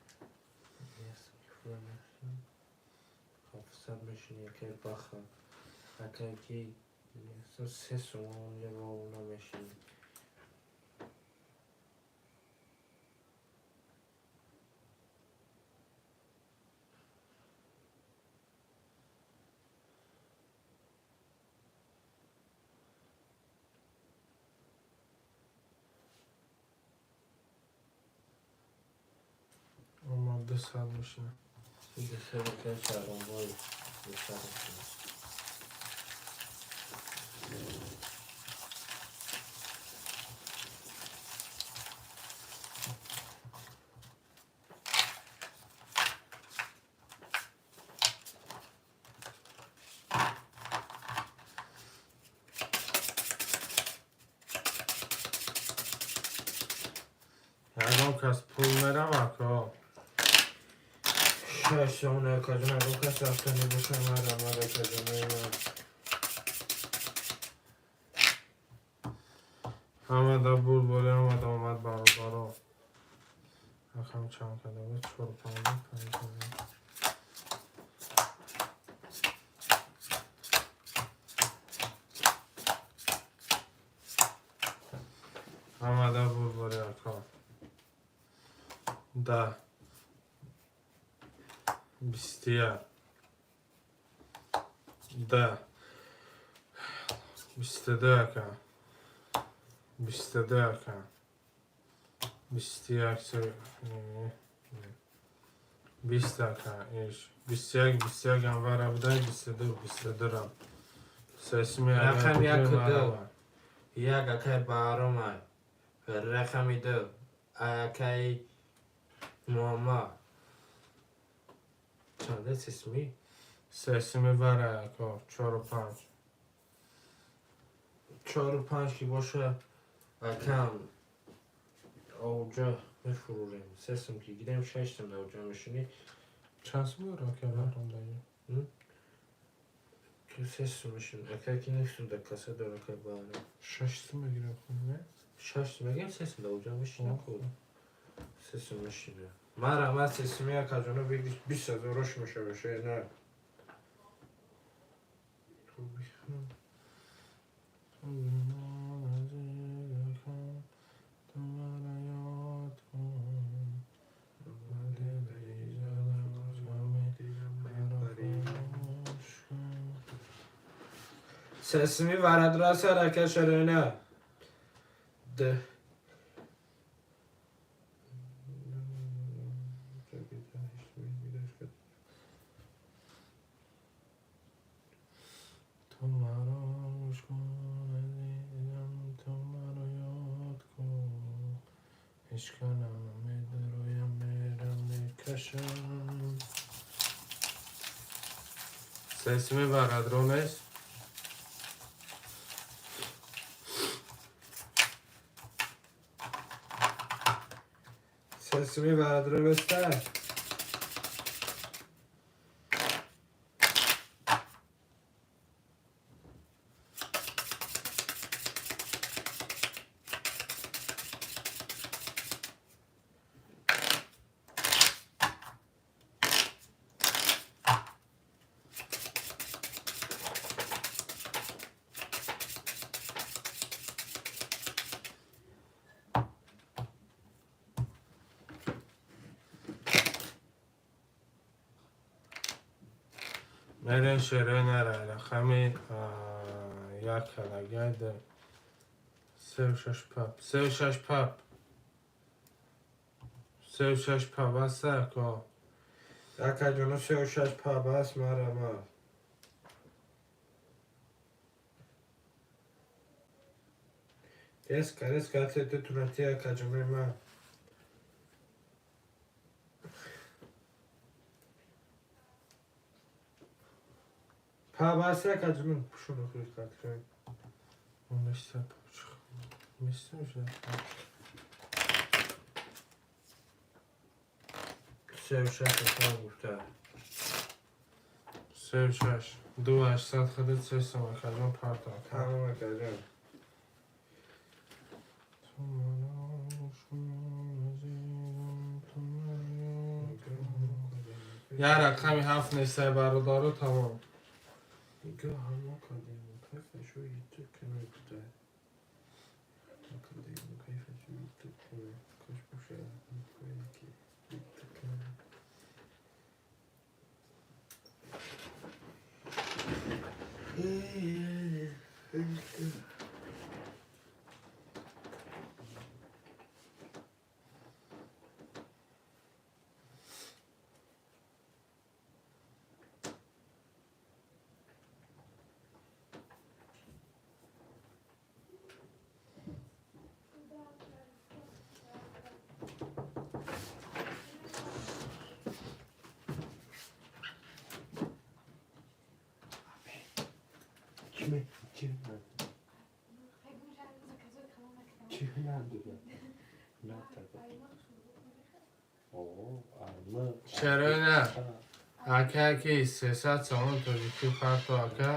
700 мешини, акай баха. Акай ки 3 сум онҷа ровно мешини. Ама 200 мешина. 200, акай Шаҳромбой, 200 мешини. Ягон кас пул мерам, ака. 6 сум, акаҷон, ягон кас рафтанӣ боша, марамад, акаҷонои ман. Ҳамада бурдборӣ, ҳамада омад, бародаро. Рақам чанд карда буд? Чору панҷ, панҷ. Ҳамада бурдборӣ, ака. 10, 21, 10, 22, ака, 22, ака, 21, 20, ака, иш 21, 21 анвара будай, 22, 22 рам сесми. Рақам яку ду. Як, акай Баҳромай. Рақами ду, акай Муаммар. Чанда сесми? Сесми вара, ака, чору панҷ. Чору панҷ ки боша, акам, оҷа мефурӯрем. 3 сум ки гирем, 6 сум дар оҷа мешинӣ. Чанд сум дора, ака, Баҳром даги? Ки 3 сум мешинӣ, ака, ки 9 сум дар каса дора, акай Баҳром. 6 сум мегирем, хуб не? 6 сум мегирем, 3 сум дар оҷа мешинӣ ку. 3 сум мешинӣ. Мара сесуми, акаҷоно, бигир, 20 000 рош мешава, на. Ту мара ёд кун, ба дили задам, маро фаромӯш кун. Сесуми варадра сар, ака Шарона. Д Ту маро гӯш кун, азизам, ту маро ёд кун. Ишканам медароям, мерам, мекашам. Сесими варадро нест. Сесуми варадро неста. Мерем, шерои нара, рақами як халагайда, сеу шаш пап, сеу шаш пап, сеу шаш пап аста, ако. Акаҷоно, сеу шаш пап аст, марама. Резко, резко атете тунати, акаҷонои ман. Пап аст, акаҷоно, пушуно худ қатра. Места места уже. Сеу шаш акам гуфта. Сеу шаш, 2 800 хадид, 3 сум, акаҷон, парто. Тамом, акаҷон. Я рақами ҳафт нестай, бародаро, тамом. نگاه هم کردیم كيف شو يتكلم بتاع كردیم كيف شو يتكلم كاش باشه يتكلم. Kime? Kim? Kim надо? Чаро на? Ака, ки 300 сомон тоҷикӣ парто, ака.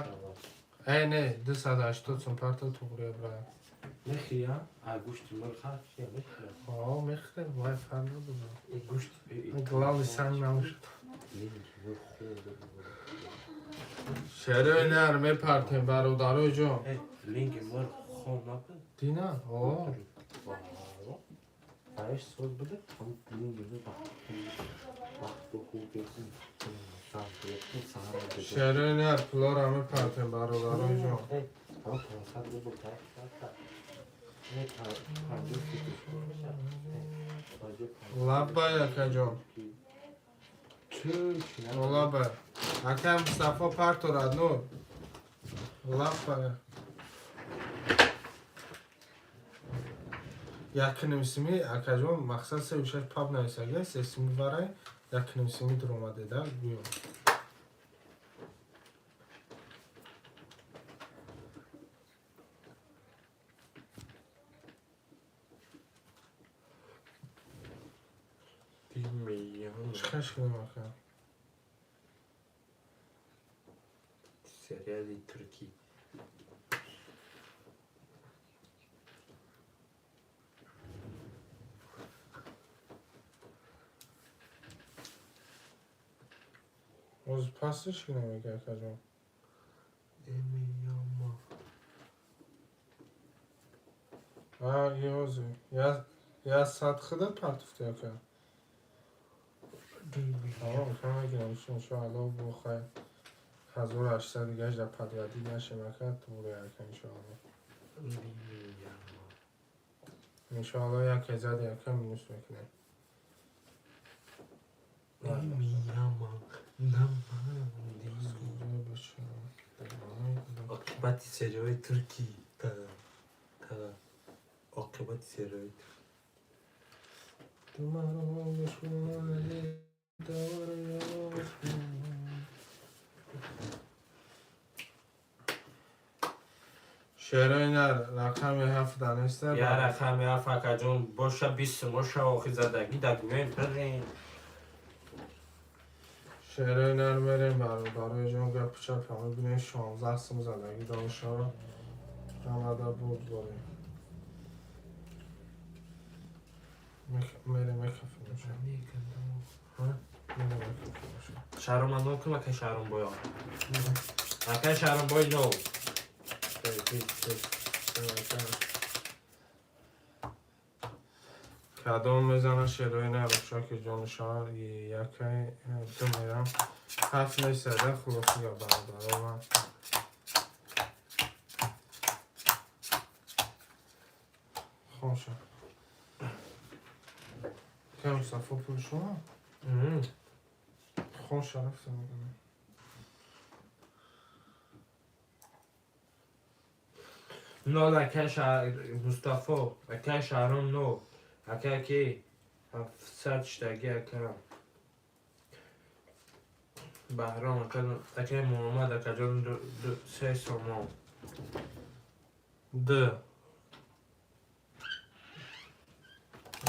Эй, не, 280 сом парто, туғрия бра. Мехия? А гӯшти мурға чия мехия? О, мехӯрем, вай фар надодам. Гӯшт. Главный санг намешуд. Шерои нар мепартем, бародарои ҷон. Линги мурғ хом набуд? Дина? О. Барош соз буда? Ҳам линги мурғ вақту хуб. Шерои нар пулора мепартем, бародарои ҷон. Ҳам 500 рубл Лаббай, акаҷон. Лаббай. Ака Мустафо парторад, ну. Лаббай. Якнимсими, акаҷон, мақсад сеу шаш паб нависага, сесими варай, якнимсими дуромадеда, гӯё. Чӣ кунем, ака? Сериали туркӣ. Оз пастиш кунем, ака, акаҷон? Демияма. А, ёзи. Я сад худат партуфти, ака? Тамом, ака, мегирам, иншоалло, бо хайр. 1800 дигаш дар подводить нашем, ака, туғри, ака, иншоалло. Иншоалло, як зади, ака, минус мекунем. Демияма. Оқибати сериалҳои туркӣ. Оқибати сериалҳои туркӣ. Ту маро гӯш кун, давара гӯш кун. Шерои нар рақами ҳафт данеста. Я рақами ҳафт, акаҷон, боша, 20 моша охи задагӣ да гӯем бирем. Шерои нар мерем, бародарои ҷон, гапу чапа мебинем, 16 сум задагӣ донишаро ҳамада бурд дорем. Мерем, мекафем. Мерем, мекафем. Шаҳром нол кун, ака Шаҳромбой. Ака Шаҳромбой нол. Тез, тез. Кадом мезана шерои нар, шоки ҷонишон якай ду мерам. Ҳафт несада, хулосига, бародаро, ман. Хомша. Кай Мустафо пули шумо? Хомша рафтам мекунам. Нол, ака Мустафо, ака Шаҳром нол. Ака ки 700 штаги, ака Баҳром, ака, акаи Муҳаммад, акаҷон, 3 сомон. Д.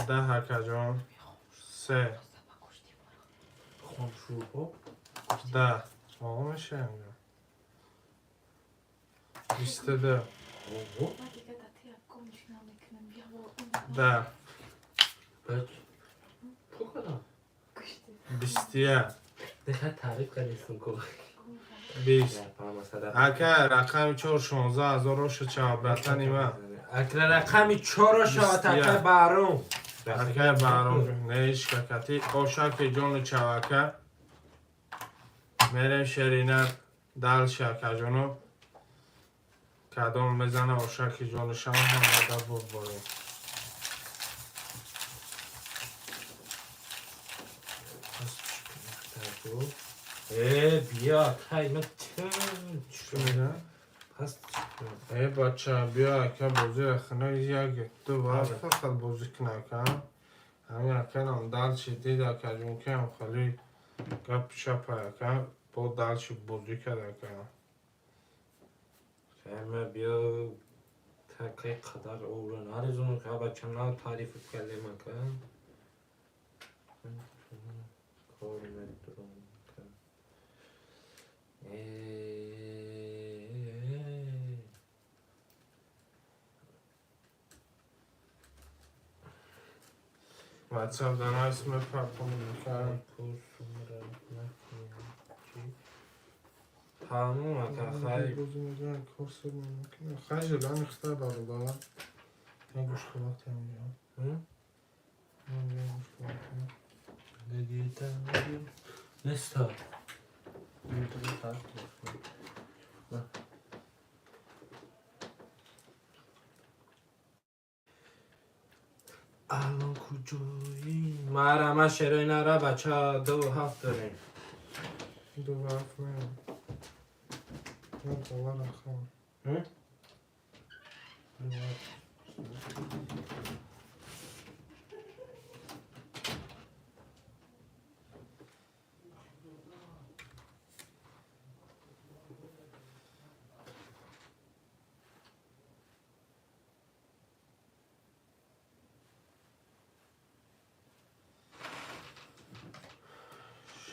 10, акаҷон. Се. Хомшӯрбо. 10. Оға мешавем. 22. Ого. 10. Баъд чӣ кардам? 21. Нехай таъриф кардистум ку. 20. Ака, рақами чор 16 000 оша чава, братани ма. Акра, рақами чоро шавад, ака Баҳром. Акай Баҳром, не ишкакати ошаки ҷону чавака. Мерем шерина дальше, акаҷону. Кадом мезана ошаки ҷону шава, ҳамада бурборем. Э, бия, тай ма. Чӣ мегӯям? Пас. Э, бача, биё, ака, бозӣ хина, як ду вақт фақат бозӣ кина, ака. Ҳамин аканам дальше дид, акаҷон, ки ҳам хеле гап шапа, ака, бо дальше бозӣ кард, ака. Хайма, биё, такай қадар овра нарезун, ка бача, на таъриф кардем, ака. Кор медурам. Э. Ватсап данайс мепартом, ака. Тамом, ака, хай. Бозӣ мезанам, кор сер мекунам. Хай, желани хиста, бародар. Як гӯшқабақ таминҷа. Як гӯшқабақ. Неста. Алон куҷои? Марама, шерои нара, бача, ду ҳафт дорем. Ду ҳафт меам. Ман доллар хам. Ду ҳафт.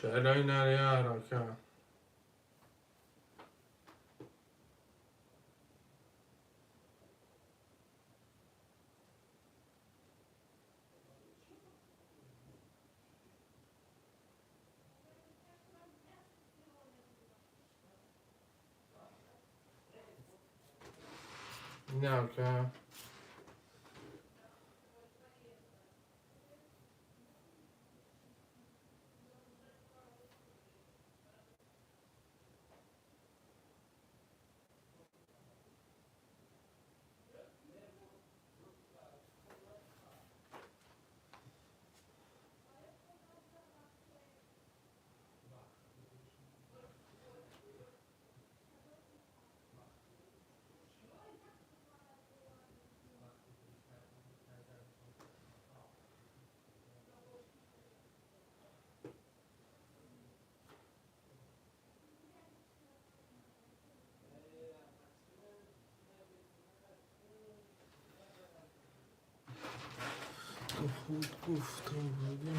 Шерои нарияр, ака. Не, ака. Ту худ гуфтам будем.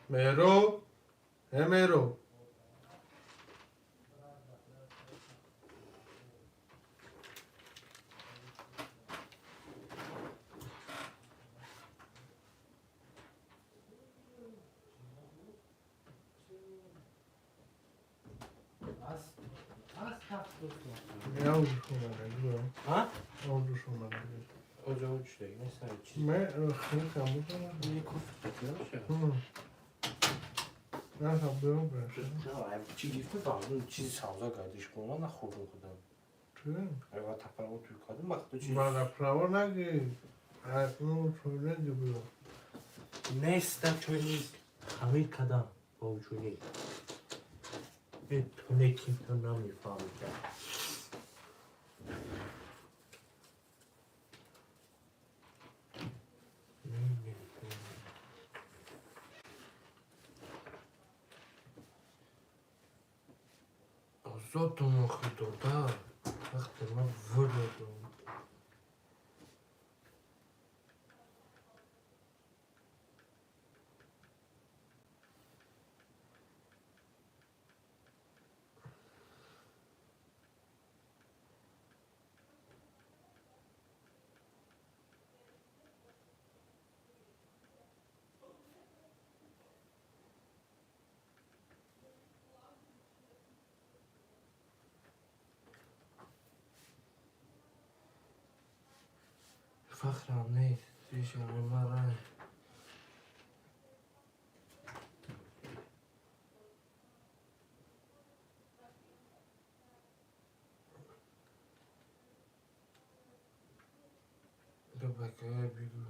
Меро, э, Меро. Оҷуш омада. А? Оҷуш омада. Оҷа оҷуш неста чиз. Ме хеле камбудам. Не, кофе қатӣ. На, хабдем баша. Чӣ гирифта баъзан чизи савза гардиш кунам, нахӯрдум худам. Чӣ? Ва тапаро туй кардам, вақто чиз. Бада право наги. Ну, чойнеги биё. Неста, чой нест. Хамир кардам бо чойник. Ту неким, ту намефаҳмидам. Зотум охи дода. Вақте ман выродам. Фахрам нест, ишами мара. Бакая бигӯ.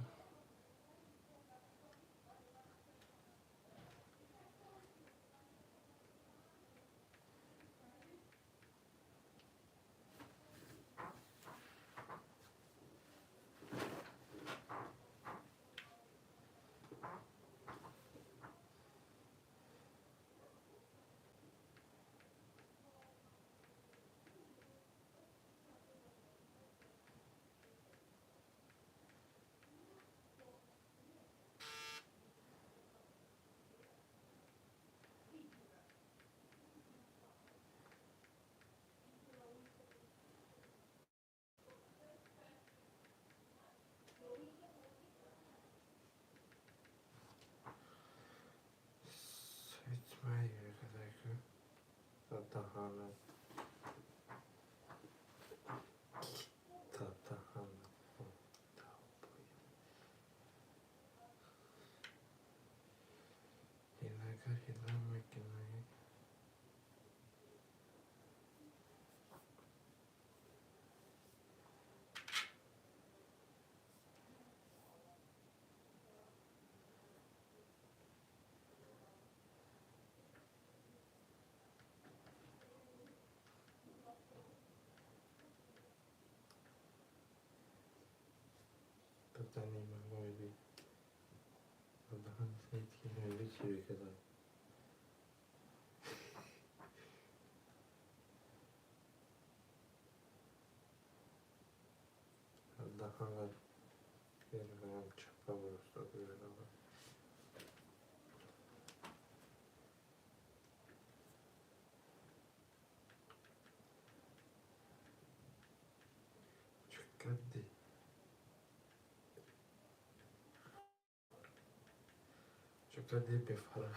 Чокади бефара.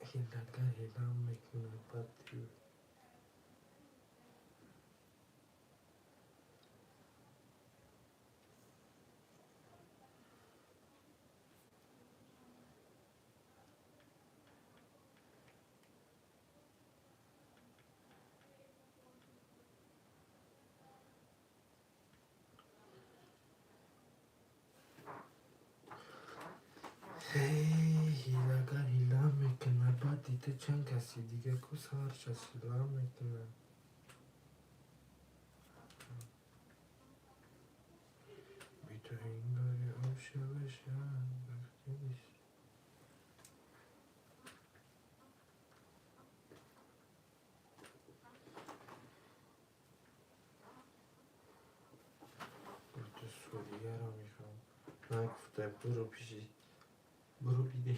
Ҳилага ҳила мекунад, баъд ҳилагар ҳила мекунад, баъд дида чанд каси дига ку сарша сила мекунад. Биту ҳингари об шавашад вақте нест. Гуфту Сурияро мехоҳам. Нагуфта буро пиши буро биде.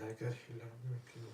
Агар ҳила мекунам.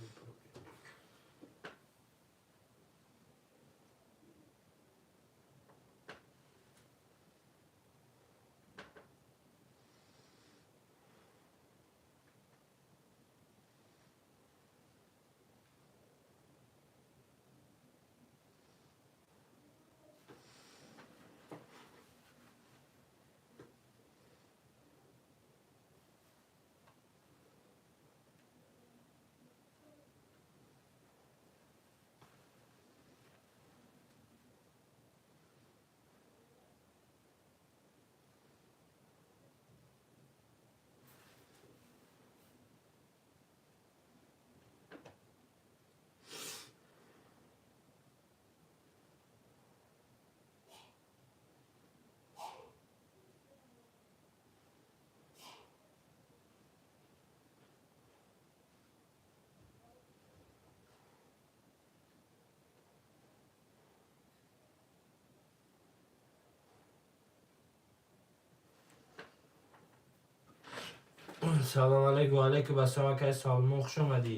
Салом алейкум, алейкум ассалом, акай Салмон, хуш омадӣ.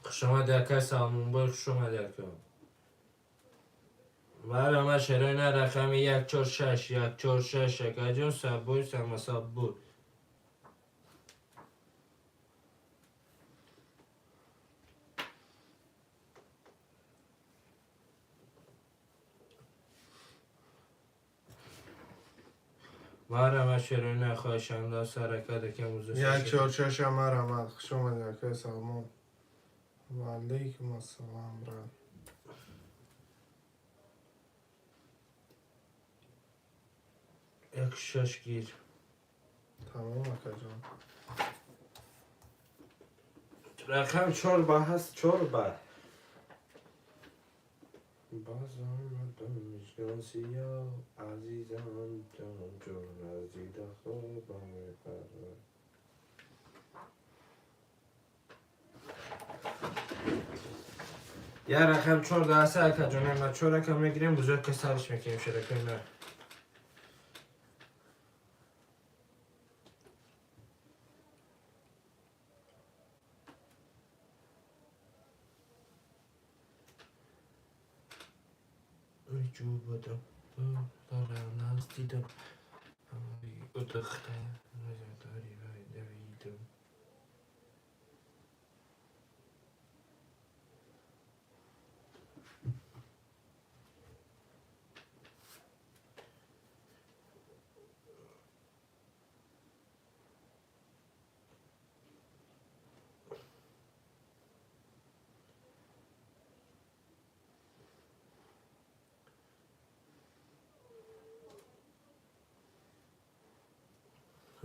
Хуш омадӣ, акай Салмонбой, хуш омадӣ, ака. Марама, шероина, рақами 1, 4, 6, 1, 4, 6, акаҷон, саббой, самасаббой. Марама, шероина, хоҳишанда сарака дакем. 1, 4, 6. Марҳамат, хуш омадӣ, акай Салмон. Ва алейкум ассалом, брат. 1, 6 гир. Тамом, акаҷон. Рақам чор ба ҳаст, чор ба. Боз омадам, мижгон сиёҳ, азизам, ҷон ҷон, аз дида хобам мебарад. Я рақам чор даста, акаҷон, ма чор рақам мегирем, бузург ка сарш мекунем, шеракои. Ҷӯбадам дорам наз дидам духтар дори давидам.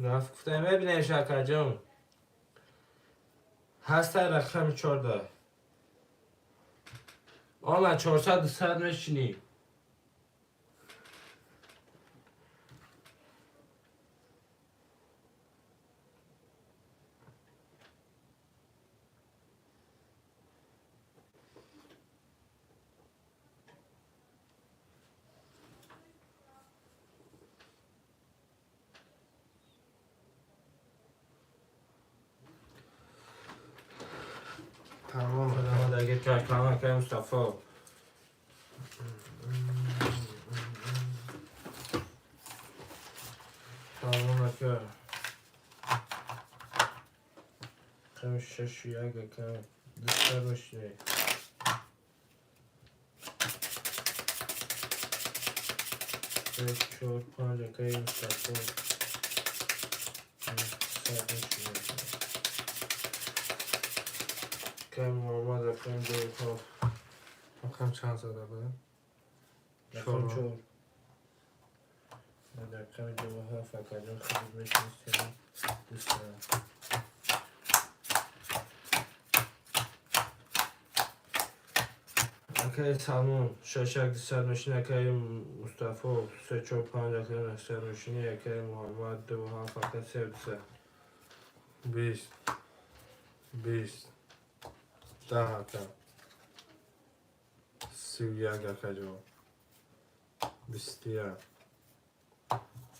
Рафт гуфтам, мебинеш, акаҷон, ҳаста рақами 14. Омад, 400 100 мешинӣ. Тамом. Худо кард, акай Мустафо. Тамом, ака. Рақами 6, 1, ака, 200 мешинӣ. 3, 4, 5, акай Мустафо. 100 мешинӣ. Акай Муҳаммад, рақами 2, 7. Рақам чанд зада буд? Рақами Чор. 4. Рақами 2, 7, акаҷон, худит мешинӣ. 200. Акай Салмон, 6, 1, 200 мешинӣ, акай Мустафо, 3, 4, 5, акай 900 мешинӣ, акай Муҳаммад, 2, 7, ака, 3, 200. 20, 20, 10, ака. 31, акаҷон. 21.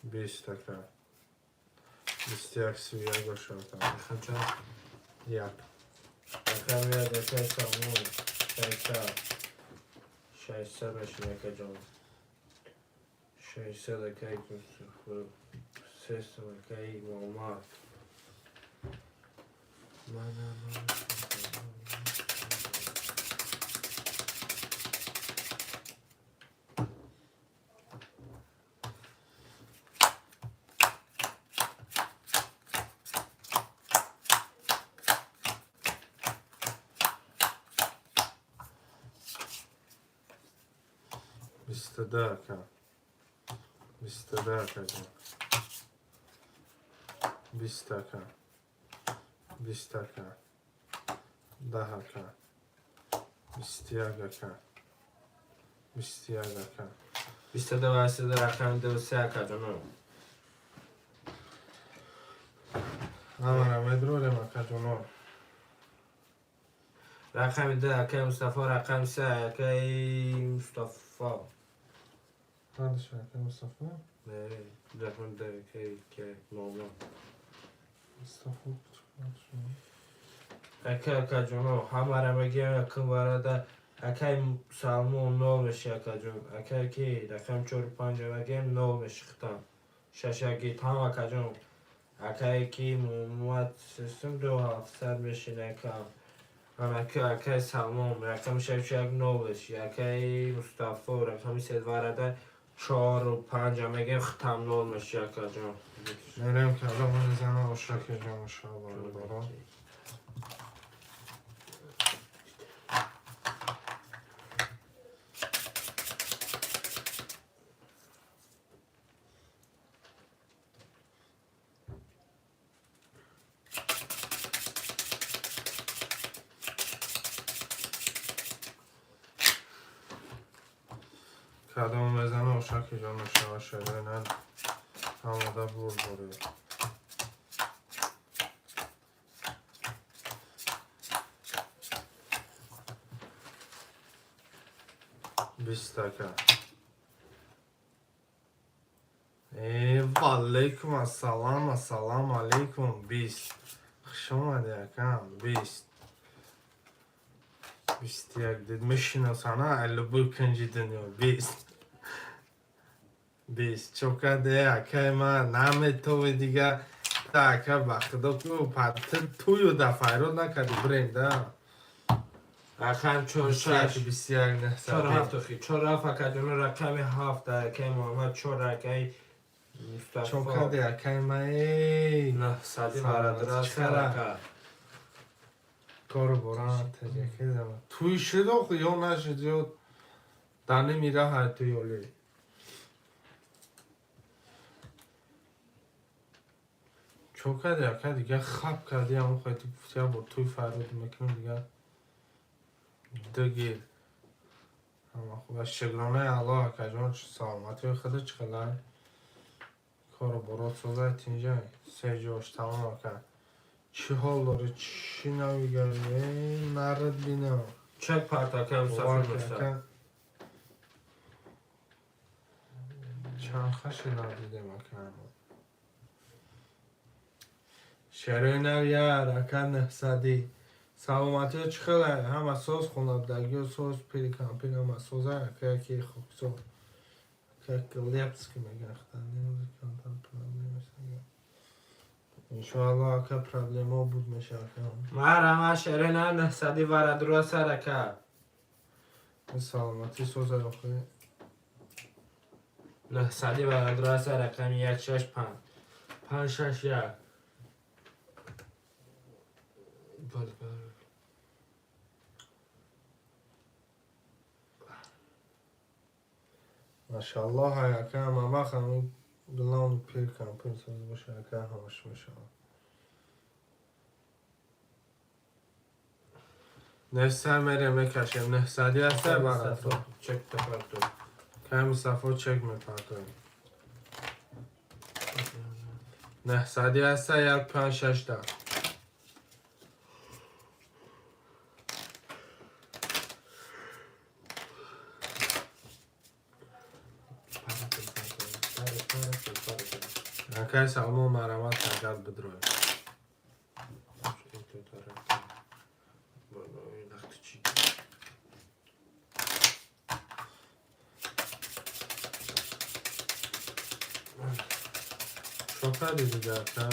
20 ака. 21 31 бошад. Рақам чанд? Як. Рақам як, акай Салмон. 600. 600 мешин, акаҷон. 600, акай 300, акай Муҳаммад. 22 ака. 22 акаҷон. 20 ака. 20 ака. 10 ака. 21 ака. 21 ака. 22 ва 82, рақами ду, се, акаҷоно. Ҳамара медрорем, акаҷоно. Рақами ду, акай Мустафо, рақами се, акай Мустафо. Ҳардуш ака Мустафо? Не, рақами ду, акай ки Муҳаммад. Мустафо. Ака, акаҷоно, ҳамара мегирем, акн варада, акай Салмон, нол меши, акаҷон. Акай ки рақами чору панҷа мегирем, нол меши хитам. Шашаги там, акаҷон. Акай ки Муҳаммад, сесум, ду ҳафтсад мешин, акам. Анака, акай Салмон, рақами шаш, як, нол меши. Акай Мустафо, рақами се, варада, чору панҷа мегирем, хитам нол меши, акаҷон. Мерем, кадом мезана, ошакиҷон, иншоалло, бародарон. Кадом мезана, ошакиҷон, мешава шерена ҳамада бурд доред. 20 ака. Э, валейкум ассалам, ассалам алейкум, 20. Хуш омадӣ, акам, 20. 21 дид мешиносана любой кунҷи дунё, 20. 20. Чо каде, акай ман, наметови дига. Та ака, ба худо ку тую да файрод накарди бирем да. Рақам чор, шаш. 21 чор 900. Ҳафт, охи чор, ҳафт, акаҷоно, рақами ҳафт, акай Муҳаммад, чор, акай Чо Мустафо. каде, акай ман, эй. 900 Саломат, барадра. чӣ хабар? Ака. Кору боран таҷакизам. Туй шуд охи ё нашуд, ё дар ними раҳа туй олӣ. Чо кади, ака, дига хаб кардӣ, ҳамон хоҳӣ гуфти, як бор туй фарёд мекунем дига. Дугир. Ҳама хуб аст. Шукронаи Аллоҳ, акаҷон, саломатии худо чӣ хелай? Кору борот созай, тинҷай. Се ҷош тамом, ака. Чӣ ҳол дорӣ? Чӣ навигарӣ? Эй, нарад бинам. Чак парт, акай Мустафо. Бовар кун, 900. ака. Чанд хаши надидем, ака. Шерои нав яр, ака, 900-ӣ. Саломатиё чӣ хелай? Ҳама соз, хонабдагиё соз, пири кампир ҳама созай, ака, яки хоксор. Ака Глебский меган хтан, проблема. Иншоалло, ака, проблема буд меша, ака. Марама, шерена, 900 варадруа сар, ака. Саломатӣ созай охи. 900 варадруа сар, рақами як, шаш, панҷ. Панҷ, шаш, як. Бал, бал. Машаллоҳ, ака, ҳама вақт ҳамин главный пир кампир соз боша, ака, ҳамаш мешавад. 900 мерем, мекашем, 900-ӣ ҳастай баратро. Чек тапарту. Кай Мустафо чек мепартоем. 900-ӣ ҳастай, як, панҷ, шаш, 10. Акай Салмон марамат агар бидрой. Шокади дигака.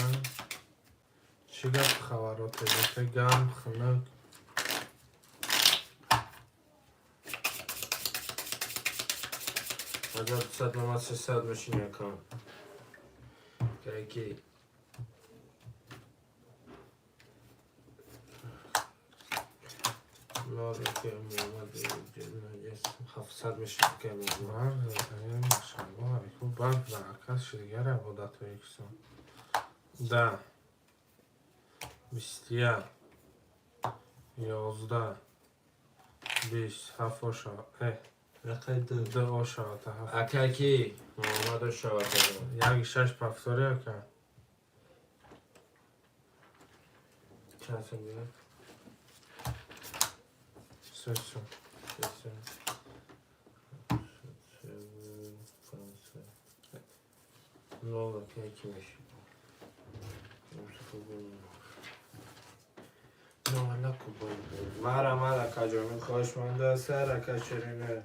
Чӣ гап хабарот эдоте гарм хунук. Агар 290 300 мешини акам. Каки. Нол ки Муҳаммад 700 мешини ки Муҳаммад. Машаллоҳ, алайкум барф баракат шидигар ибодатҳои кисон. 10, 21, 11, 20, 7 ошава. Рақай ду. 2 ошавата 7. Акай ки Муҳаммад ошавата. 1 6 повтори ака. Чанд сум гирифт? 3 сум. 3 сум. Нол акай ки меши. Мара мара каҷоми хоҳишманда сар ака ширина.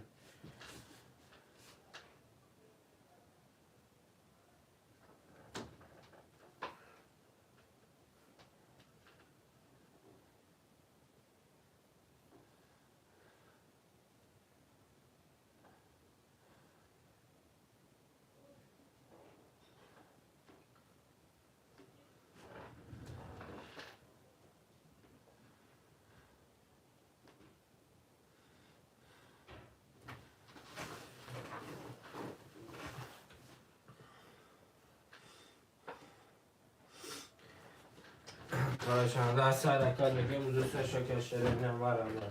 Хоҳишманда сар ака мегем дӯста шака ширина мара мара.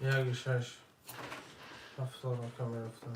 1 6 7 ака мерафтам.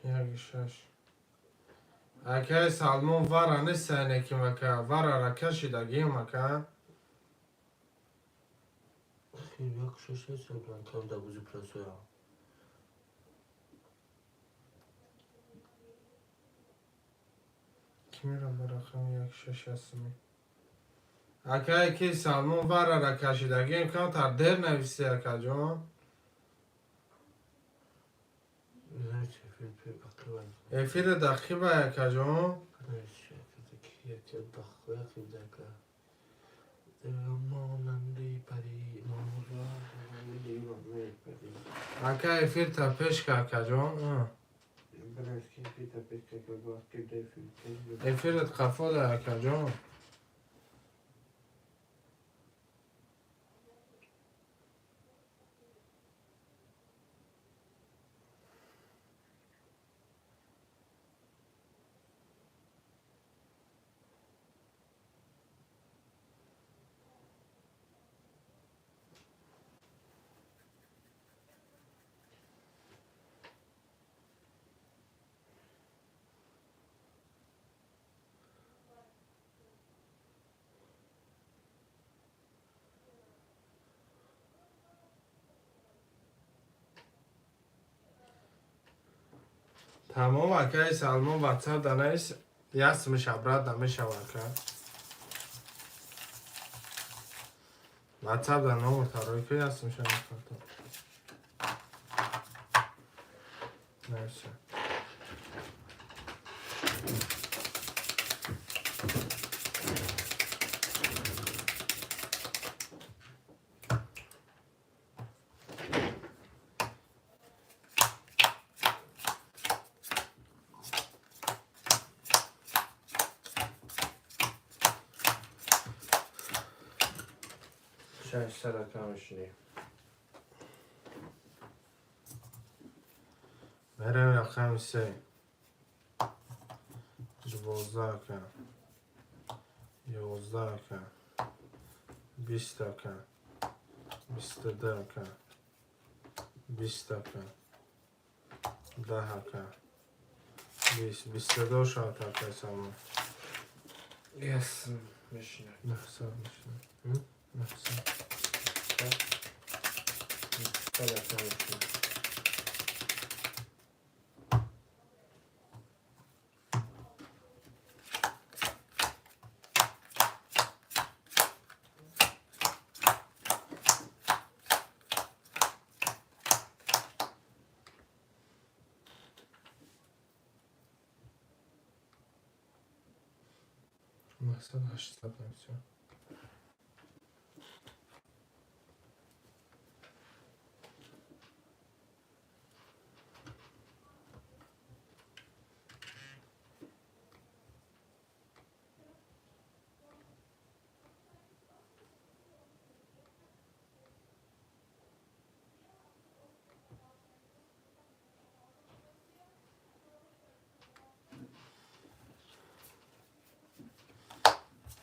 1 6. Акай Салмон вара нестане ки мака варара кашидагим ака. Як шаш ҳисоб кам да бузи пласоя. Ки мера ба рақами 1 6 ҳастми. Акай ки Салмон варара кашидагим камтар дер нависи акаҷон. Эфири дақиба акаҷон. Ака эфир та пеш ка акаҷон. Эфират қафода акаҷон. Тамом, акаи Салмон, ватсап да навис, ясмиш обратно мешава, ака. Ватсап да номер тарой ки ясмиша мекарта. Нависа. 600 ака мешинӣ. Мерем рақами се. 12 ака. 11 ака. 20 ака. 22 ака. 20 ака. 10 ака. 20. 22 шавад, акаи Салмон. Ясм мешинӣ. 900 мешинам. М? 900. 900 ака мешинӣ. 900, 800 всё.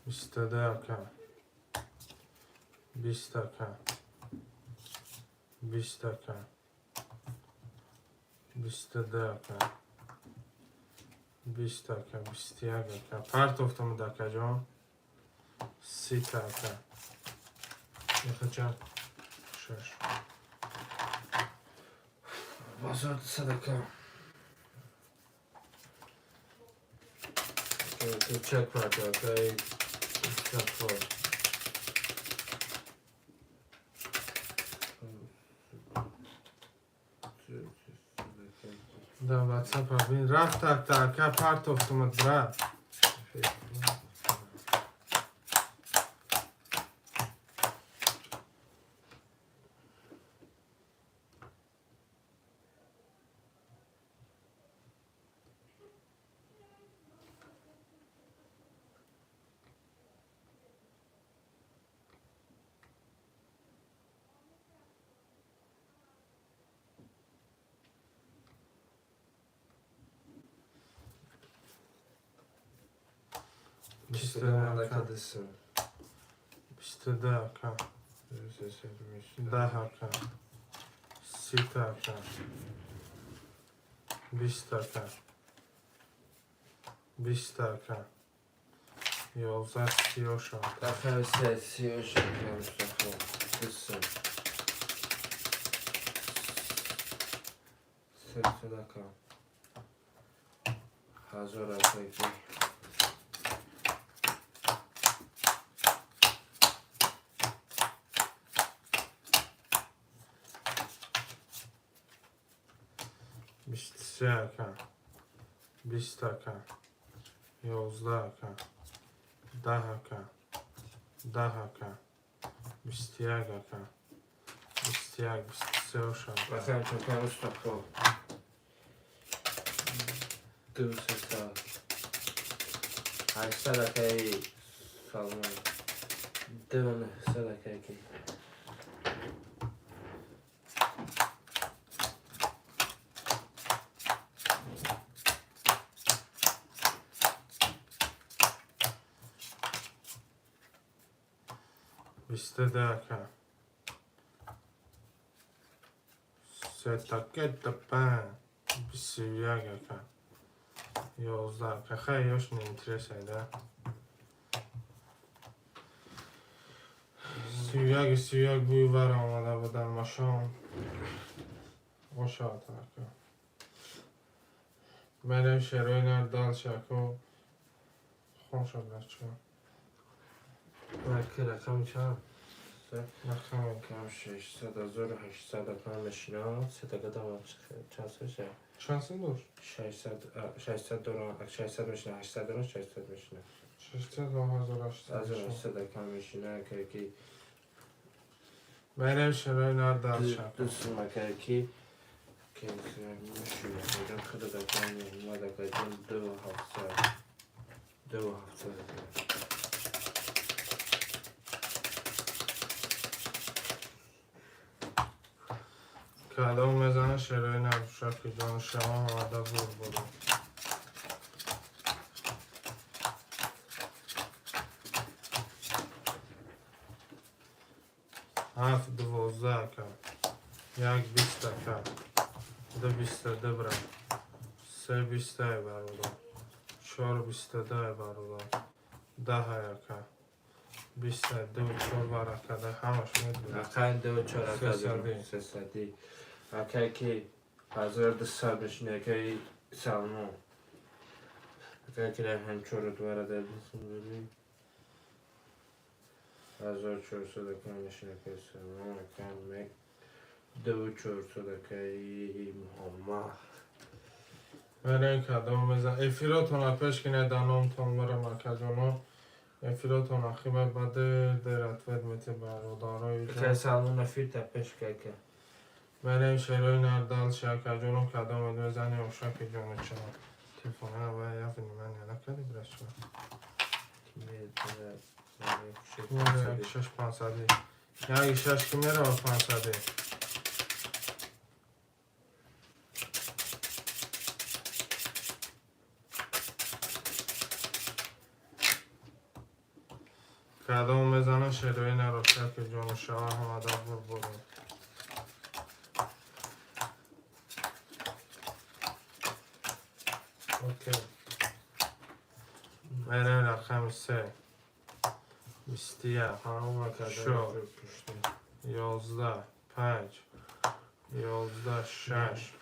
22 ака. 20 ака. 20 ака. 22 ака. 20 ака. 21 ака. Партофтам, акаҷон. 30 ака. Яхача. Шаш. Базар 200 ака. Чек парто, акаи Мустафо. Да, ватсапа бин. Рафт акта ака партофтумад, брат. 22 ака дисм. 22 ака. 10 ака. 30 ака. 20 ака. 20 ака. 11 30 шавад. Рақами се 38 ака Мустафо. Дисм. 300 ака. 1000 ака. 23 ака. 20 ака. 11 ака. 10 ака. 10 ака. 21 ака. 21, 23 шавад. Рақами чорпанҷ Мустафо. 200. 800 акаи Салмон. 2900 акаи ки. 22 ака. Сетакета 21 ака. 11 ака. Хай, ёш не интересай, да? 31, 31 бӯи вара омада будан машон. Ошавад ака. Мерем шерои нар дальше, ако хонша бача. Аки рақами чанд? Рақами Кам 600 1800 акам мешина. Сетагадам чанд соша? Чанд сум дошт? 600 600 дорам, 600 мешина, 800 дорам, 600 мешина. 600 1800. 1800 акам мешина, ки Мерем шерои нар дальше. Ду сум ака ки мешина. Худа дакам муҳаммад акаҷон 2700. 2700. Кадом мезана шерои нар шаки ҷону шава ҳамада бур буду. Ҳафт 12 ака. Як 20 ака. Ду 22 бра. Се 20 бародар. Чор 22 бародар. 10 ака. 22 чор барака да ҳамаш медонад. Акай ду чор ака Сесади. Сесади. Акай ки 1200 мешина, акай Салмон. Акай ки раҳам чор двара дар бисмилли. 1400 акай мешина, акай Салмон, акай Мек. 2400 акай Муҳаммад. Мерем кадом мезан. Эфиротона пеш кине да номтон мурам акаҷоно. Эфиротон ахиба ба дер дер ответ мете бародарои Акай ҷон. Салмон афирта пеш кака. Мерем шерои нар дальше акаҷоно кадом мезани ошаки ҷону чаво. Телефона ва я внимание накарди брачо. Як шаш пансади. Як шаш ки мерава пансади. Кадом мезана шерои нар ошаки ҷону шава ҳамада бур буру. Окей. Мерем рақами се. 21. Шо. 11 5 11 6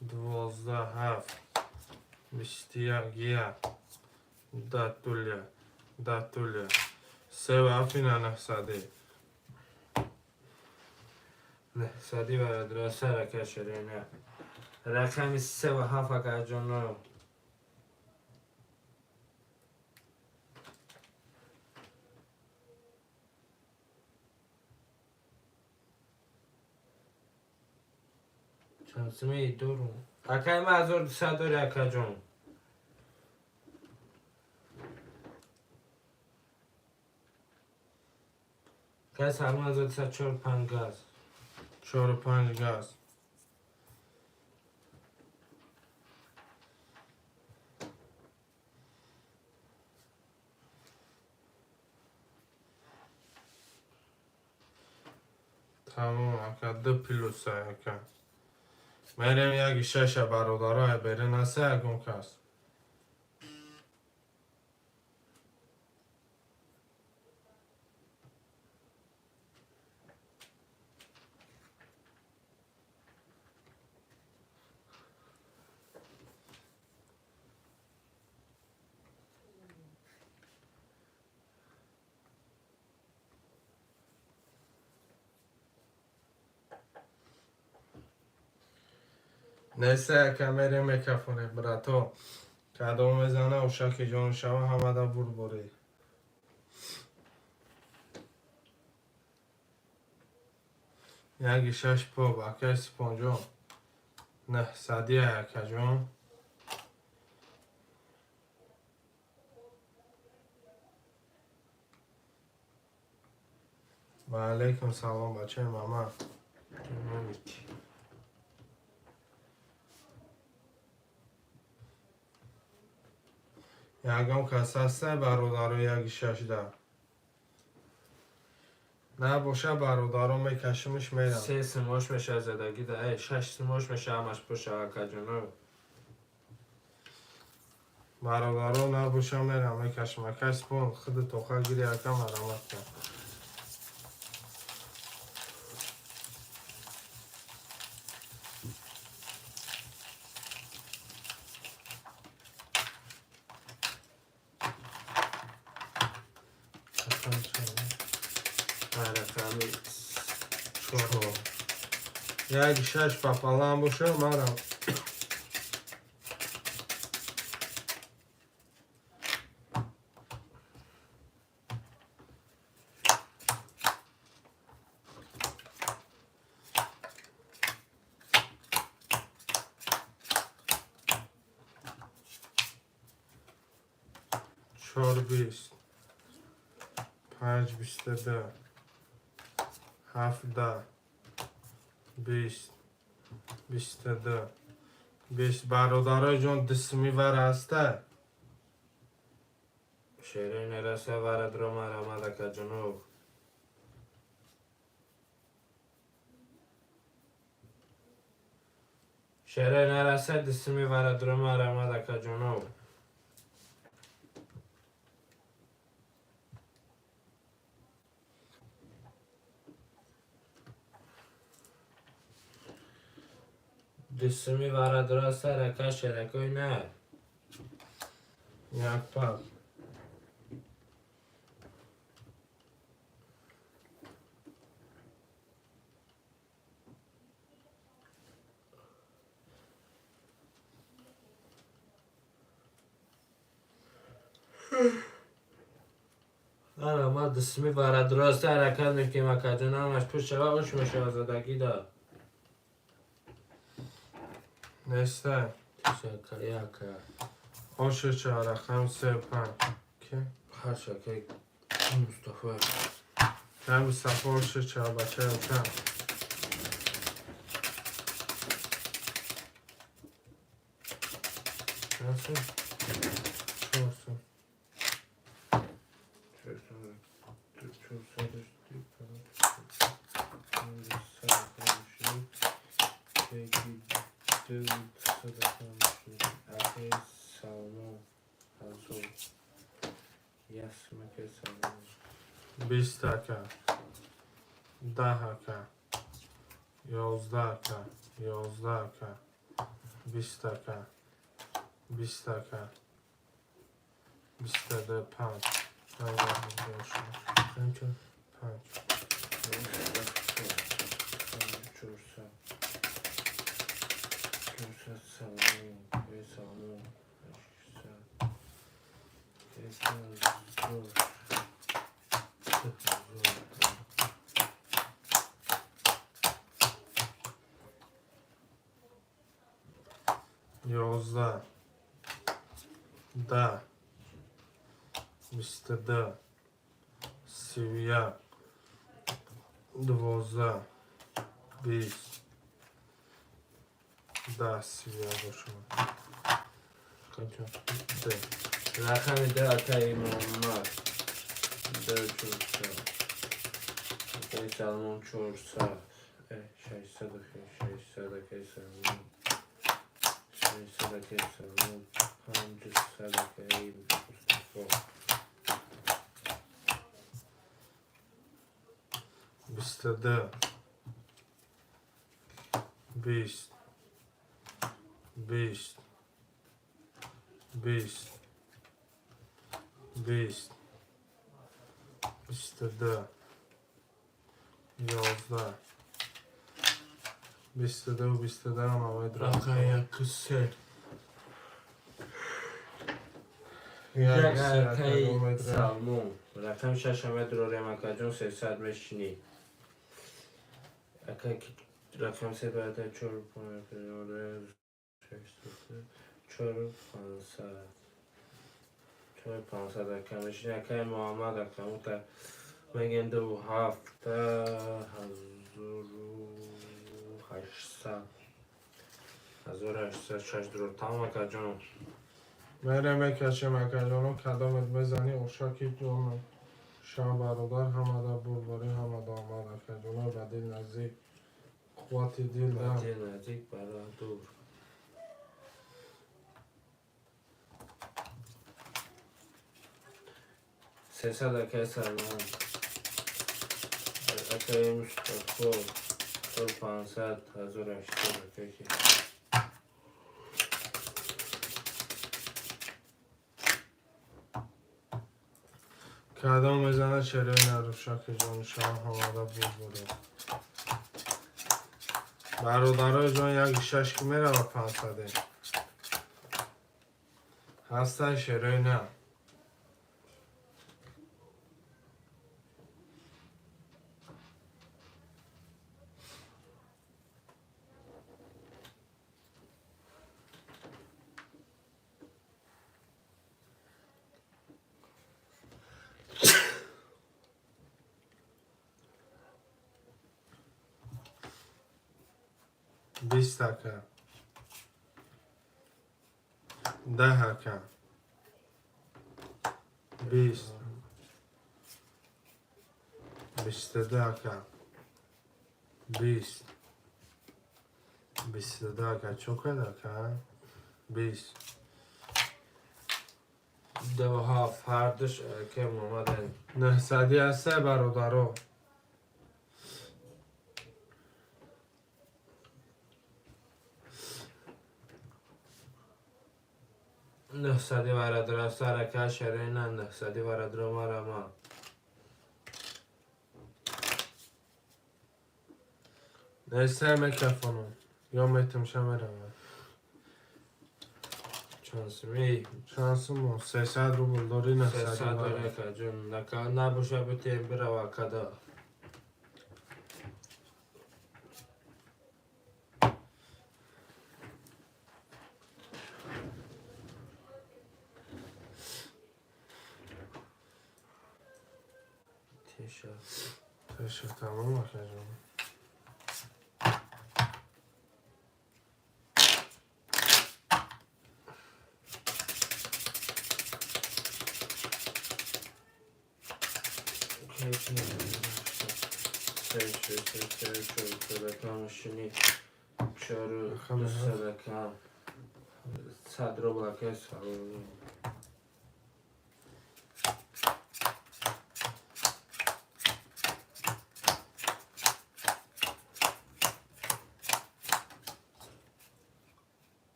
12 7 21 1 датуля датуля се ва ҳафтина нӯҳсади. Нӯҳсади бародаро сар ака шерина. Рақами се ва ҳафт акаҷоно. Чанд сумаи дорум? Акай ма 1200 дори акаҷон. Акай Салмон 1200 чор панҷ газ. Чору панҷ газ. Тамом ака, ду плюса ака. Мерем яки шаша бародаро бере насе ягон кас. Несе ака, мерем мекафоне брато. Кадом мезана ошаки ҷону шава ҳамада бурборӣ. Яки шаш поб акай Сипонҷон. Нӯҳсадия акаҷон. Ва алайкум салом бачаи мама. Молик. Ягон кас ҳаста бародаро яки шашда? Набоша бародаро мекашимиш мерам. Се сумош меша задагӣ да шаш сумош меша ҳамаш боша акаҷоно. Бародаро набоша мерам мекашим. Акай Сипон худи тоқа гири ака марамат кун. Рақам чанд? Рақами чор. Як шаш пополам боша, марам. Чор бист, панҷ бисту ду, ҳафт да, бист, бисту ду, бист. Бародарои ҷон, дисми вар ҳаста? Шерои нерасе варадро марамад, акаҷонов. Шерои нерасе дисми варадро марамад, акаҷонов. Дисми варадро сарака шеракои на. Як пак. Ара ма дисми варадро сарака мекем, акаҷонам, аш пуш шава, ош мешава задагӣ да. Неста. Тишака яка. Оша ча рақам се панҷ. Ки? Ҳар шакаи Мустафа. Кай Мустафа оша ча бачаи ча. Чанд сум? Чор сум. Чорсаду панҷ, яки ду саду панҷ. Акаи Салмон ҳазор. Як сум, акаи Салмон. Бист ака. 10 ака. 11 ака. 11 ака. 20 ака. 20 ака. 22 панҷ. Панҷ боша. Қанча? Панҷ. Чорсад. 400 Салмон. Акаи Салмон. 800. Як ҳазор. 2000. 11. 10. 22. 31. 12. 20. 10 31 боша. Қанча? Д. Рақами ду, акаи Муҳаммад. Ду 400. Акаи Салмон 400. 600, акаи 600, акаи Салмон. 600, акаи Салмон. 500, акаи Мустафо. 22. 20. 20. 20. 20. 22. 11. 22 22 ам. Рақам яку се. Як се Акаи акаи. Салмон. Рақами шаша медурорем, акаҷон, 300 мешинӣ. Ака рақам се баъда чор чор 500. Чор 500 ака мешинӣ, акаи Муҳаммад, акамута мегем ду ҳафта 1800. 1800 шаш дурор. Тамом, акаҷон. Мерем мекашем, акаҷоно, кадомет мезанӣ ошаки ҷонам. Шав бародар, ҳамада бурдборӣ, ҳамада омад, акаҷоно, ба дил наздик, қуввати дил да. Ба дил наздик, бара дур. 300, акаи Салмон. Акаи Мустафо чор 500, 1800, акаи. Кадом мезана, шерои нарушаки ҷон, шаҳ омада бузбуро. Бародарои ҷон, як шаш ки мерава 500-е. Ҳастай, шерои на. 20 ака. 10 ака. 20. 22 ака. 20. 22 ака. Чо кард, ака? 20. 2 7, ҳардуш кем омадан. 900-ӣ ҳастай, бародаро. 900-ӣ бародаро сарака шерена, 900-ӣ бародаро марама. Нестай, мекафонам. Ё метимша, меравам. Чанд сумӣ? Чанд сумо? 300 рубл дорӣ, 900-ӣ 300 бародар. Дорака ҷон, нака набоша, битем, бирава када. Теша. Теша, тамом, акаҷон. Се, се, се, чор, садакам, шини, чору, Рақами ду ҳафт. Садакам, 100 рубл, ака, салом.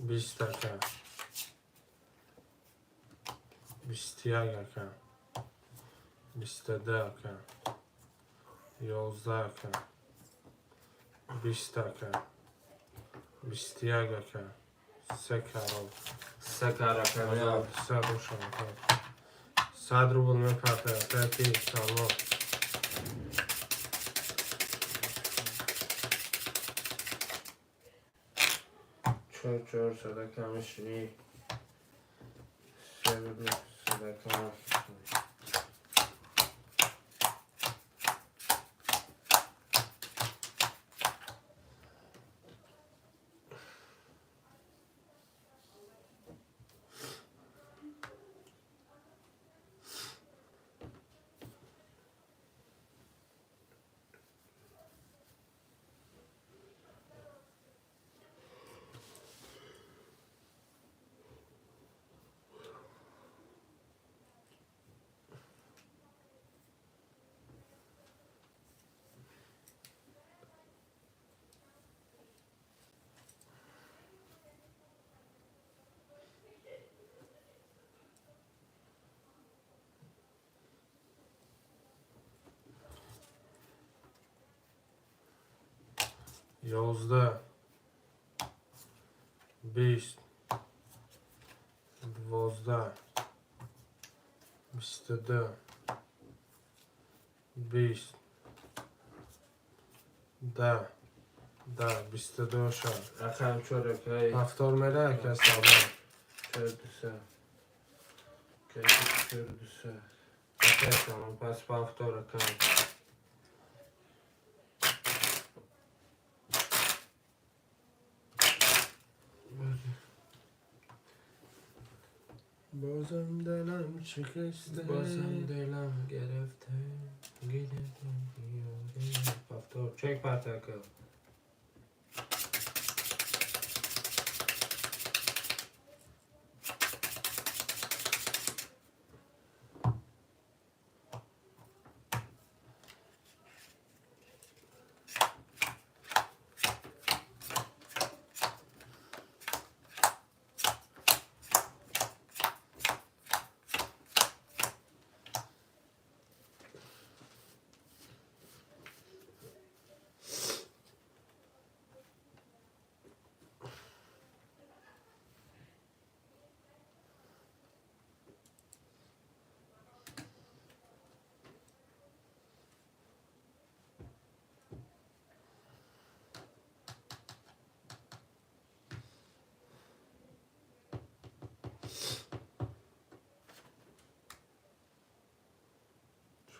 20 ака. 21 ака. 22 ака. 11 ака. 20 ака. 21 ака. Се кароб. Се карака. 1500 бошам, ака. 100 рубл мепартай, ака, ки салом. Чор, чор, садакам, шини, се, ду, садакам. 11, 20, 12, 22, 20, 10, 10, 22 ша. Рақам чоракай. Ҳафтор мера, ака, салом. Чор, дуса. Чор, дуса. Акай, салом, пас пафтор, акам. Бозам дилам шикаста. Бозам дилам гирифта. Гирифта. Пафтор. Чек парта, ака.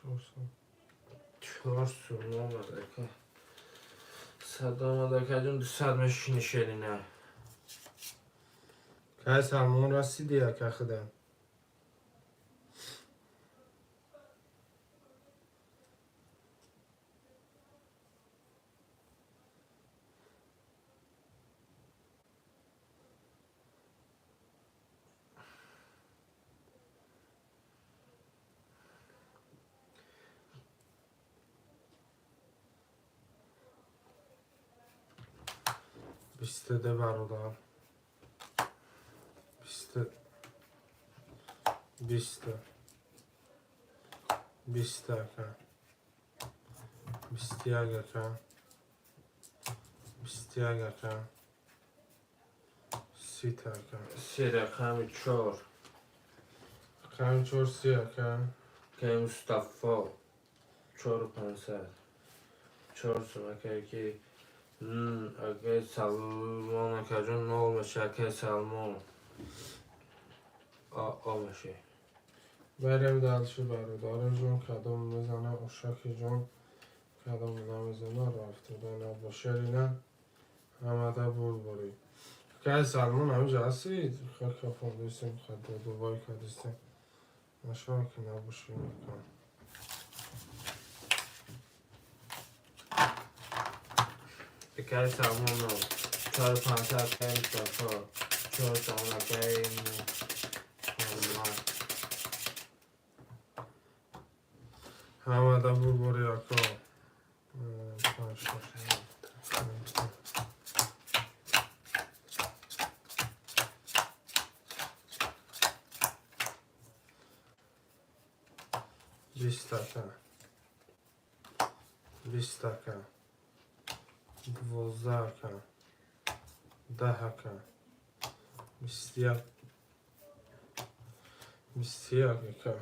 4 сум. 4 сум омад, ака. 100 омад, акаҷон, 200 мешини, шерина. Кай Салмон расиди, ака, худа? 22, бародар. 20, 20, 20, ака. 21, ака. 21, ака. 30, ака. Се, рақами чор. Рақами чор, 30, ака. Акаи Мустафо, 4500, 4 сум, акае ки акаи Салмон, акаҷон, нол меша, акаи Салмон, о меше. Берем дальше, бародари ҷон. Кадом мезана, ошаки ҷон, кадом намезана, рафтода набошерина. Ҳамада бурборӣ. Акаи Салмон, ҳамиҷа ҳасти? Кафондистем, додубой кардистем. Нашава ки набошем, ака. Акаи Салмон, нол, 4500. Акаи Мустафо, 4 сум. Акаи Муҳаммад. Ҳамада бурборӣ, ака. Панҷ, шаш, ҳафт. 20, ака. 20, ака. 12, ака. 10, ака. 21, 21, ака.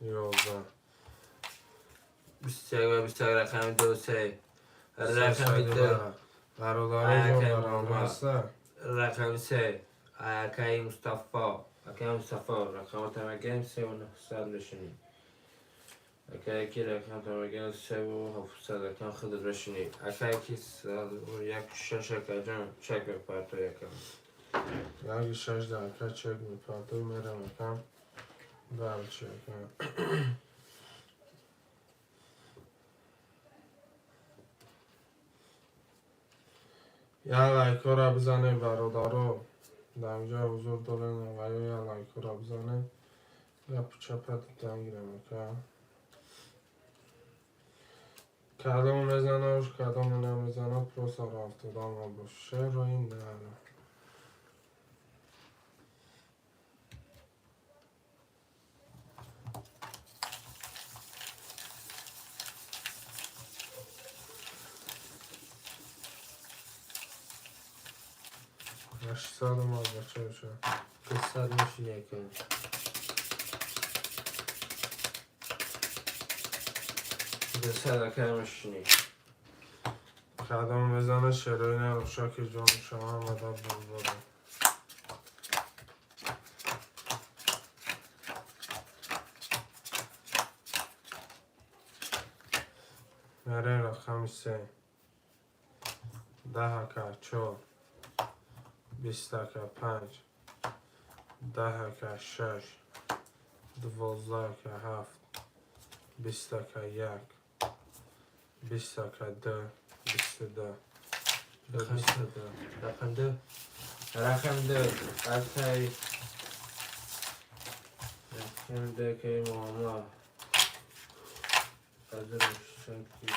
11. 21 ва 21, рақами ду, се, рақами ду. Бародари ҷон. Акаи Бародар. Муҳаммад. Ҳаста. Рақами се, акаи Мустафо. Акаи Мустафо, рақамота мегӯем, 3900 мешинӣ. Акае ки рақамта мегӯем, 3700, акам, худат мешинӣ. Акае ки як шаш, акаҷон, чек мепарто якам. Яки шашда, ака, чек мепартои, мерам, акам. Дальше, ака. Як лайкора бизанем, бародаро. Дар инҷа ҳузур дорем, ваё як лайкора бизанем. Гапу чапа дидан гирем, ака. Кадом мезана уш, кадом намезана, просто рафтодан набош. Шерои нара. 800 омад, бачаша. 200 мешинӣ, ака. 200, ака, мешинӣ. Кадом мезана, шерои нара, шаки ҷон, шама омада бурбора. Мерем рақами се. 10, ака, чор. 20, ака, панҷ. 10, ака, шаш. 12, ака, ҳафт. 20, ака, як. 20, ака, ду. 22. 22. Рақам ду, рақами ду, акаи, рақами ду, акаи Муҳаммад. Азр. Шаки.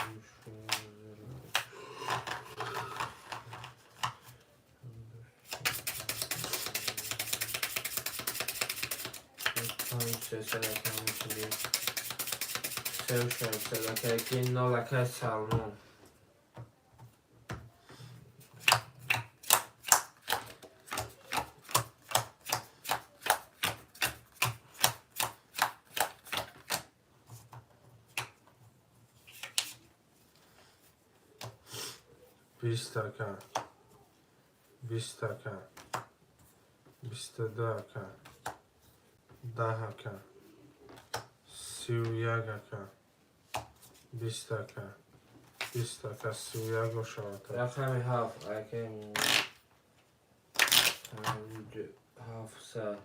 Панҷ, 300, ака, мешинӣ. Сеу 600, акаи ки нол, акаи Салмон. 20, ака. 20, ака. 22, ака. 10, ака. 30. 31 ака. 20 ака. 20 ака, 31 ошавад. Рақами ҳафт, акай, панҷ, ҳафтсад.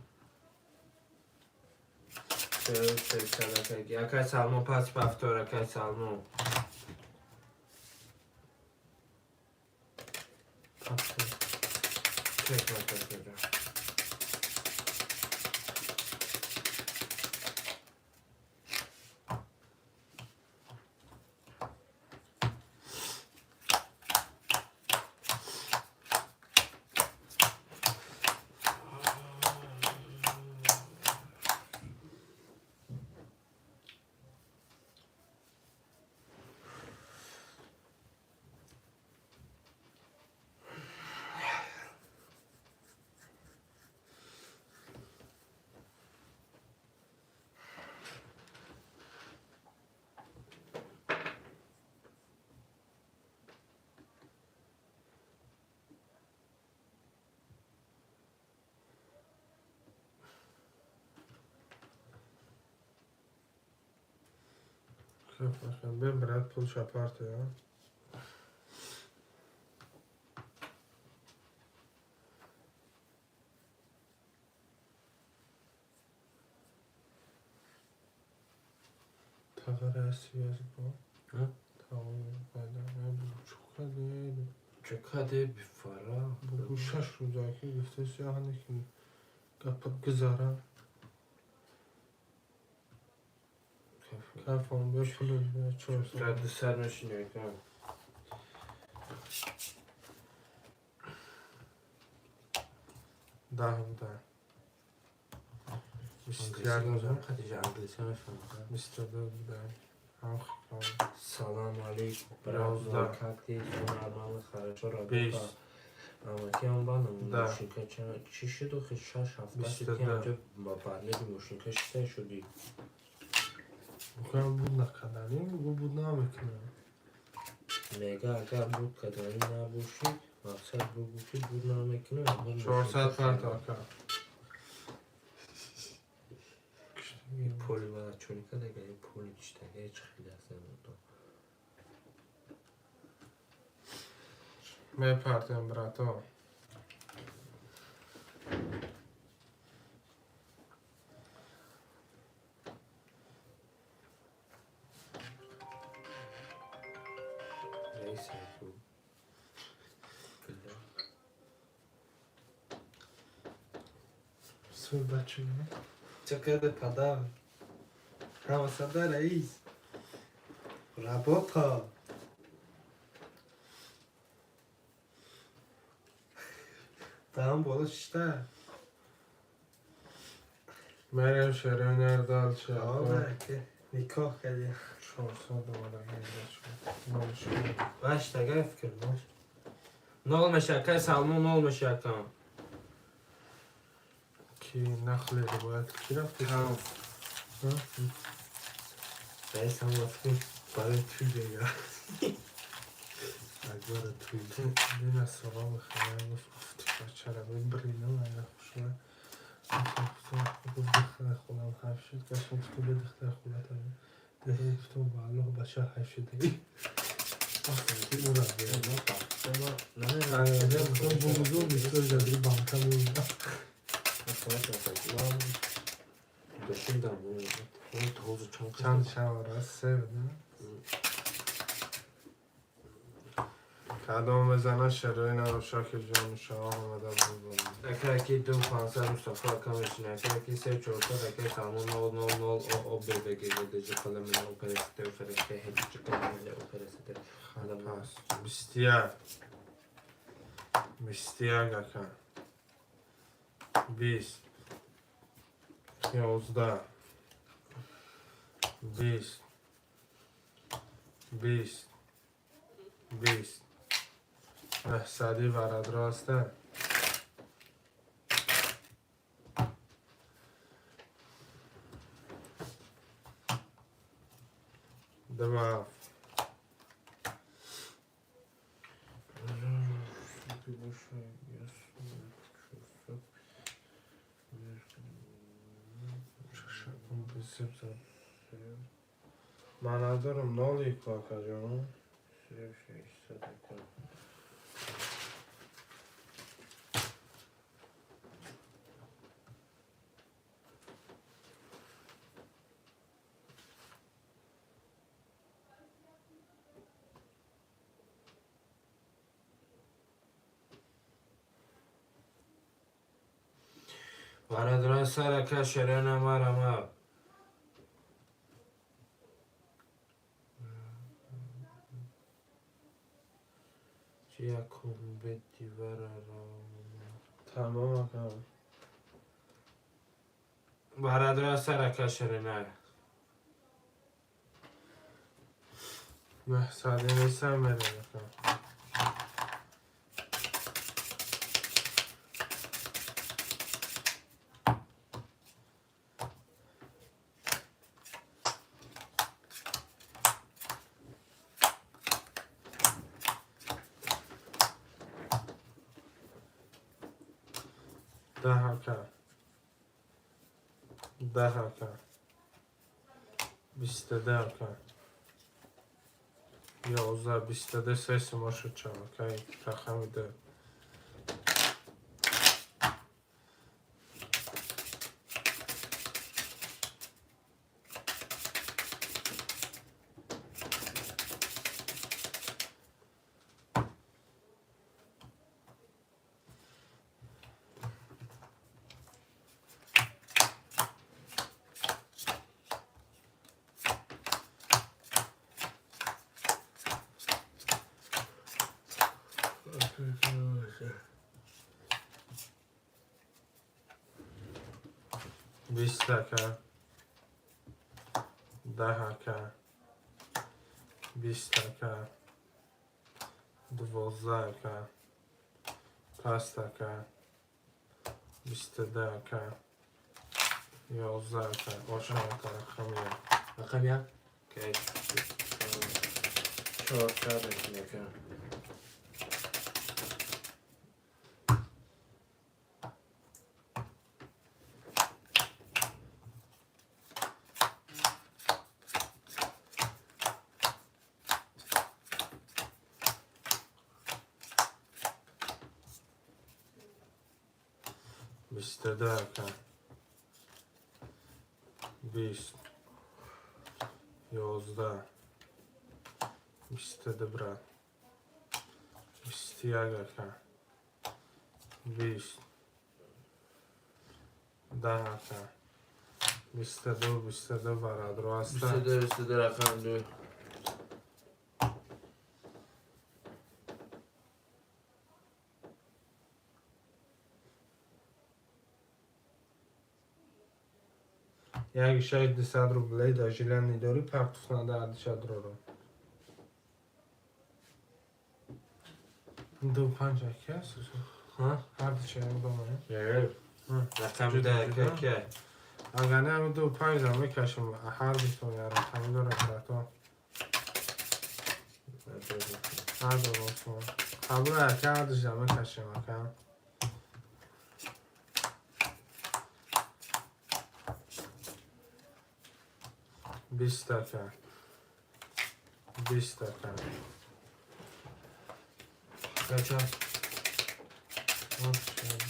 300, акай. Акай Салмон, пас пафтор, акай Салмон. Чек акай. Бем, брат, пулша партия. Тағара связь бо. Чӣ каде бифара? Бугу 6 рӯза ки гуфтеси, ане ки гапат гузара. Кафон бе пул 400. Радди сар мешини, ака. 10 буда. 21 буда. Хадиҷа англисӣ мефаҳмад. 22 буда. Салам алейкум. Браузер, как ты? Всё нормально, хорошо, работа. 20. Амакиам бана Да. мошинка чӣ шуду? Хи 6 ҳафта Бисту шуд ки ду. ҳамҷо ба барнеди мошинка шиста шудӣ. Бухам буд накаданӣ, бугу буд намекунам. Мега, агар буд каданӣ набошӣ, мақсад бугу ки буд намекунам. 400 парта, ака. Поли бара чуника дага, поли киштага ҳеч хеле аст намедонам. Мепартем, брато. Раис аку. Свой бача. Чё карда падар? Ҳамасада раис. Работа. Даҳан боло шишта. Мерем шеронер дальше. Ки никоҳ кардем. 400 омада. Баштага фикр бош. Нол меша, акай Салмон, нол меша, акам. Ки нахли бояд ки рафти? Раис ҳам фикр барои туй бега. Акбара туй. Дина салом хабар гуфт, уфти бачара биринам ая хушла. Гуфт, духтар хулам ҳайф шуд, гаштам ту бе духтар хулатам. Гуфтам, ба Аллоҳ, бача ҳайф шуд. Ура бузург бисёр ҷадри банка мемонад. Дошимдам. Чанд шавар аст? Се буда. Кадом мезана шерои нароша ки ҷону шава омада буд. Акаки ду 500 Мустафо ака мешина, акаки се 400, акаи Салмон нол нол нол о о б б г г д ж х л м н о п р с т ф р к х ч к м л о п р с т. Пас 21, 21 ака, 20, 11, 20, 20, 20, 900 барадро аста. Два. Се, Ман надорам ноли ку, акаҷон. се, 600 ака. Барадра сарака шерена марама. Чия кумбе дивара рама. Тамом, ака. Барадра сарака шерена. Нӯҳсади нестам, мерем, ака. 10, ака. 10, ака. 22, ака. 11, 22, се сума шуд чам, ака, рақами ду. 20, ака. 10, ака. 20, ака. 12, ака. Паст, ака. 22, ака. 11, ака. Ошам, ака, рақами як. Рақам як? Окей. Чор кард ака. 22, ака. 20. 11. 22, брат. 21, ака. 20. 10, ака. 22, 22, барадро аста. 22, 22, рақам ду. Як шаш 200 рублей да жилани дорӣ, партуфнада ардишадроро. Ду панҷ аки аст? Ҳа? Ҳардиша якдома. Е. Рақам Ҷуда, 10 ҷуда. ака. Агар не, ҳами ду панҷ мекашем, ҳардитон я рақами дора, брато. Ҳарду росмон. Қабул, ака, ҳардиша мекашем, ака. 20, ака. 20, ака. Кача? Оф, шаб.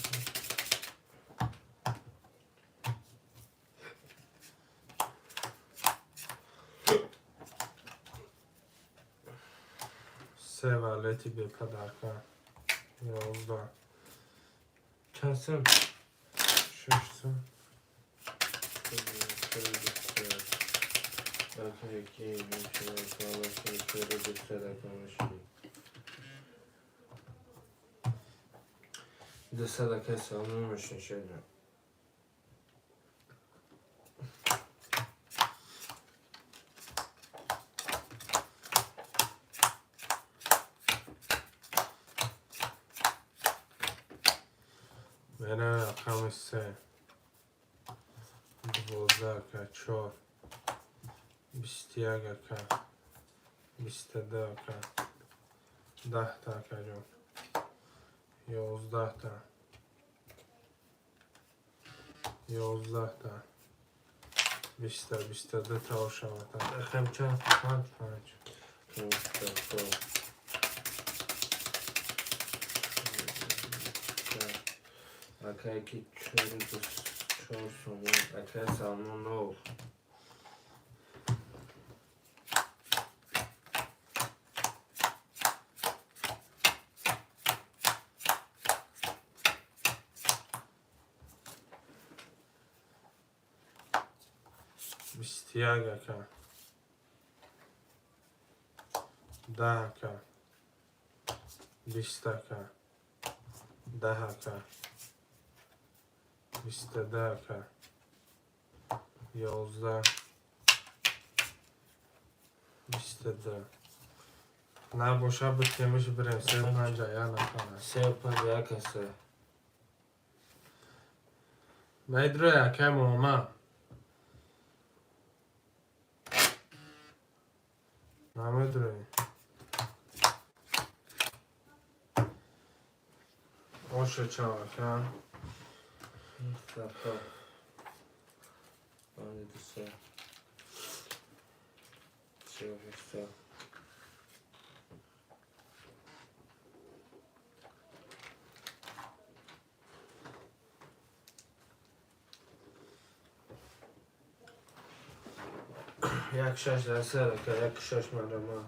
Се валети бепадарка. 11. Чанд сум? Шаш сум. Ака, яки, 200, ака, салом мешин. Мера рақами се. 12, ака, чор. 21, ака. 22, ака. 10-та, акаҷон. 11-та. 11-та. Биста, 22 та ошавата. Хем чанд? Панҷ, панҷ. Акай ки 44 сомон, акай Салмонов. 21 ака. 10 ака. 20 ака. 10 ака. 22 ака. 11. 22. Набоша битемиш бирем, се панҷа, я нафара. Се панҷа як асе. Медрои акай Муҳаммад. Намедрои. Оша чав ака. Сапа. Панҷ ду се. Се се. Як шаш дар сар ака, як шаш марама.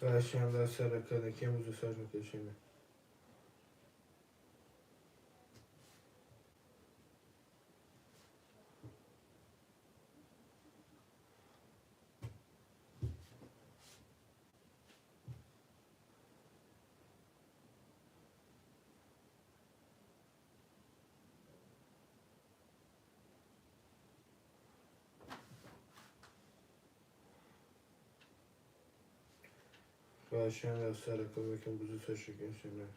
Хашанда саракада кем узу саракашина. Хашанда саракада кем узу саракашина.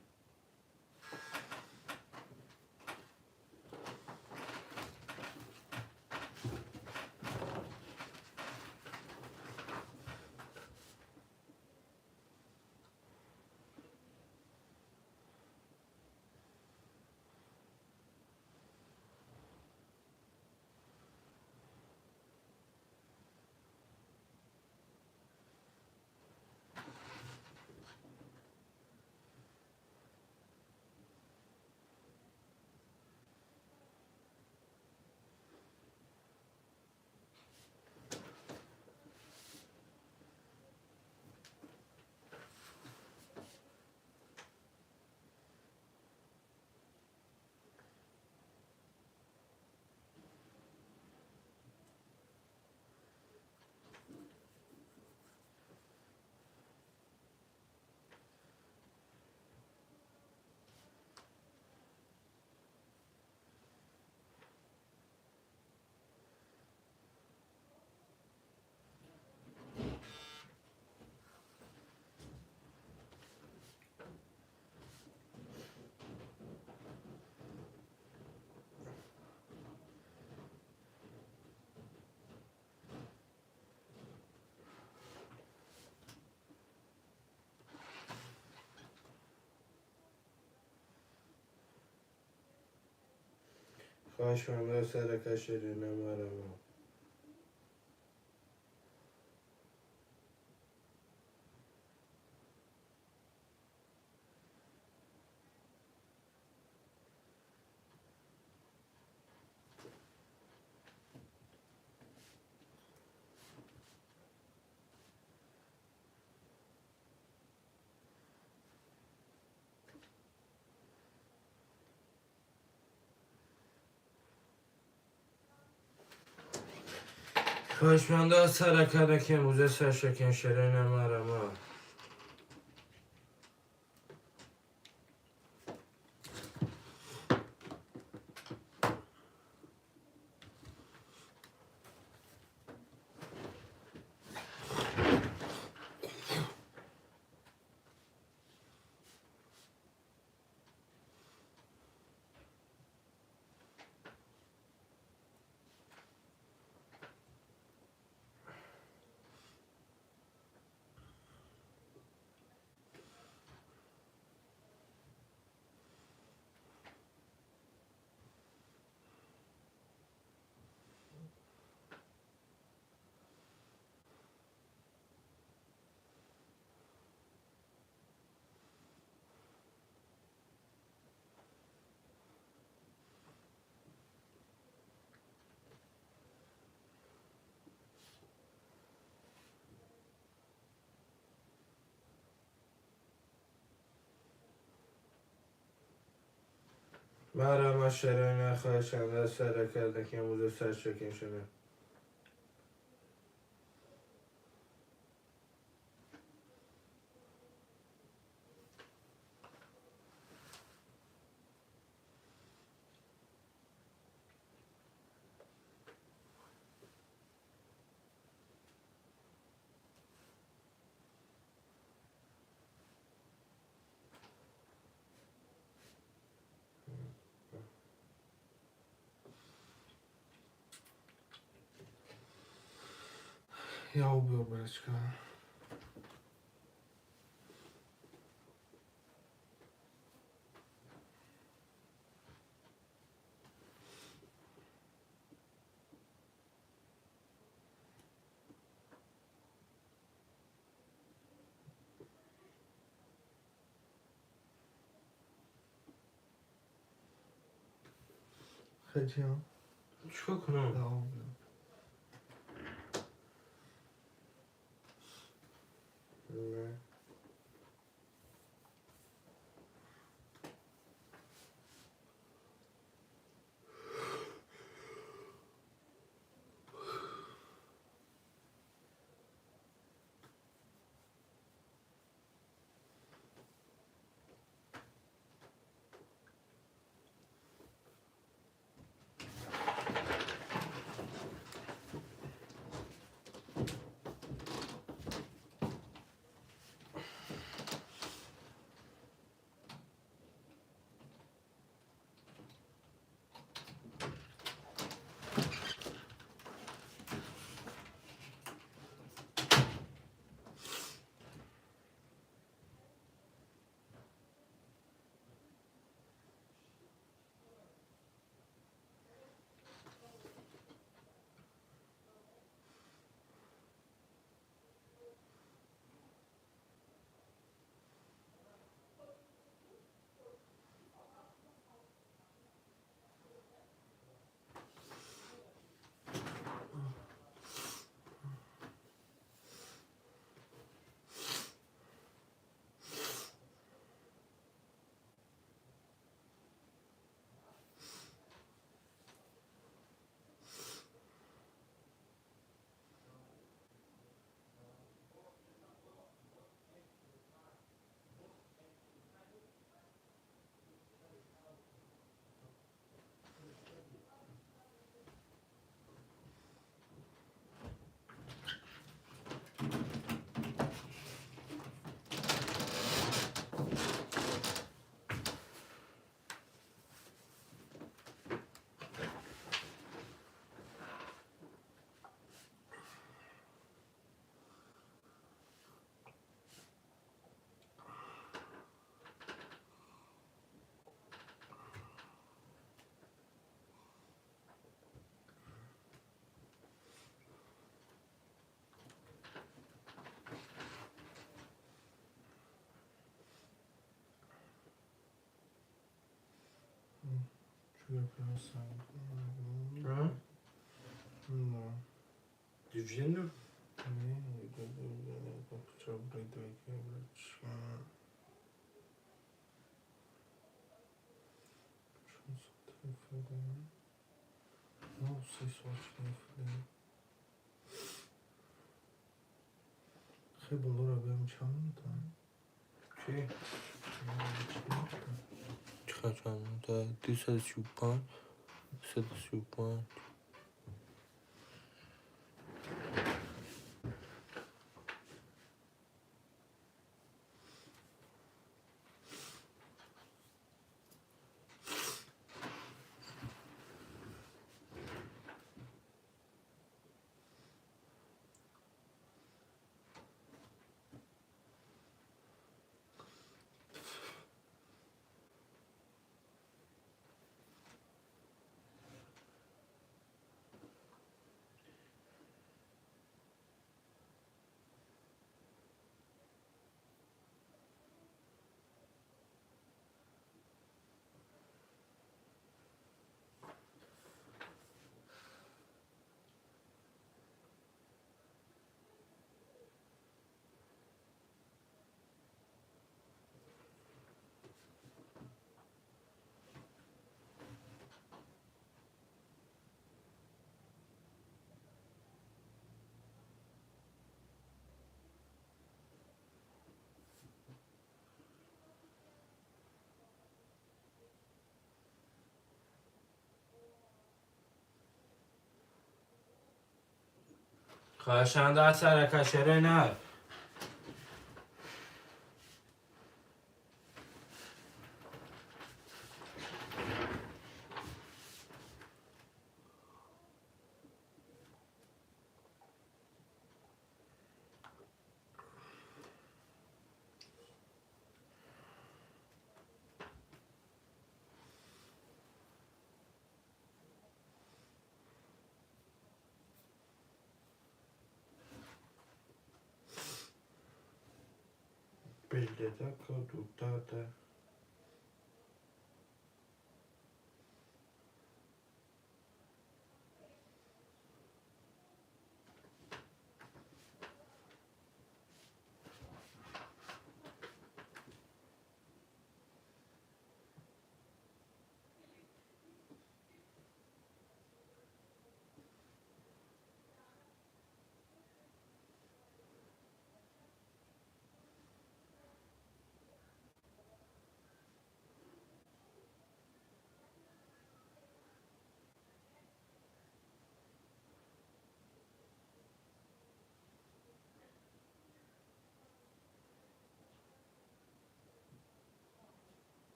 Хашанда саракашина марама. Хашанда саракада кем узу саракашина марама. Марама шерена хашанда саракада кем узу саракашина. Я убил, братишка. Хотел. Чӣ кунам? Да, убил. Не. Чӣ гап? А? Да. Движение? Не, хе болора бем чанд минута? Чӣ? Чӣ? Чӣ чанд минута? 235, 135. Хоҳишанда сарака ширина. Билетака дутата.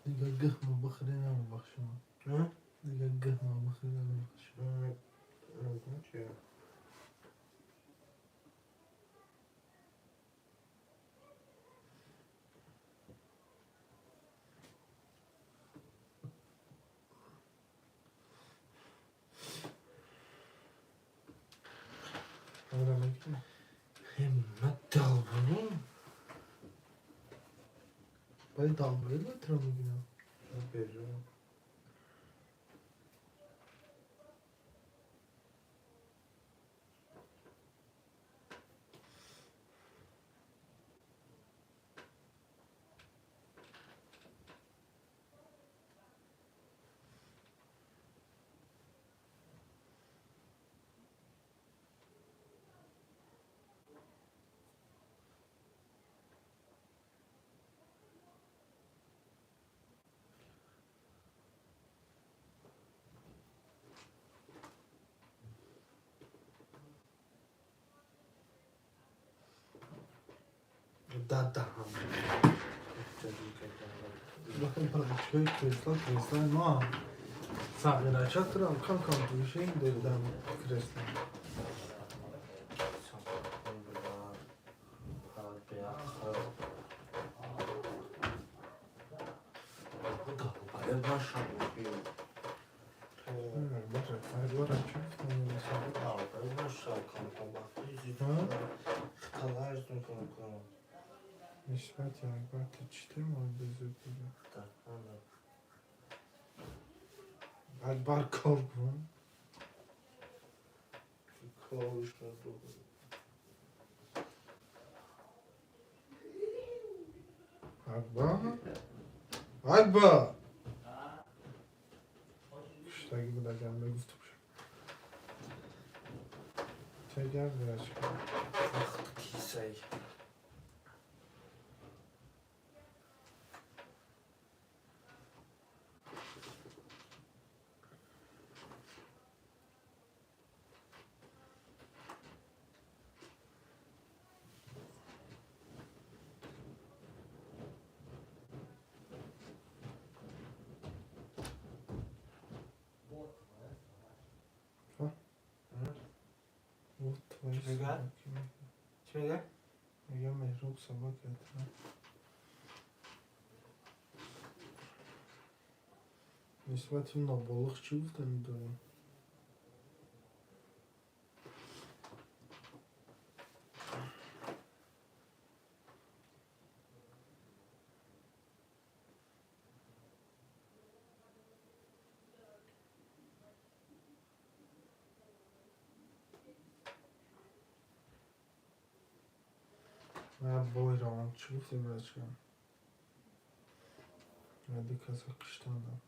Дига гиҳма бихӯрӣ, намебахшам. Дига гиҳма бихӯрӣ, намебахшам. Ҳиммат долбунум. Баъди долбоеб туро мебинам. Берун. Да. Чой кресло ма. Сағирача турам кам кам душин дедам кресло. Нисбати Акбар ту чӣ тема безуд буда? Акбар кор кун. Акбар? Акбар! Куштагӣ будагам мегуфтум. Ча гап бирачка? Кисай. Вот твои Чӣ мегӯяд? собаки. Чӣ мегӯяд? Мегӯям, Меҳроб собака это. Нисбати ноболиғ чӣ гуфта медорӣ? Ман бойравам чӣ гуфтем, бача? Ду каса киштандам.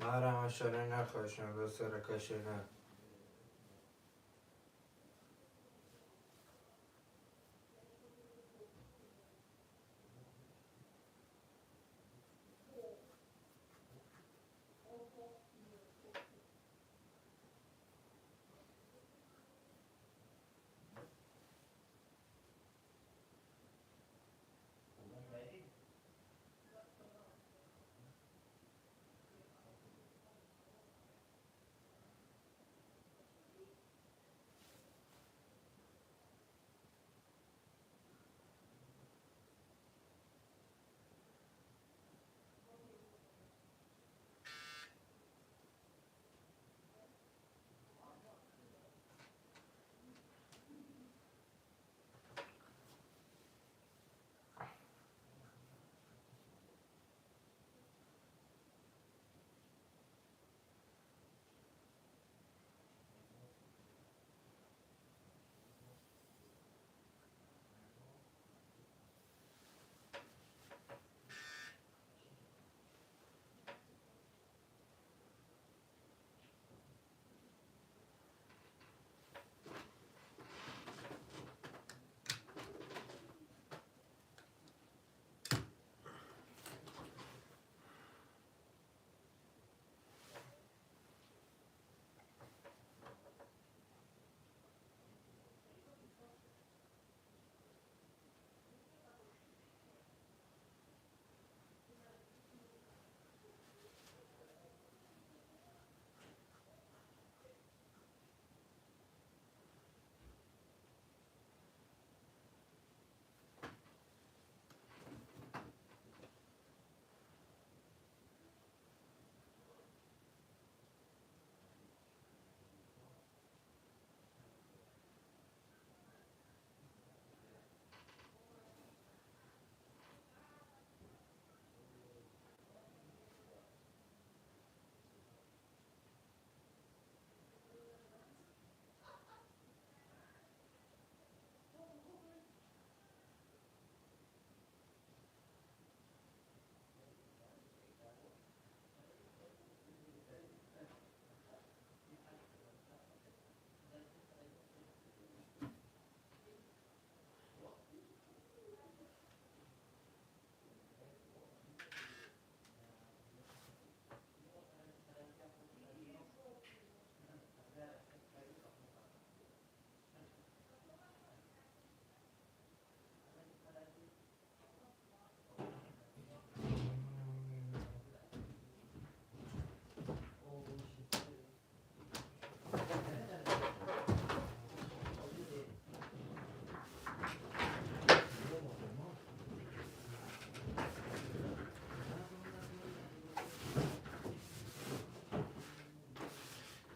Марама шарина хошна саракашина.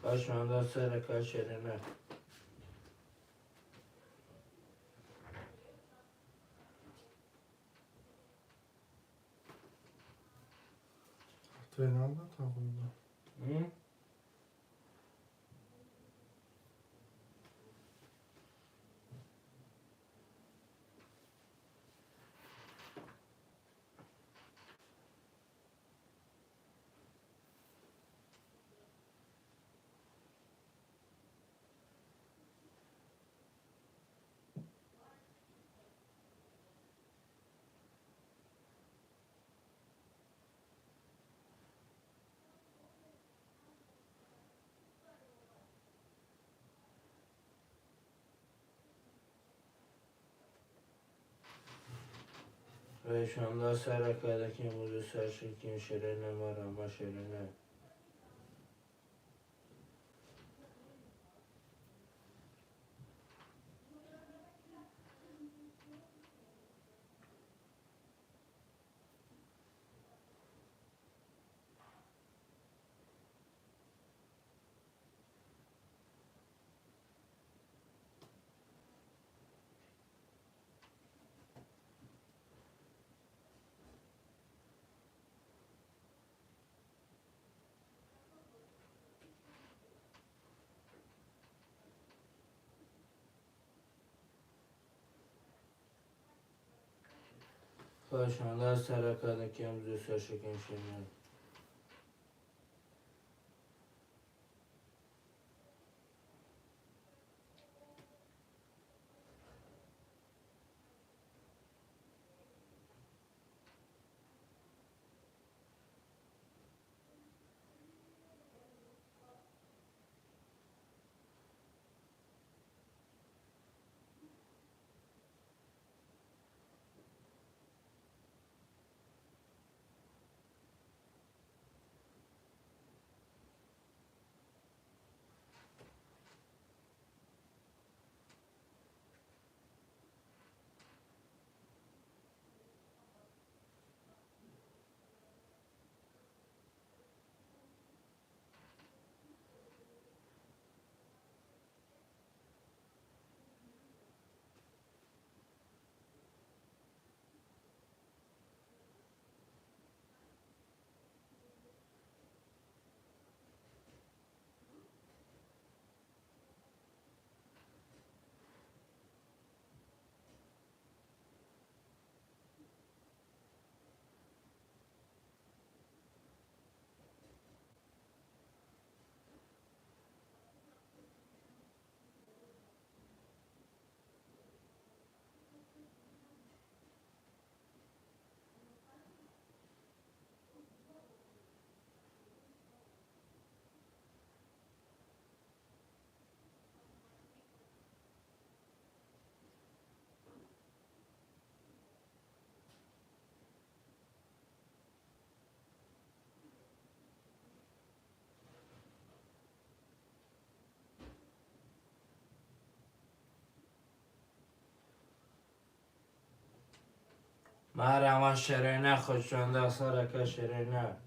Хошонда сарака ширина. Тебе надо такое? М? Хошонда саракадаки музы саршикин ширина марама ширина. Хошонда саракадаки музы саршикин ширина. Марама ширина хошонда сарака ширина.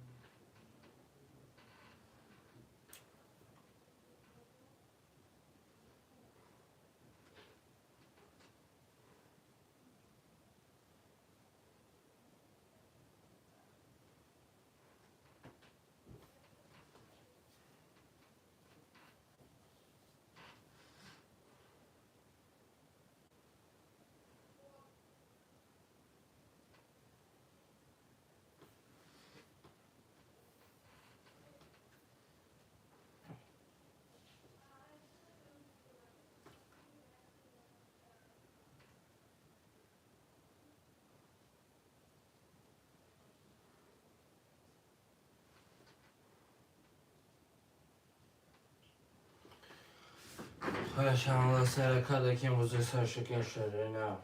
Хошонда саракадаки музы саршикин ширина.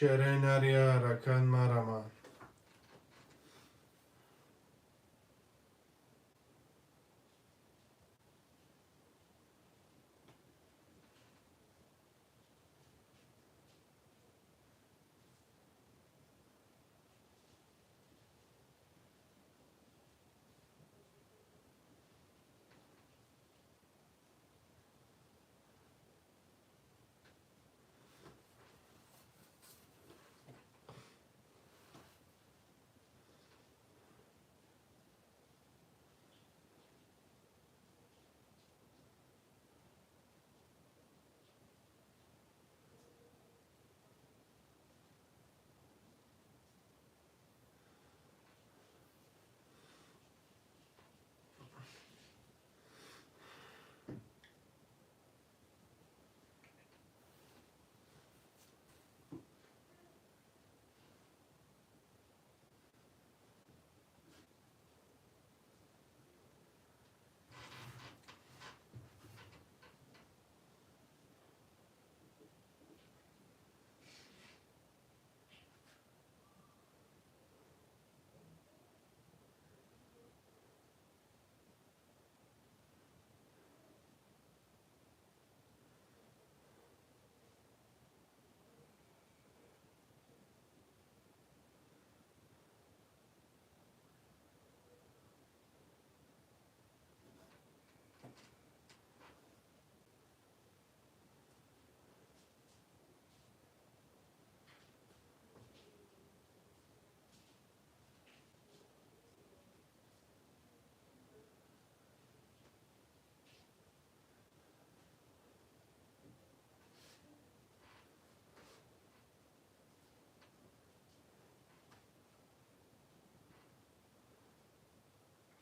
Шерей нария ҳаракат марама.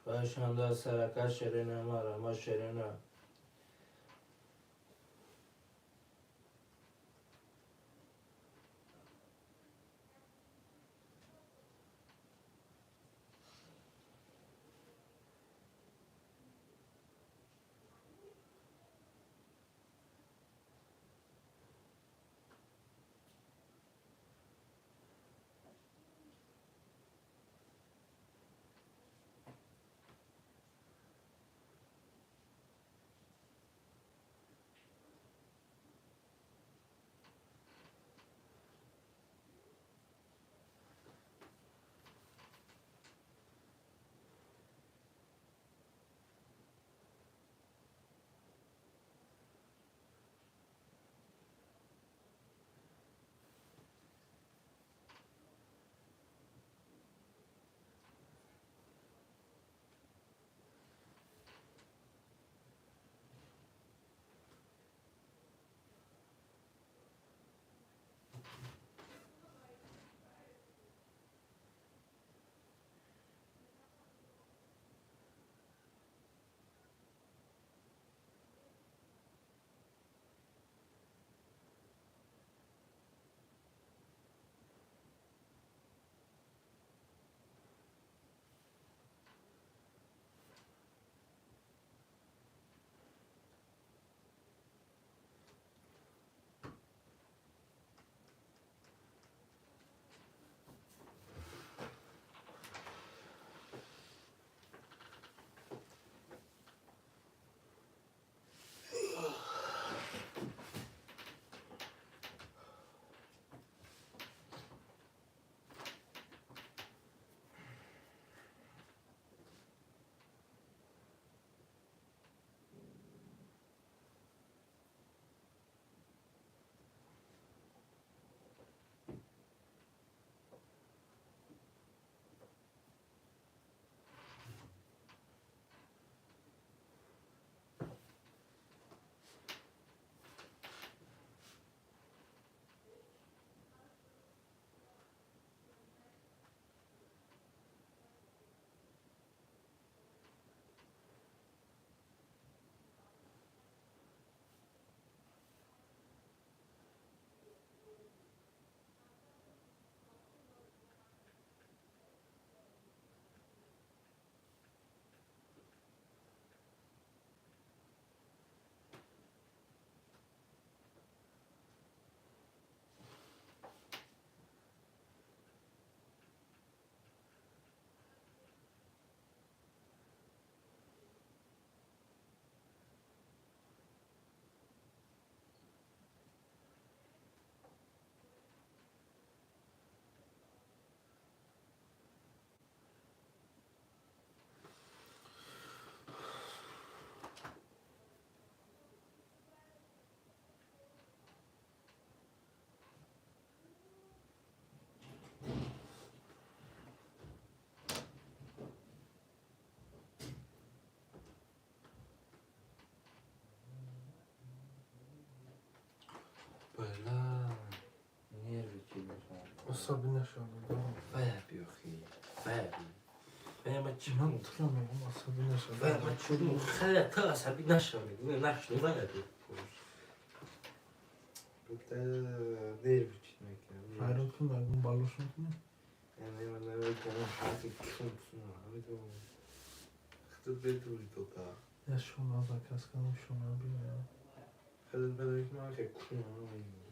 Başında saraka şerine marama şerine. Асабӣ нашав. Вая биёхи. Вая би. Вая ма чӣ? Ман тура мегӯм, асабӣ нашав. Вая ма чӣ? Хая ту асабӣ нашав мегӯ. Нашну вая би. Нерв чит мекунам. Файрод кун, мегӯм балош мекунӣ? Яъне ман намедонам ҳарфи кун намедонам. Худат бедури дода. Я шона заказ кардам, шона биёям. Худат бедури ки ман хеле кун намедонам.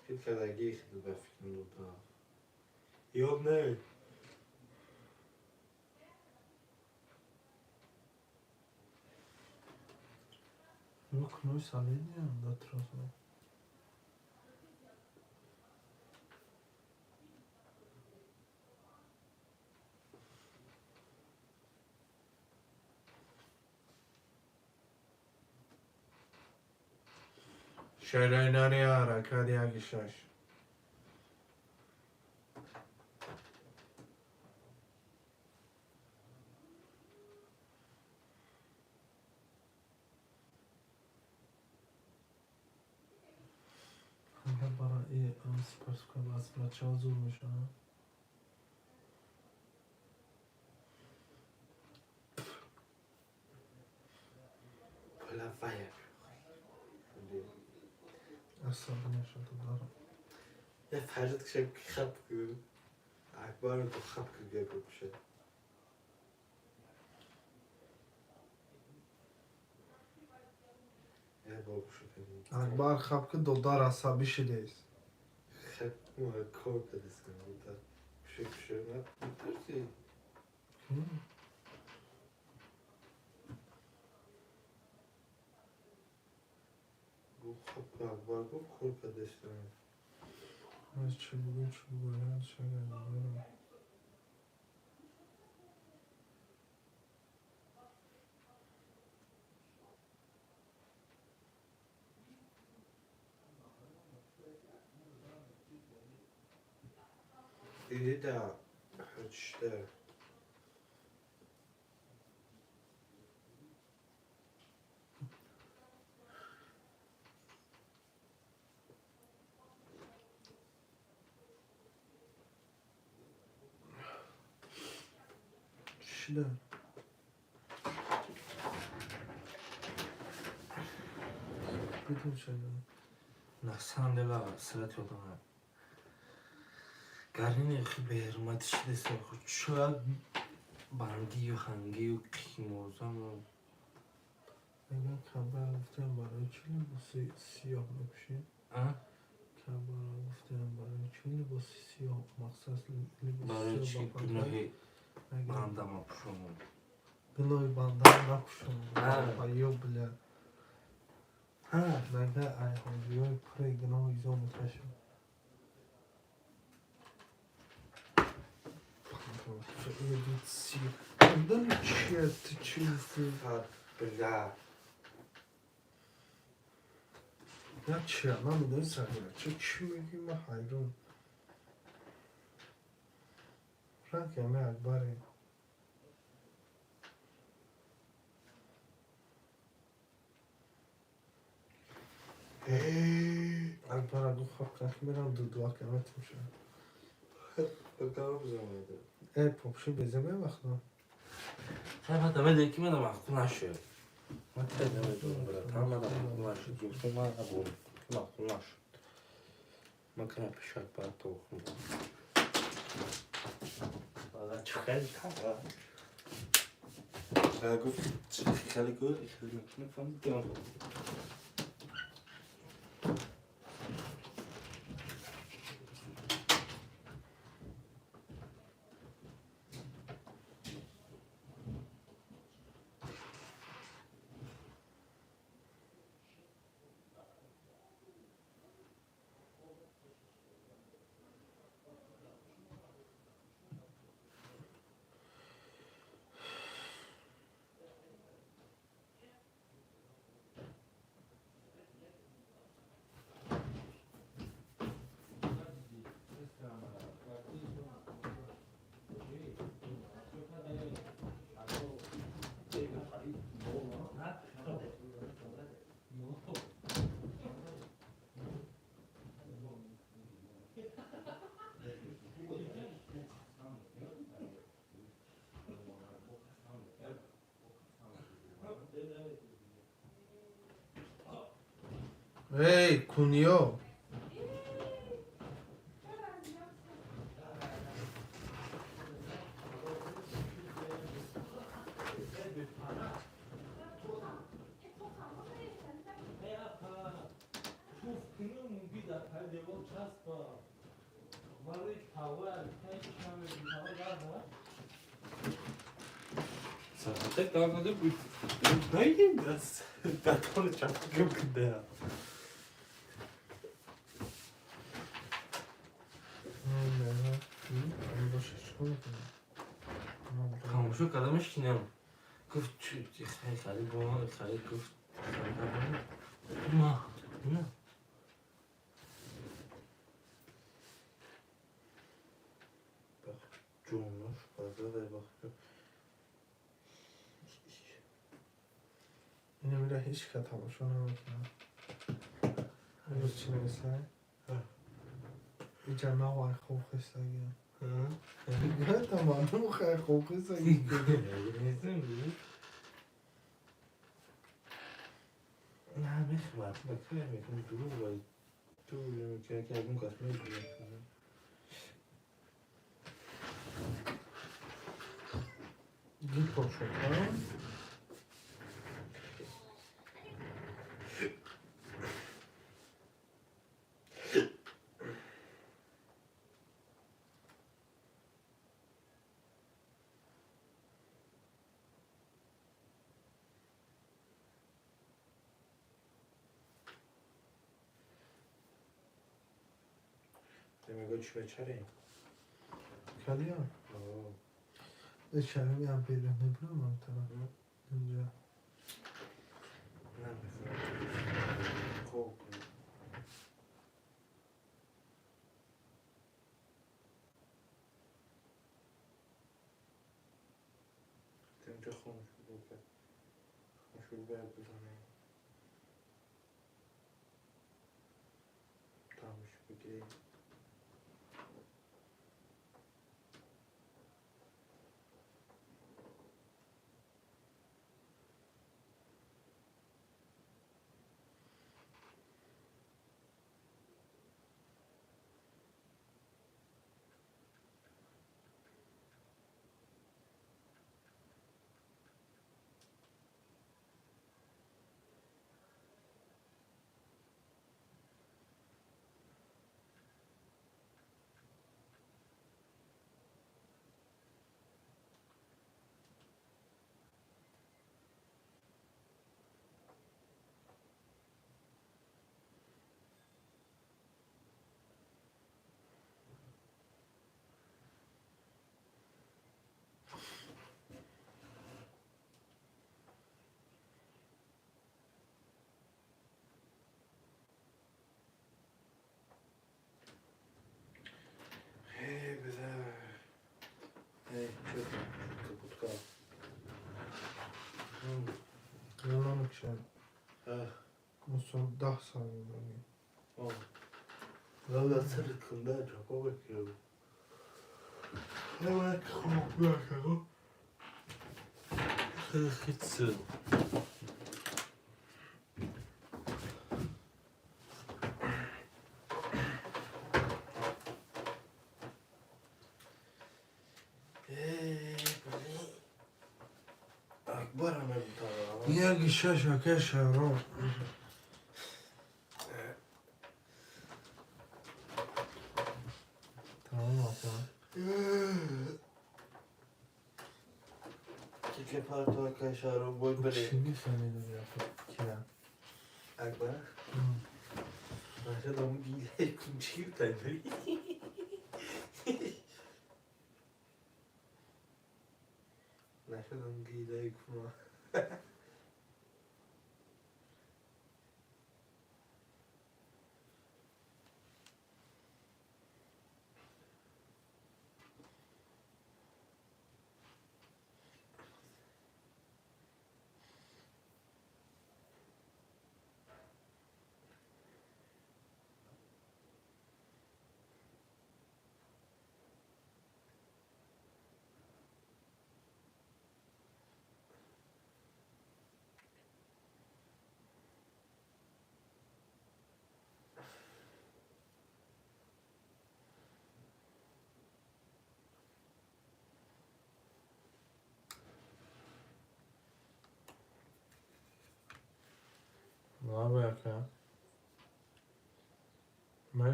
Хит кардагии худат ба фикрам дода. Ёд не. Рукной солидный, да, трозо. Шерайнари ҳаракат яки шаш. Агар барои сипарс кунам, аз бачаҳо зур мешавам. Пула вая би. Асабӣ нашав, додарам. Я фарзанд кишам ки хап кун. Акбар ту хап кун гапо кушад. Я бор кушад. Акбар хаб ки, додар асабӣ шидааст. Хап кун кор кардистам. Куша куша. Метарси. Гуфт хап кун Акбар гуфт кор кардистам. Аз чӣ бугӯ, чӣ бугӯяд, шагар додарам. Диди да ҳачта. Чӣ шида? Бидун шагар. На самом деле срат ёдам. Гарини хи беҳурматӣ шидест. Чояд бангию хангию қимозаму. Мегӯянд Кабара гуфтаям, барои чӣ либоси сиёҳ мепӯшӣ? А? Кабара гуфтаям, барои чӣ либоси сиёҳ, мақсад либоси Барои сиёҳ чӣ ба панҷа? гуноҳи Мегӯянд бандама пӯшонам? Гуноҳи бандаро напӯшонам. А. Ё бля. Ҳа. Мега ай ҳоҷиёи пури гуноҳ изо мекашам. Чия ту чӣ гуфтӣ? Бля. Я чия намедонӣ, сагира. Чӣ чӣ мегӯӣ, ман ҳайрон. Ранг ами Акбаре. Акбара гуфт хоб кан ки мерам дудуа камат мешавад. Бакарам замайда. Э, попши беза мевахтам. Хай мада медонӣ ки мада маъқул нашуд. Ман тире намедонам, брат. Ҳам мада маъқул нашуд. Гуфтам ман набурам. Маъқул нашуд. Ман кана пеши Акбар тохум. Ага, чӣ хеле тага. Гуфт чӣ хеле гул, хеле мекунам, фаҳмидам. Эй, куньё. خاموشو کلامش نم گفت خیلی خیلی با ما خیلی گفت ما نه جونش fazla da bak. اینو میره هیچ که تماشا نمیکنه. هنوز چی نویسه؟ اینجا من خوب خستگیم. گفتم معلوم خیلی خوب خستگیم. نه میخواد بکر میکنم دروغ باید تو که که اون کس میگه گیت شد ها؟ میگه چی بچره؟ کلیا؟ چرا میام پیدا نمی‌کنم طرف اینجا. نه میخوام خوب اینجا خون شروع کرد. شروع باید بزنه تامش بگیره. Son 10 saniye böyle. Valla sırıkında çok bakıyorum. Hemen korkuyorum. Hiç. یک شش کش رو تمام آقا. که پرتو کشارو بود بله. چی میفهمیدم یا کیا؟ اکبر؟ مثلا اون بیله کوچیک تایبری. نشدم گیله کنم.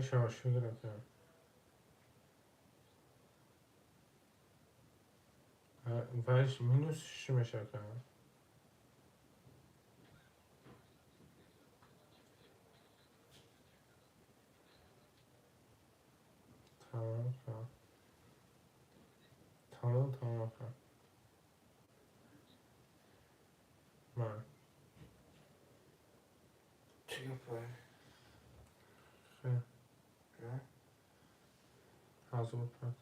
Мешава, шукр, ака. Вайш минус чӣ мешава, ака? Тамом, ака. Тамом, тамом, ака. Ман. Чӣ гапае? Хе. На? Ҳазор пат.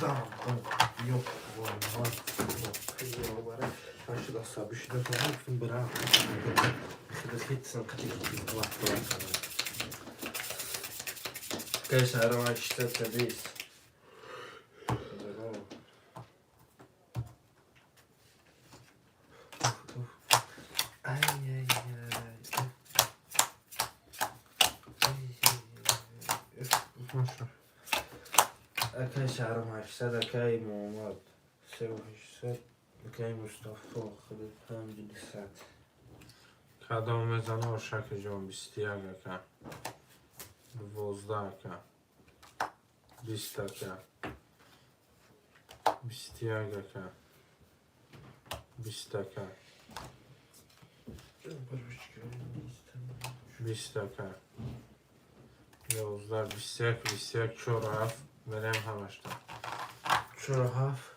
Дам, дам, ёб твою мать, ёбара. Ашид асаби шуда гуфтам бира. Хидхитсан қати вақт. Кай шаҳрам 820. Ай-яй-яй. Маша. Акай шаҳрам 800, акай Муҳаммад 3800, акай Мустафо худат 5200. Кадом мезана, ошаки ҷон? 21, ака. 12, ака. 20, ака. 21, ака. 20, ака. 20, ака. 11, 21, 21, чор, ҳафт. Мерем ҳамашта. Чору ҳафт.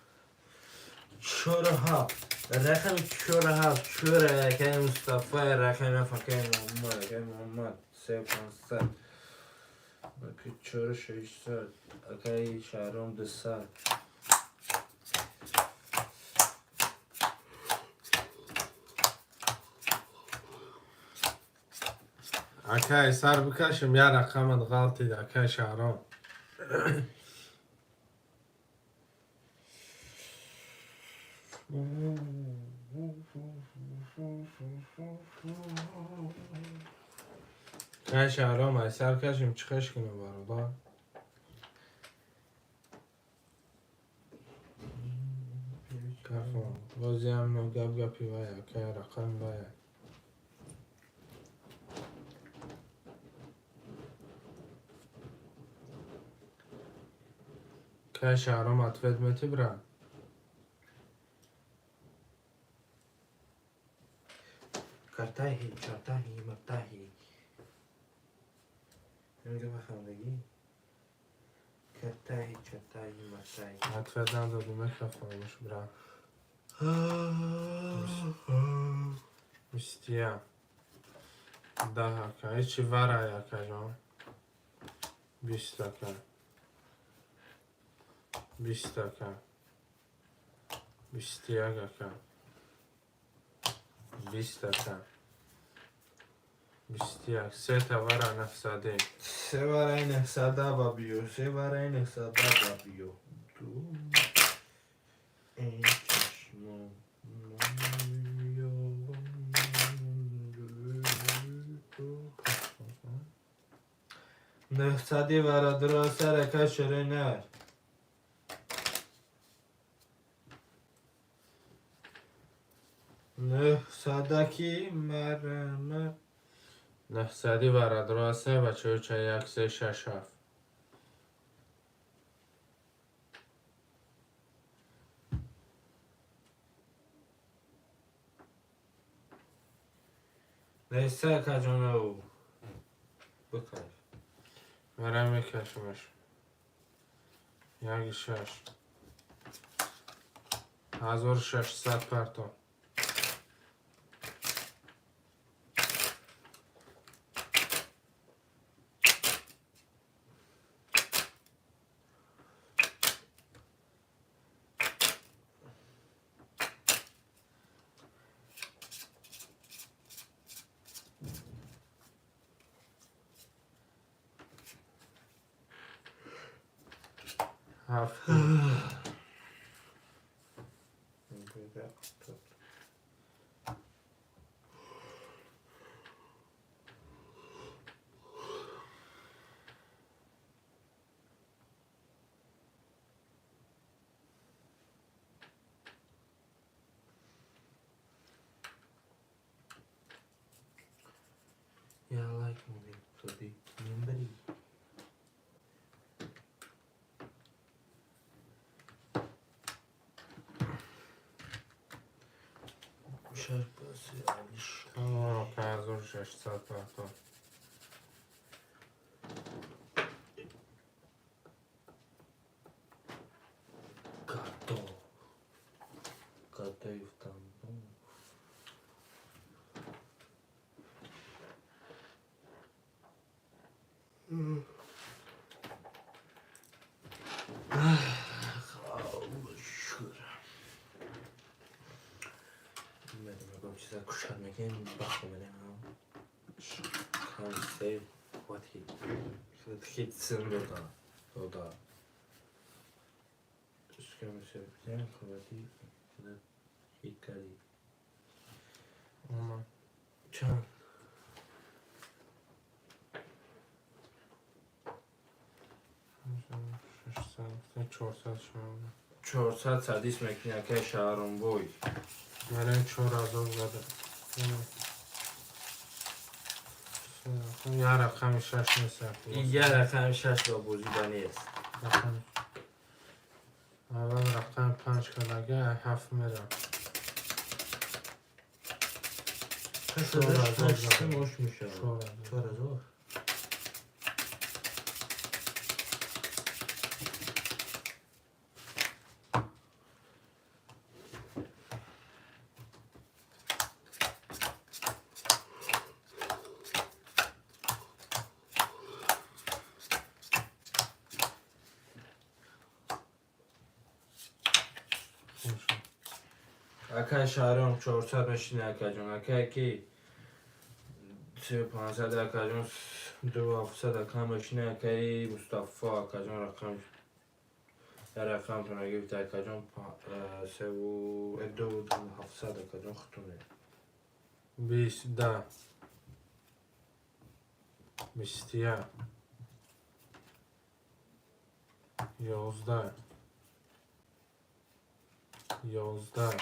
Чору ҳафт. Рақами чору ҳафт. Чора акай Мустафа, рақами ҳафт акай Муҳаммад, акай Муҳаммад 3500. Акай чору 600, акай Шаҳром 200. Акай, сар бикашем, як рақамат ғалтид, акай Шаҳром. Акай Шаҳром, ай сар кашем, чӣ хеш кунем, бародар? Кафон. Бозиам но гап гапи вай, акай, рақами вай. Акай Шаҳром, ответ мети, брат? Картаҳи, чартаҳи, мартаҳи. Ҳамин бахандагӣ. Картаҳи, чартаҳи, мартаҳи. Ответ надоди, мехафонаш, брат. 21. 10, ака. Ҳечи варай, акаҷон. 20, ака. 20, ака. 21, ака. 20, ака. 21. Сета вара нафсаде. Се вараи нехсада ба биё, се вараи нехсада ба биё. Ду эй чашмон. Нехсади варадро сарака ширинар. Нехсадаки марама. Нафсади варадро се бачаё ча як се шаш ҳафт. Неса каҷонов. Бикаш. Мара мекашимаш. Яки шаш. 1600 парто. Ҳафт. 70. Я лайк модем, тоди мембари. Шаш паси алиш. 1600 то. Като. Като и в там. Мегам чиза кушад мекунем, бахо медем. Кам се хват хит. Хит син дода. Дода. Скам се бизем хвати хит карди. Омад. Чанд? 600, 400 шумо. 400 садис мекунӣ, акай Шаҳромбой. Барои 4000 зада. Я рақами шаш нест. Я рақами шаш ба бозӣ ба нест. Аввал рақами панҷ кардага, ҳафт мера. Мош мешавад. 4000. Акай Шаҳром 400 мешини, акаҷон. Акай ки 3500, акаҷон, 2700 ака мешини, акаи Мустафо, акаҷон, рақам дар рақамтон гирифта, акаҷон, севу 2700, акаҷон, хутуне. Бист да. 21. 11. 11.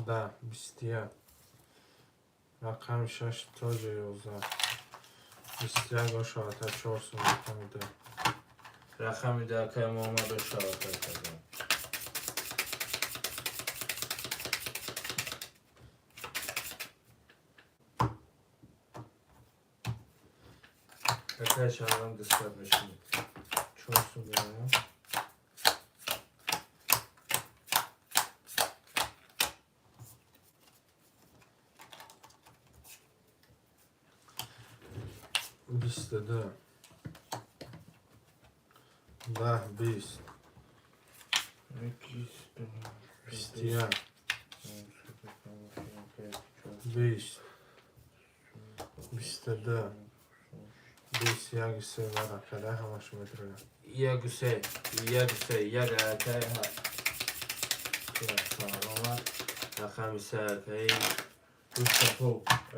Да, 21. Рақами шаш тоҷа 11. 21 ошавата чор сум рақами ду. Рақами ду, акаи Муҳаммад, ошавата, акаҷон. Акаи Шаҳром 200 мешини. Чор сум дорам. 22. Даҳ, бист. 21. 20. 22. 21 се варақада ҳамашо метрояд. Яку се, яку се, як акаи Шаҳрома, рақами се, акаи Мустафо,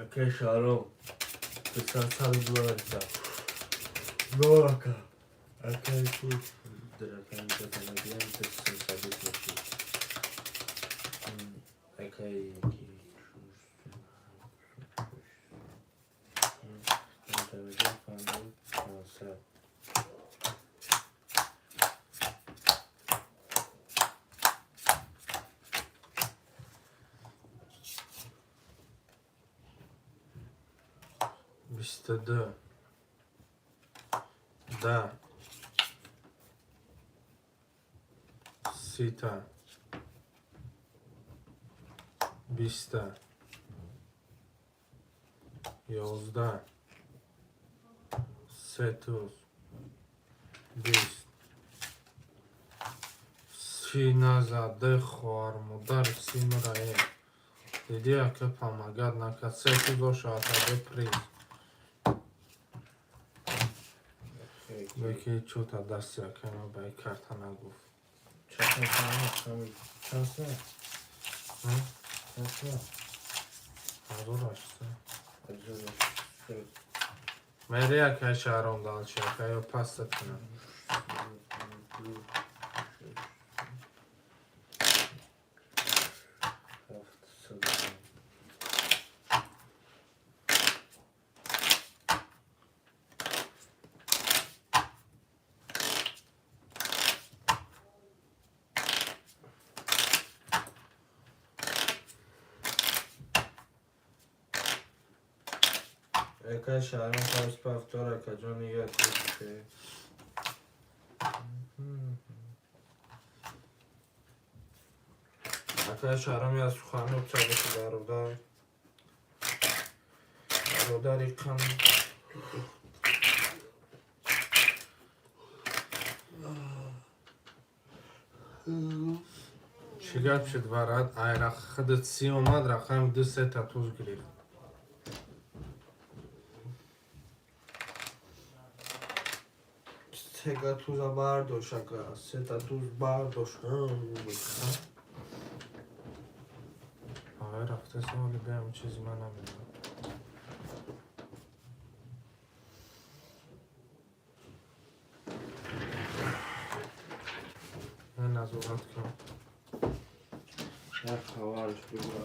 акаи Шаҳром. Писар сад доллар. Норака. Акаи ки рақами катанагиям садис меши. Акаи ки 500. 22. Да. Сита. Биста. 11. Се туз. 20. Си назаде хоҳар модар си мурае. Диди, ака, помогать накард. Се туз ошаватаде приз. Леки чӯта дасти акама ба и карта нагуфт. Чанд сум? Чанд сум? 1800. 1800. Мери, акай Шаҳром, дальше, акай, ё пастат кунам? 700. Акай Шаҳром, пас повтор, акаҷон, як се. Акай Шаҳром, я суханук чабоши, бародар, бародари кам. Чӣ гап шуд, варад? Айрақ худат си омад, рақами ду сета туз гирифт. Сета туза бардош, ака, сета туз бардош. Ағай рафта соли беам, чизи ман намедонам. Ман назорат кунам. Як хабарш бигӯ.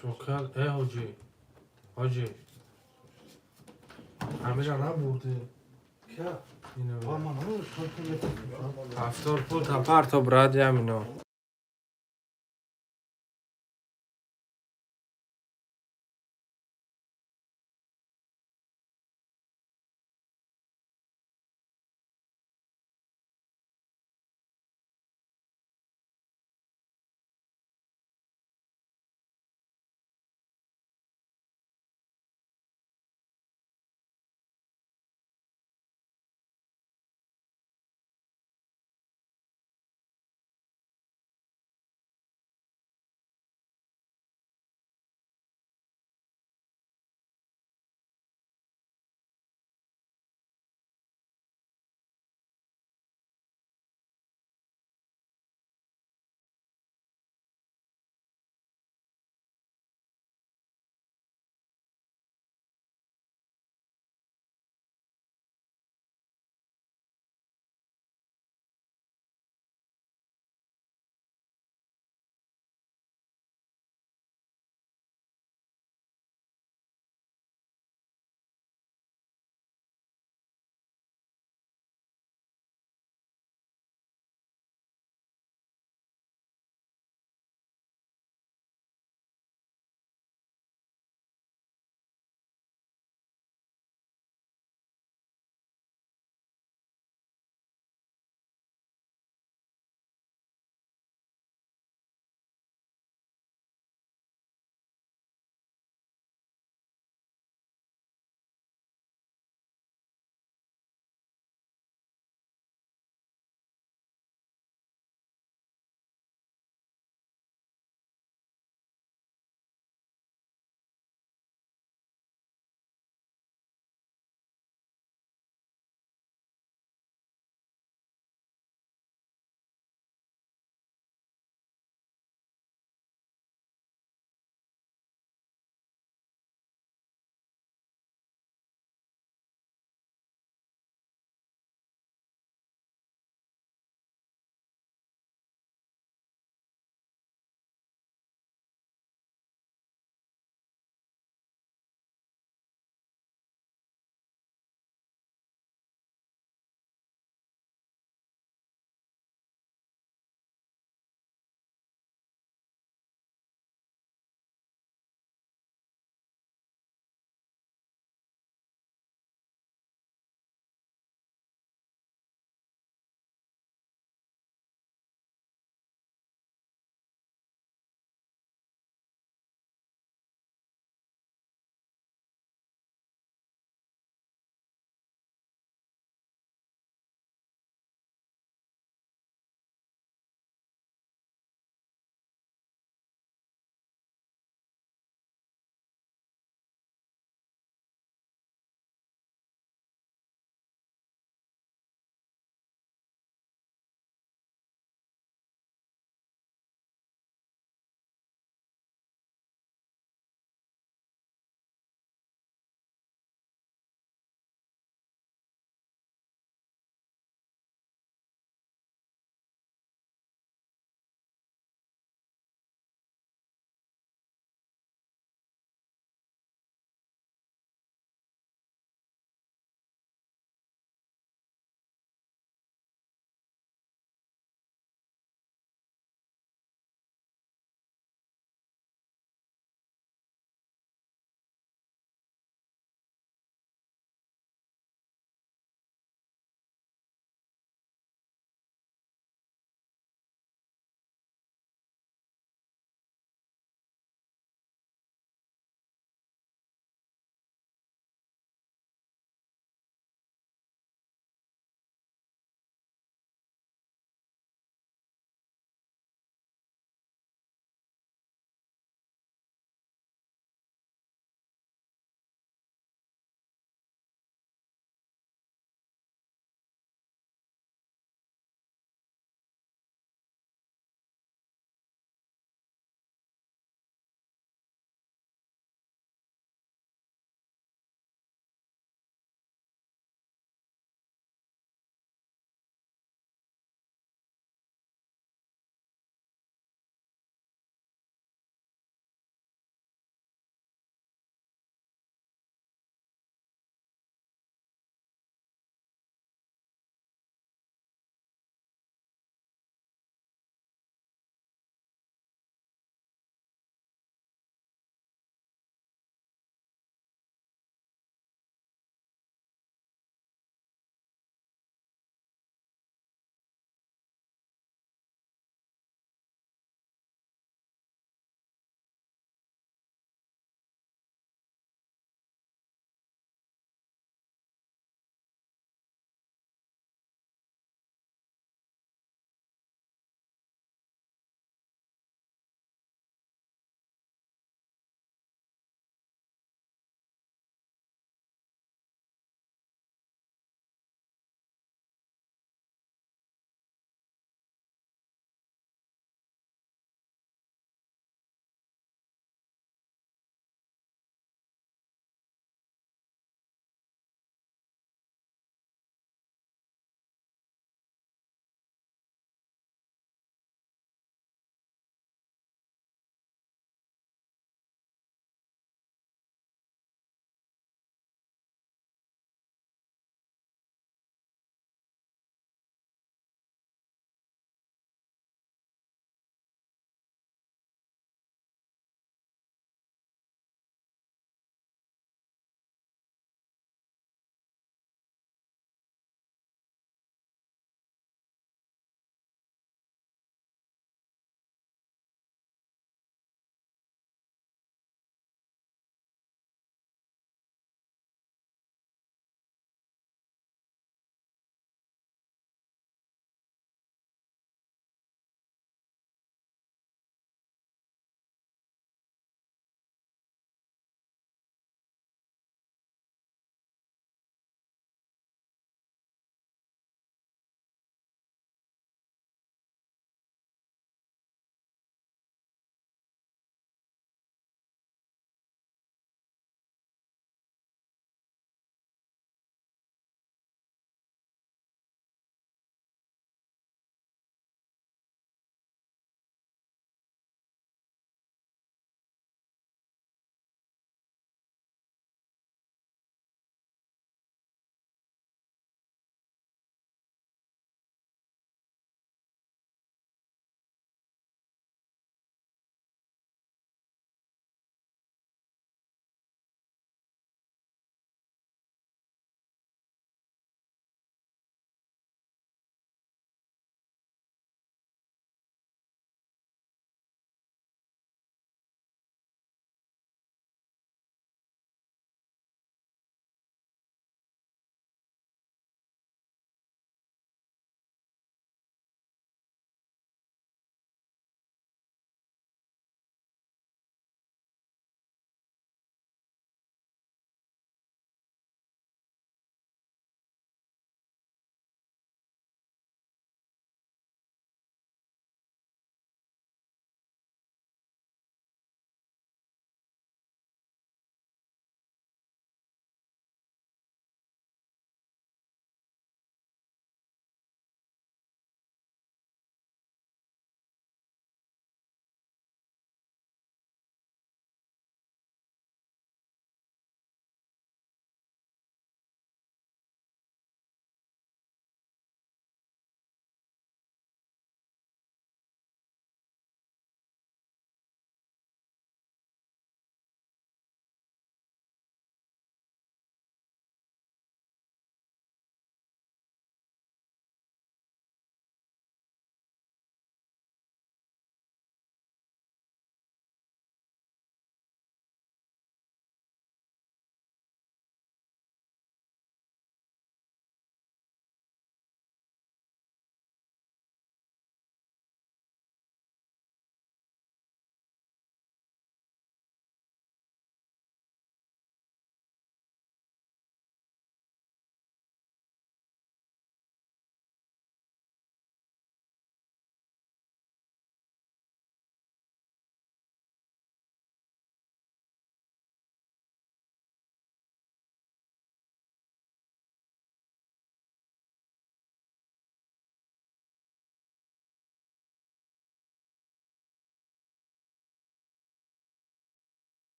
Чокал, э, ҳоҷӣ, ҳоҷӣ, ҳамира набурдӣ? Кя? Ино. Ва ман ҳамин. Ҳафтор пул та парто, брат, ямино.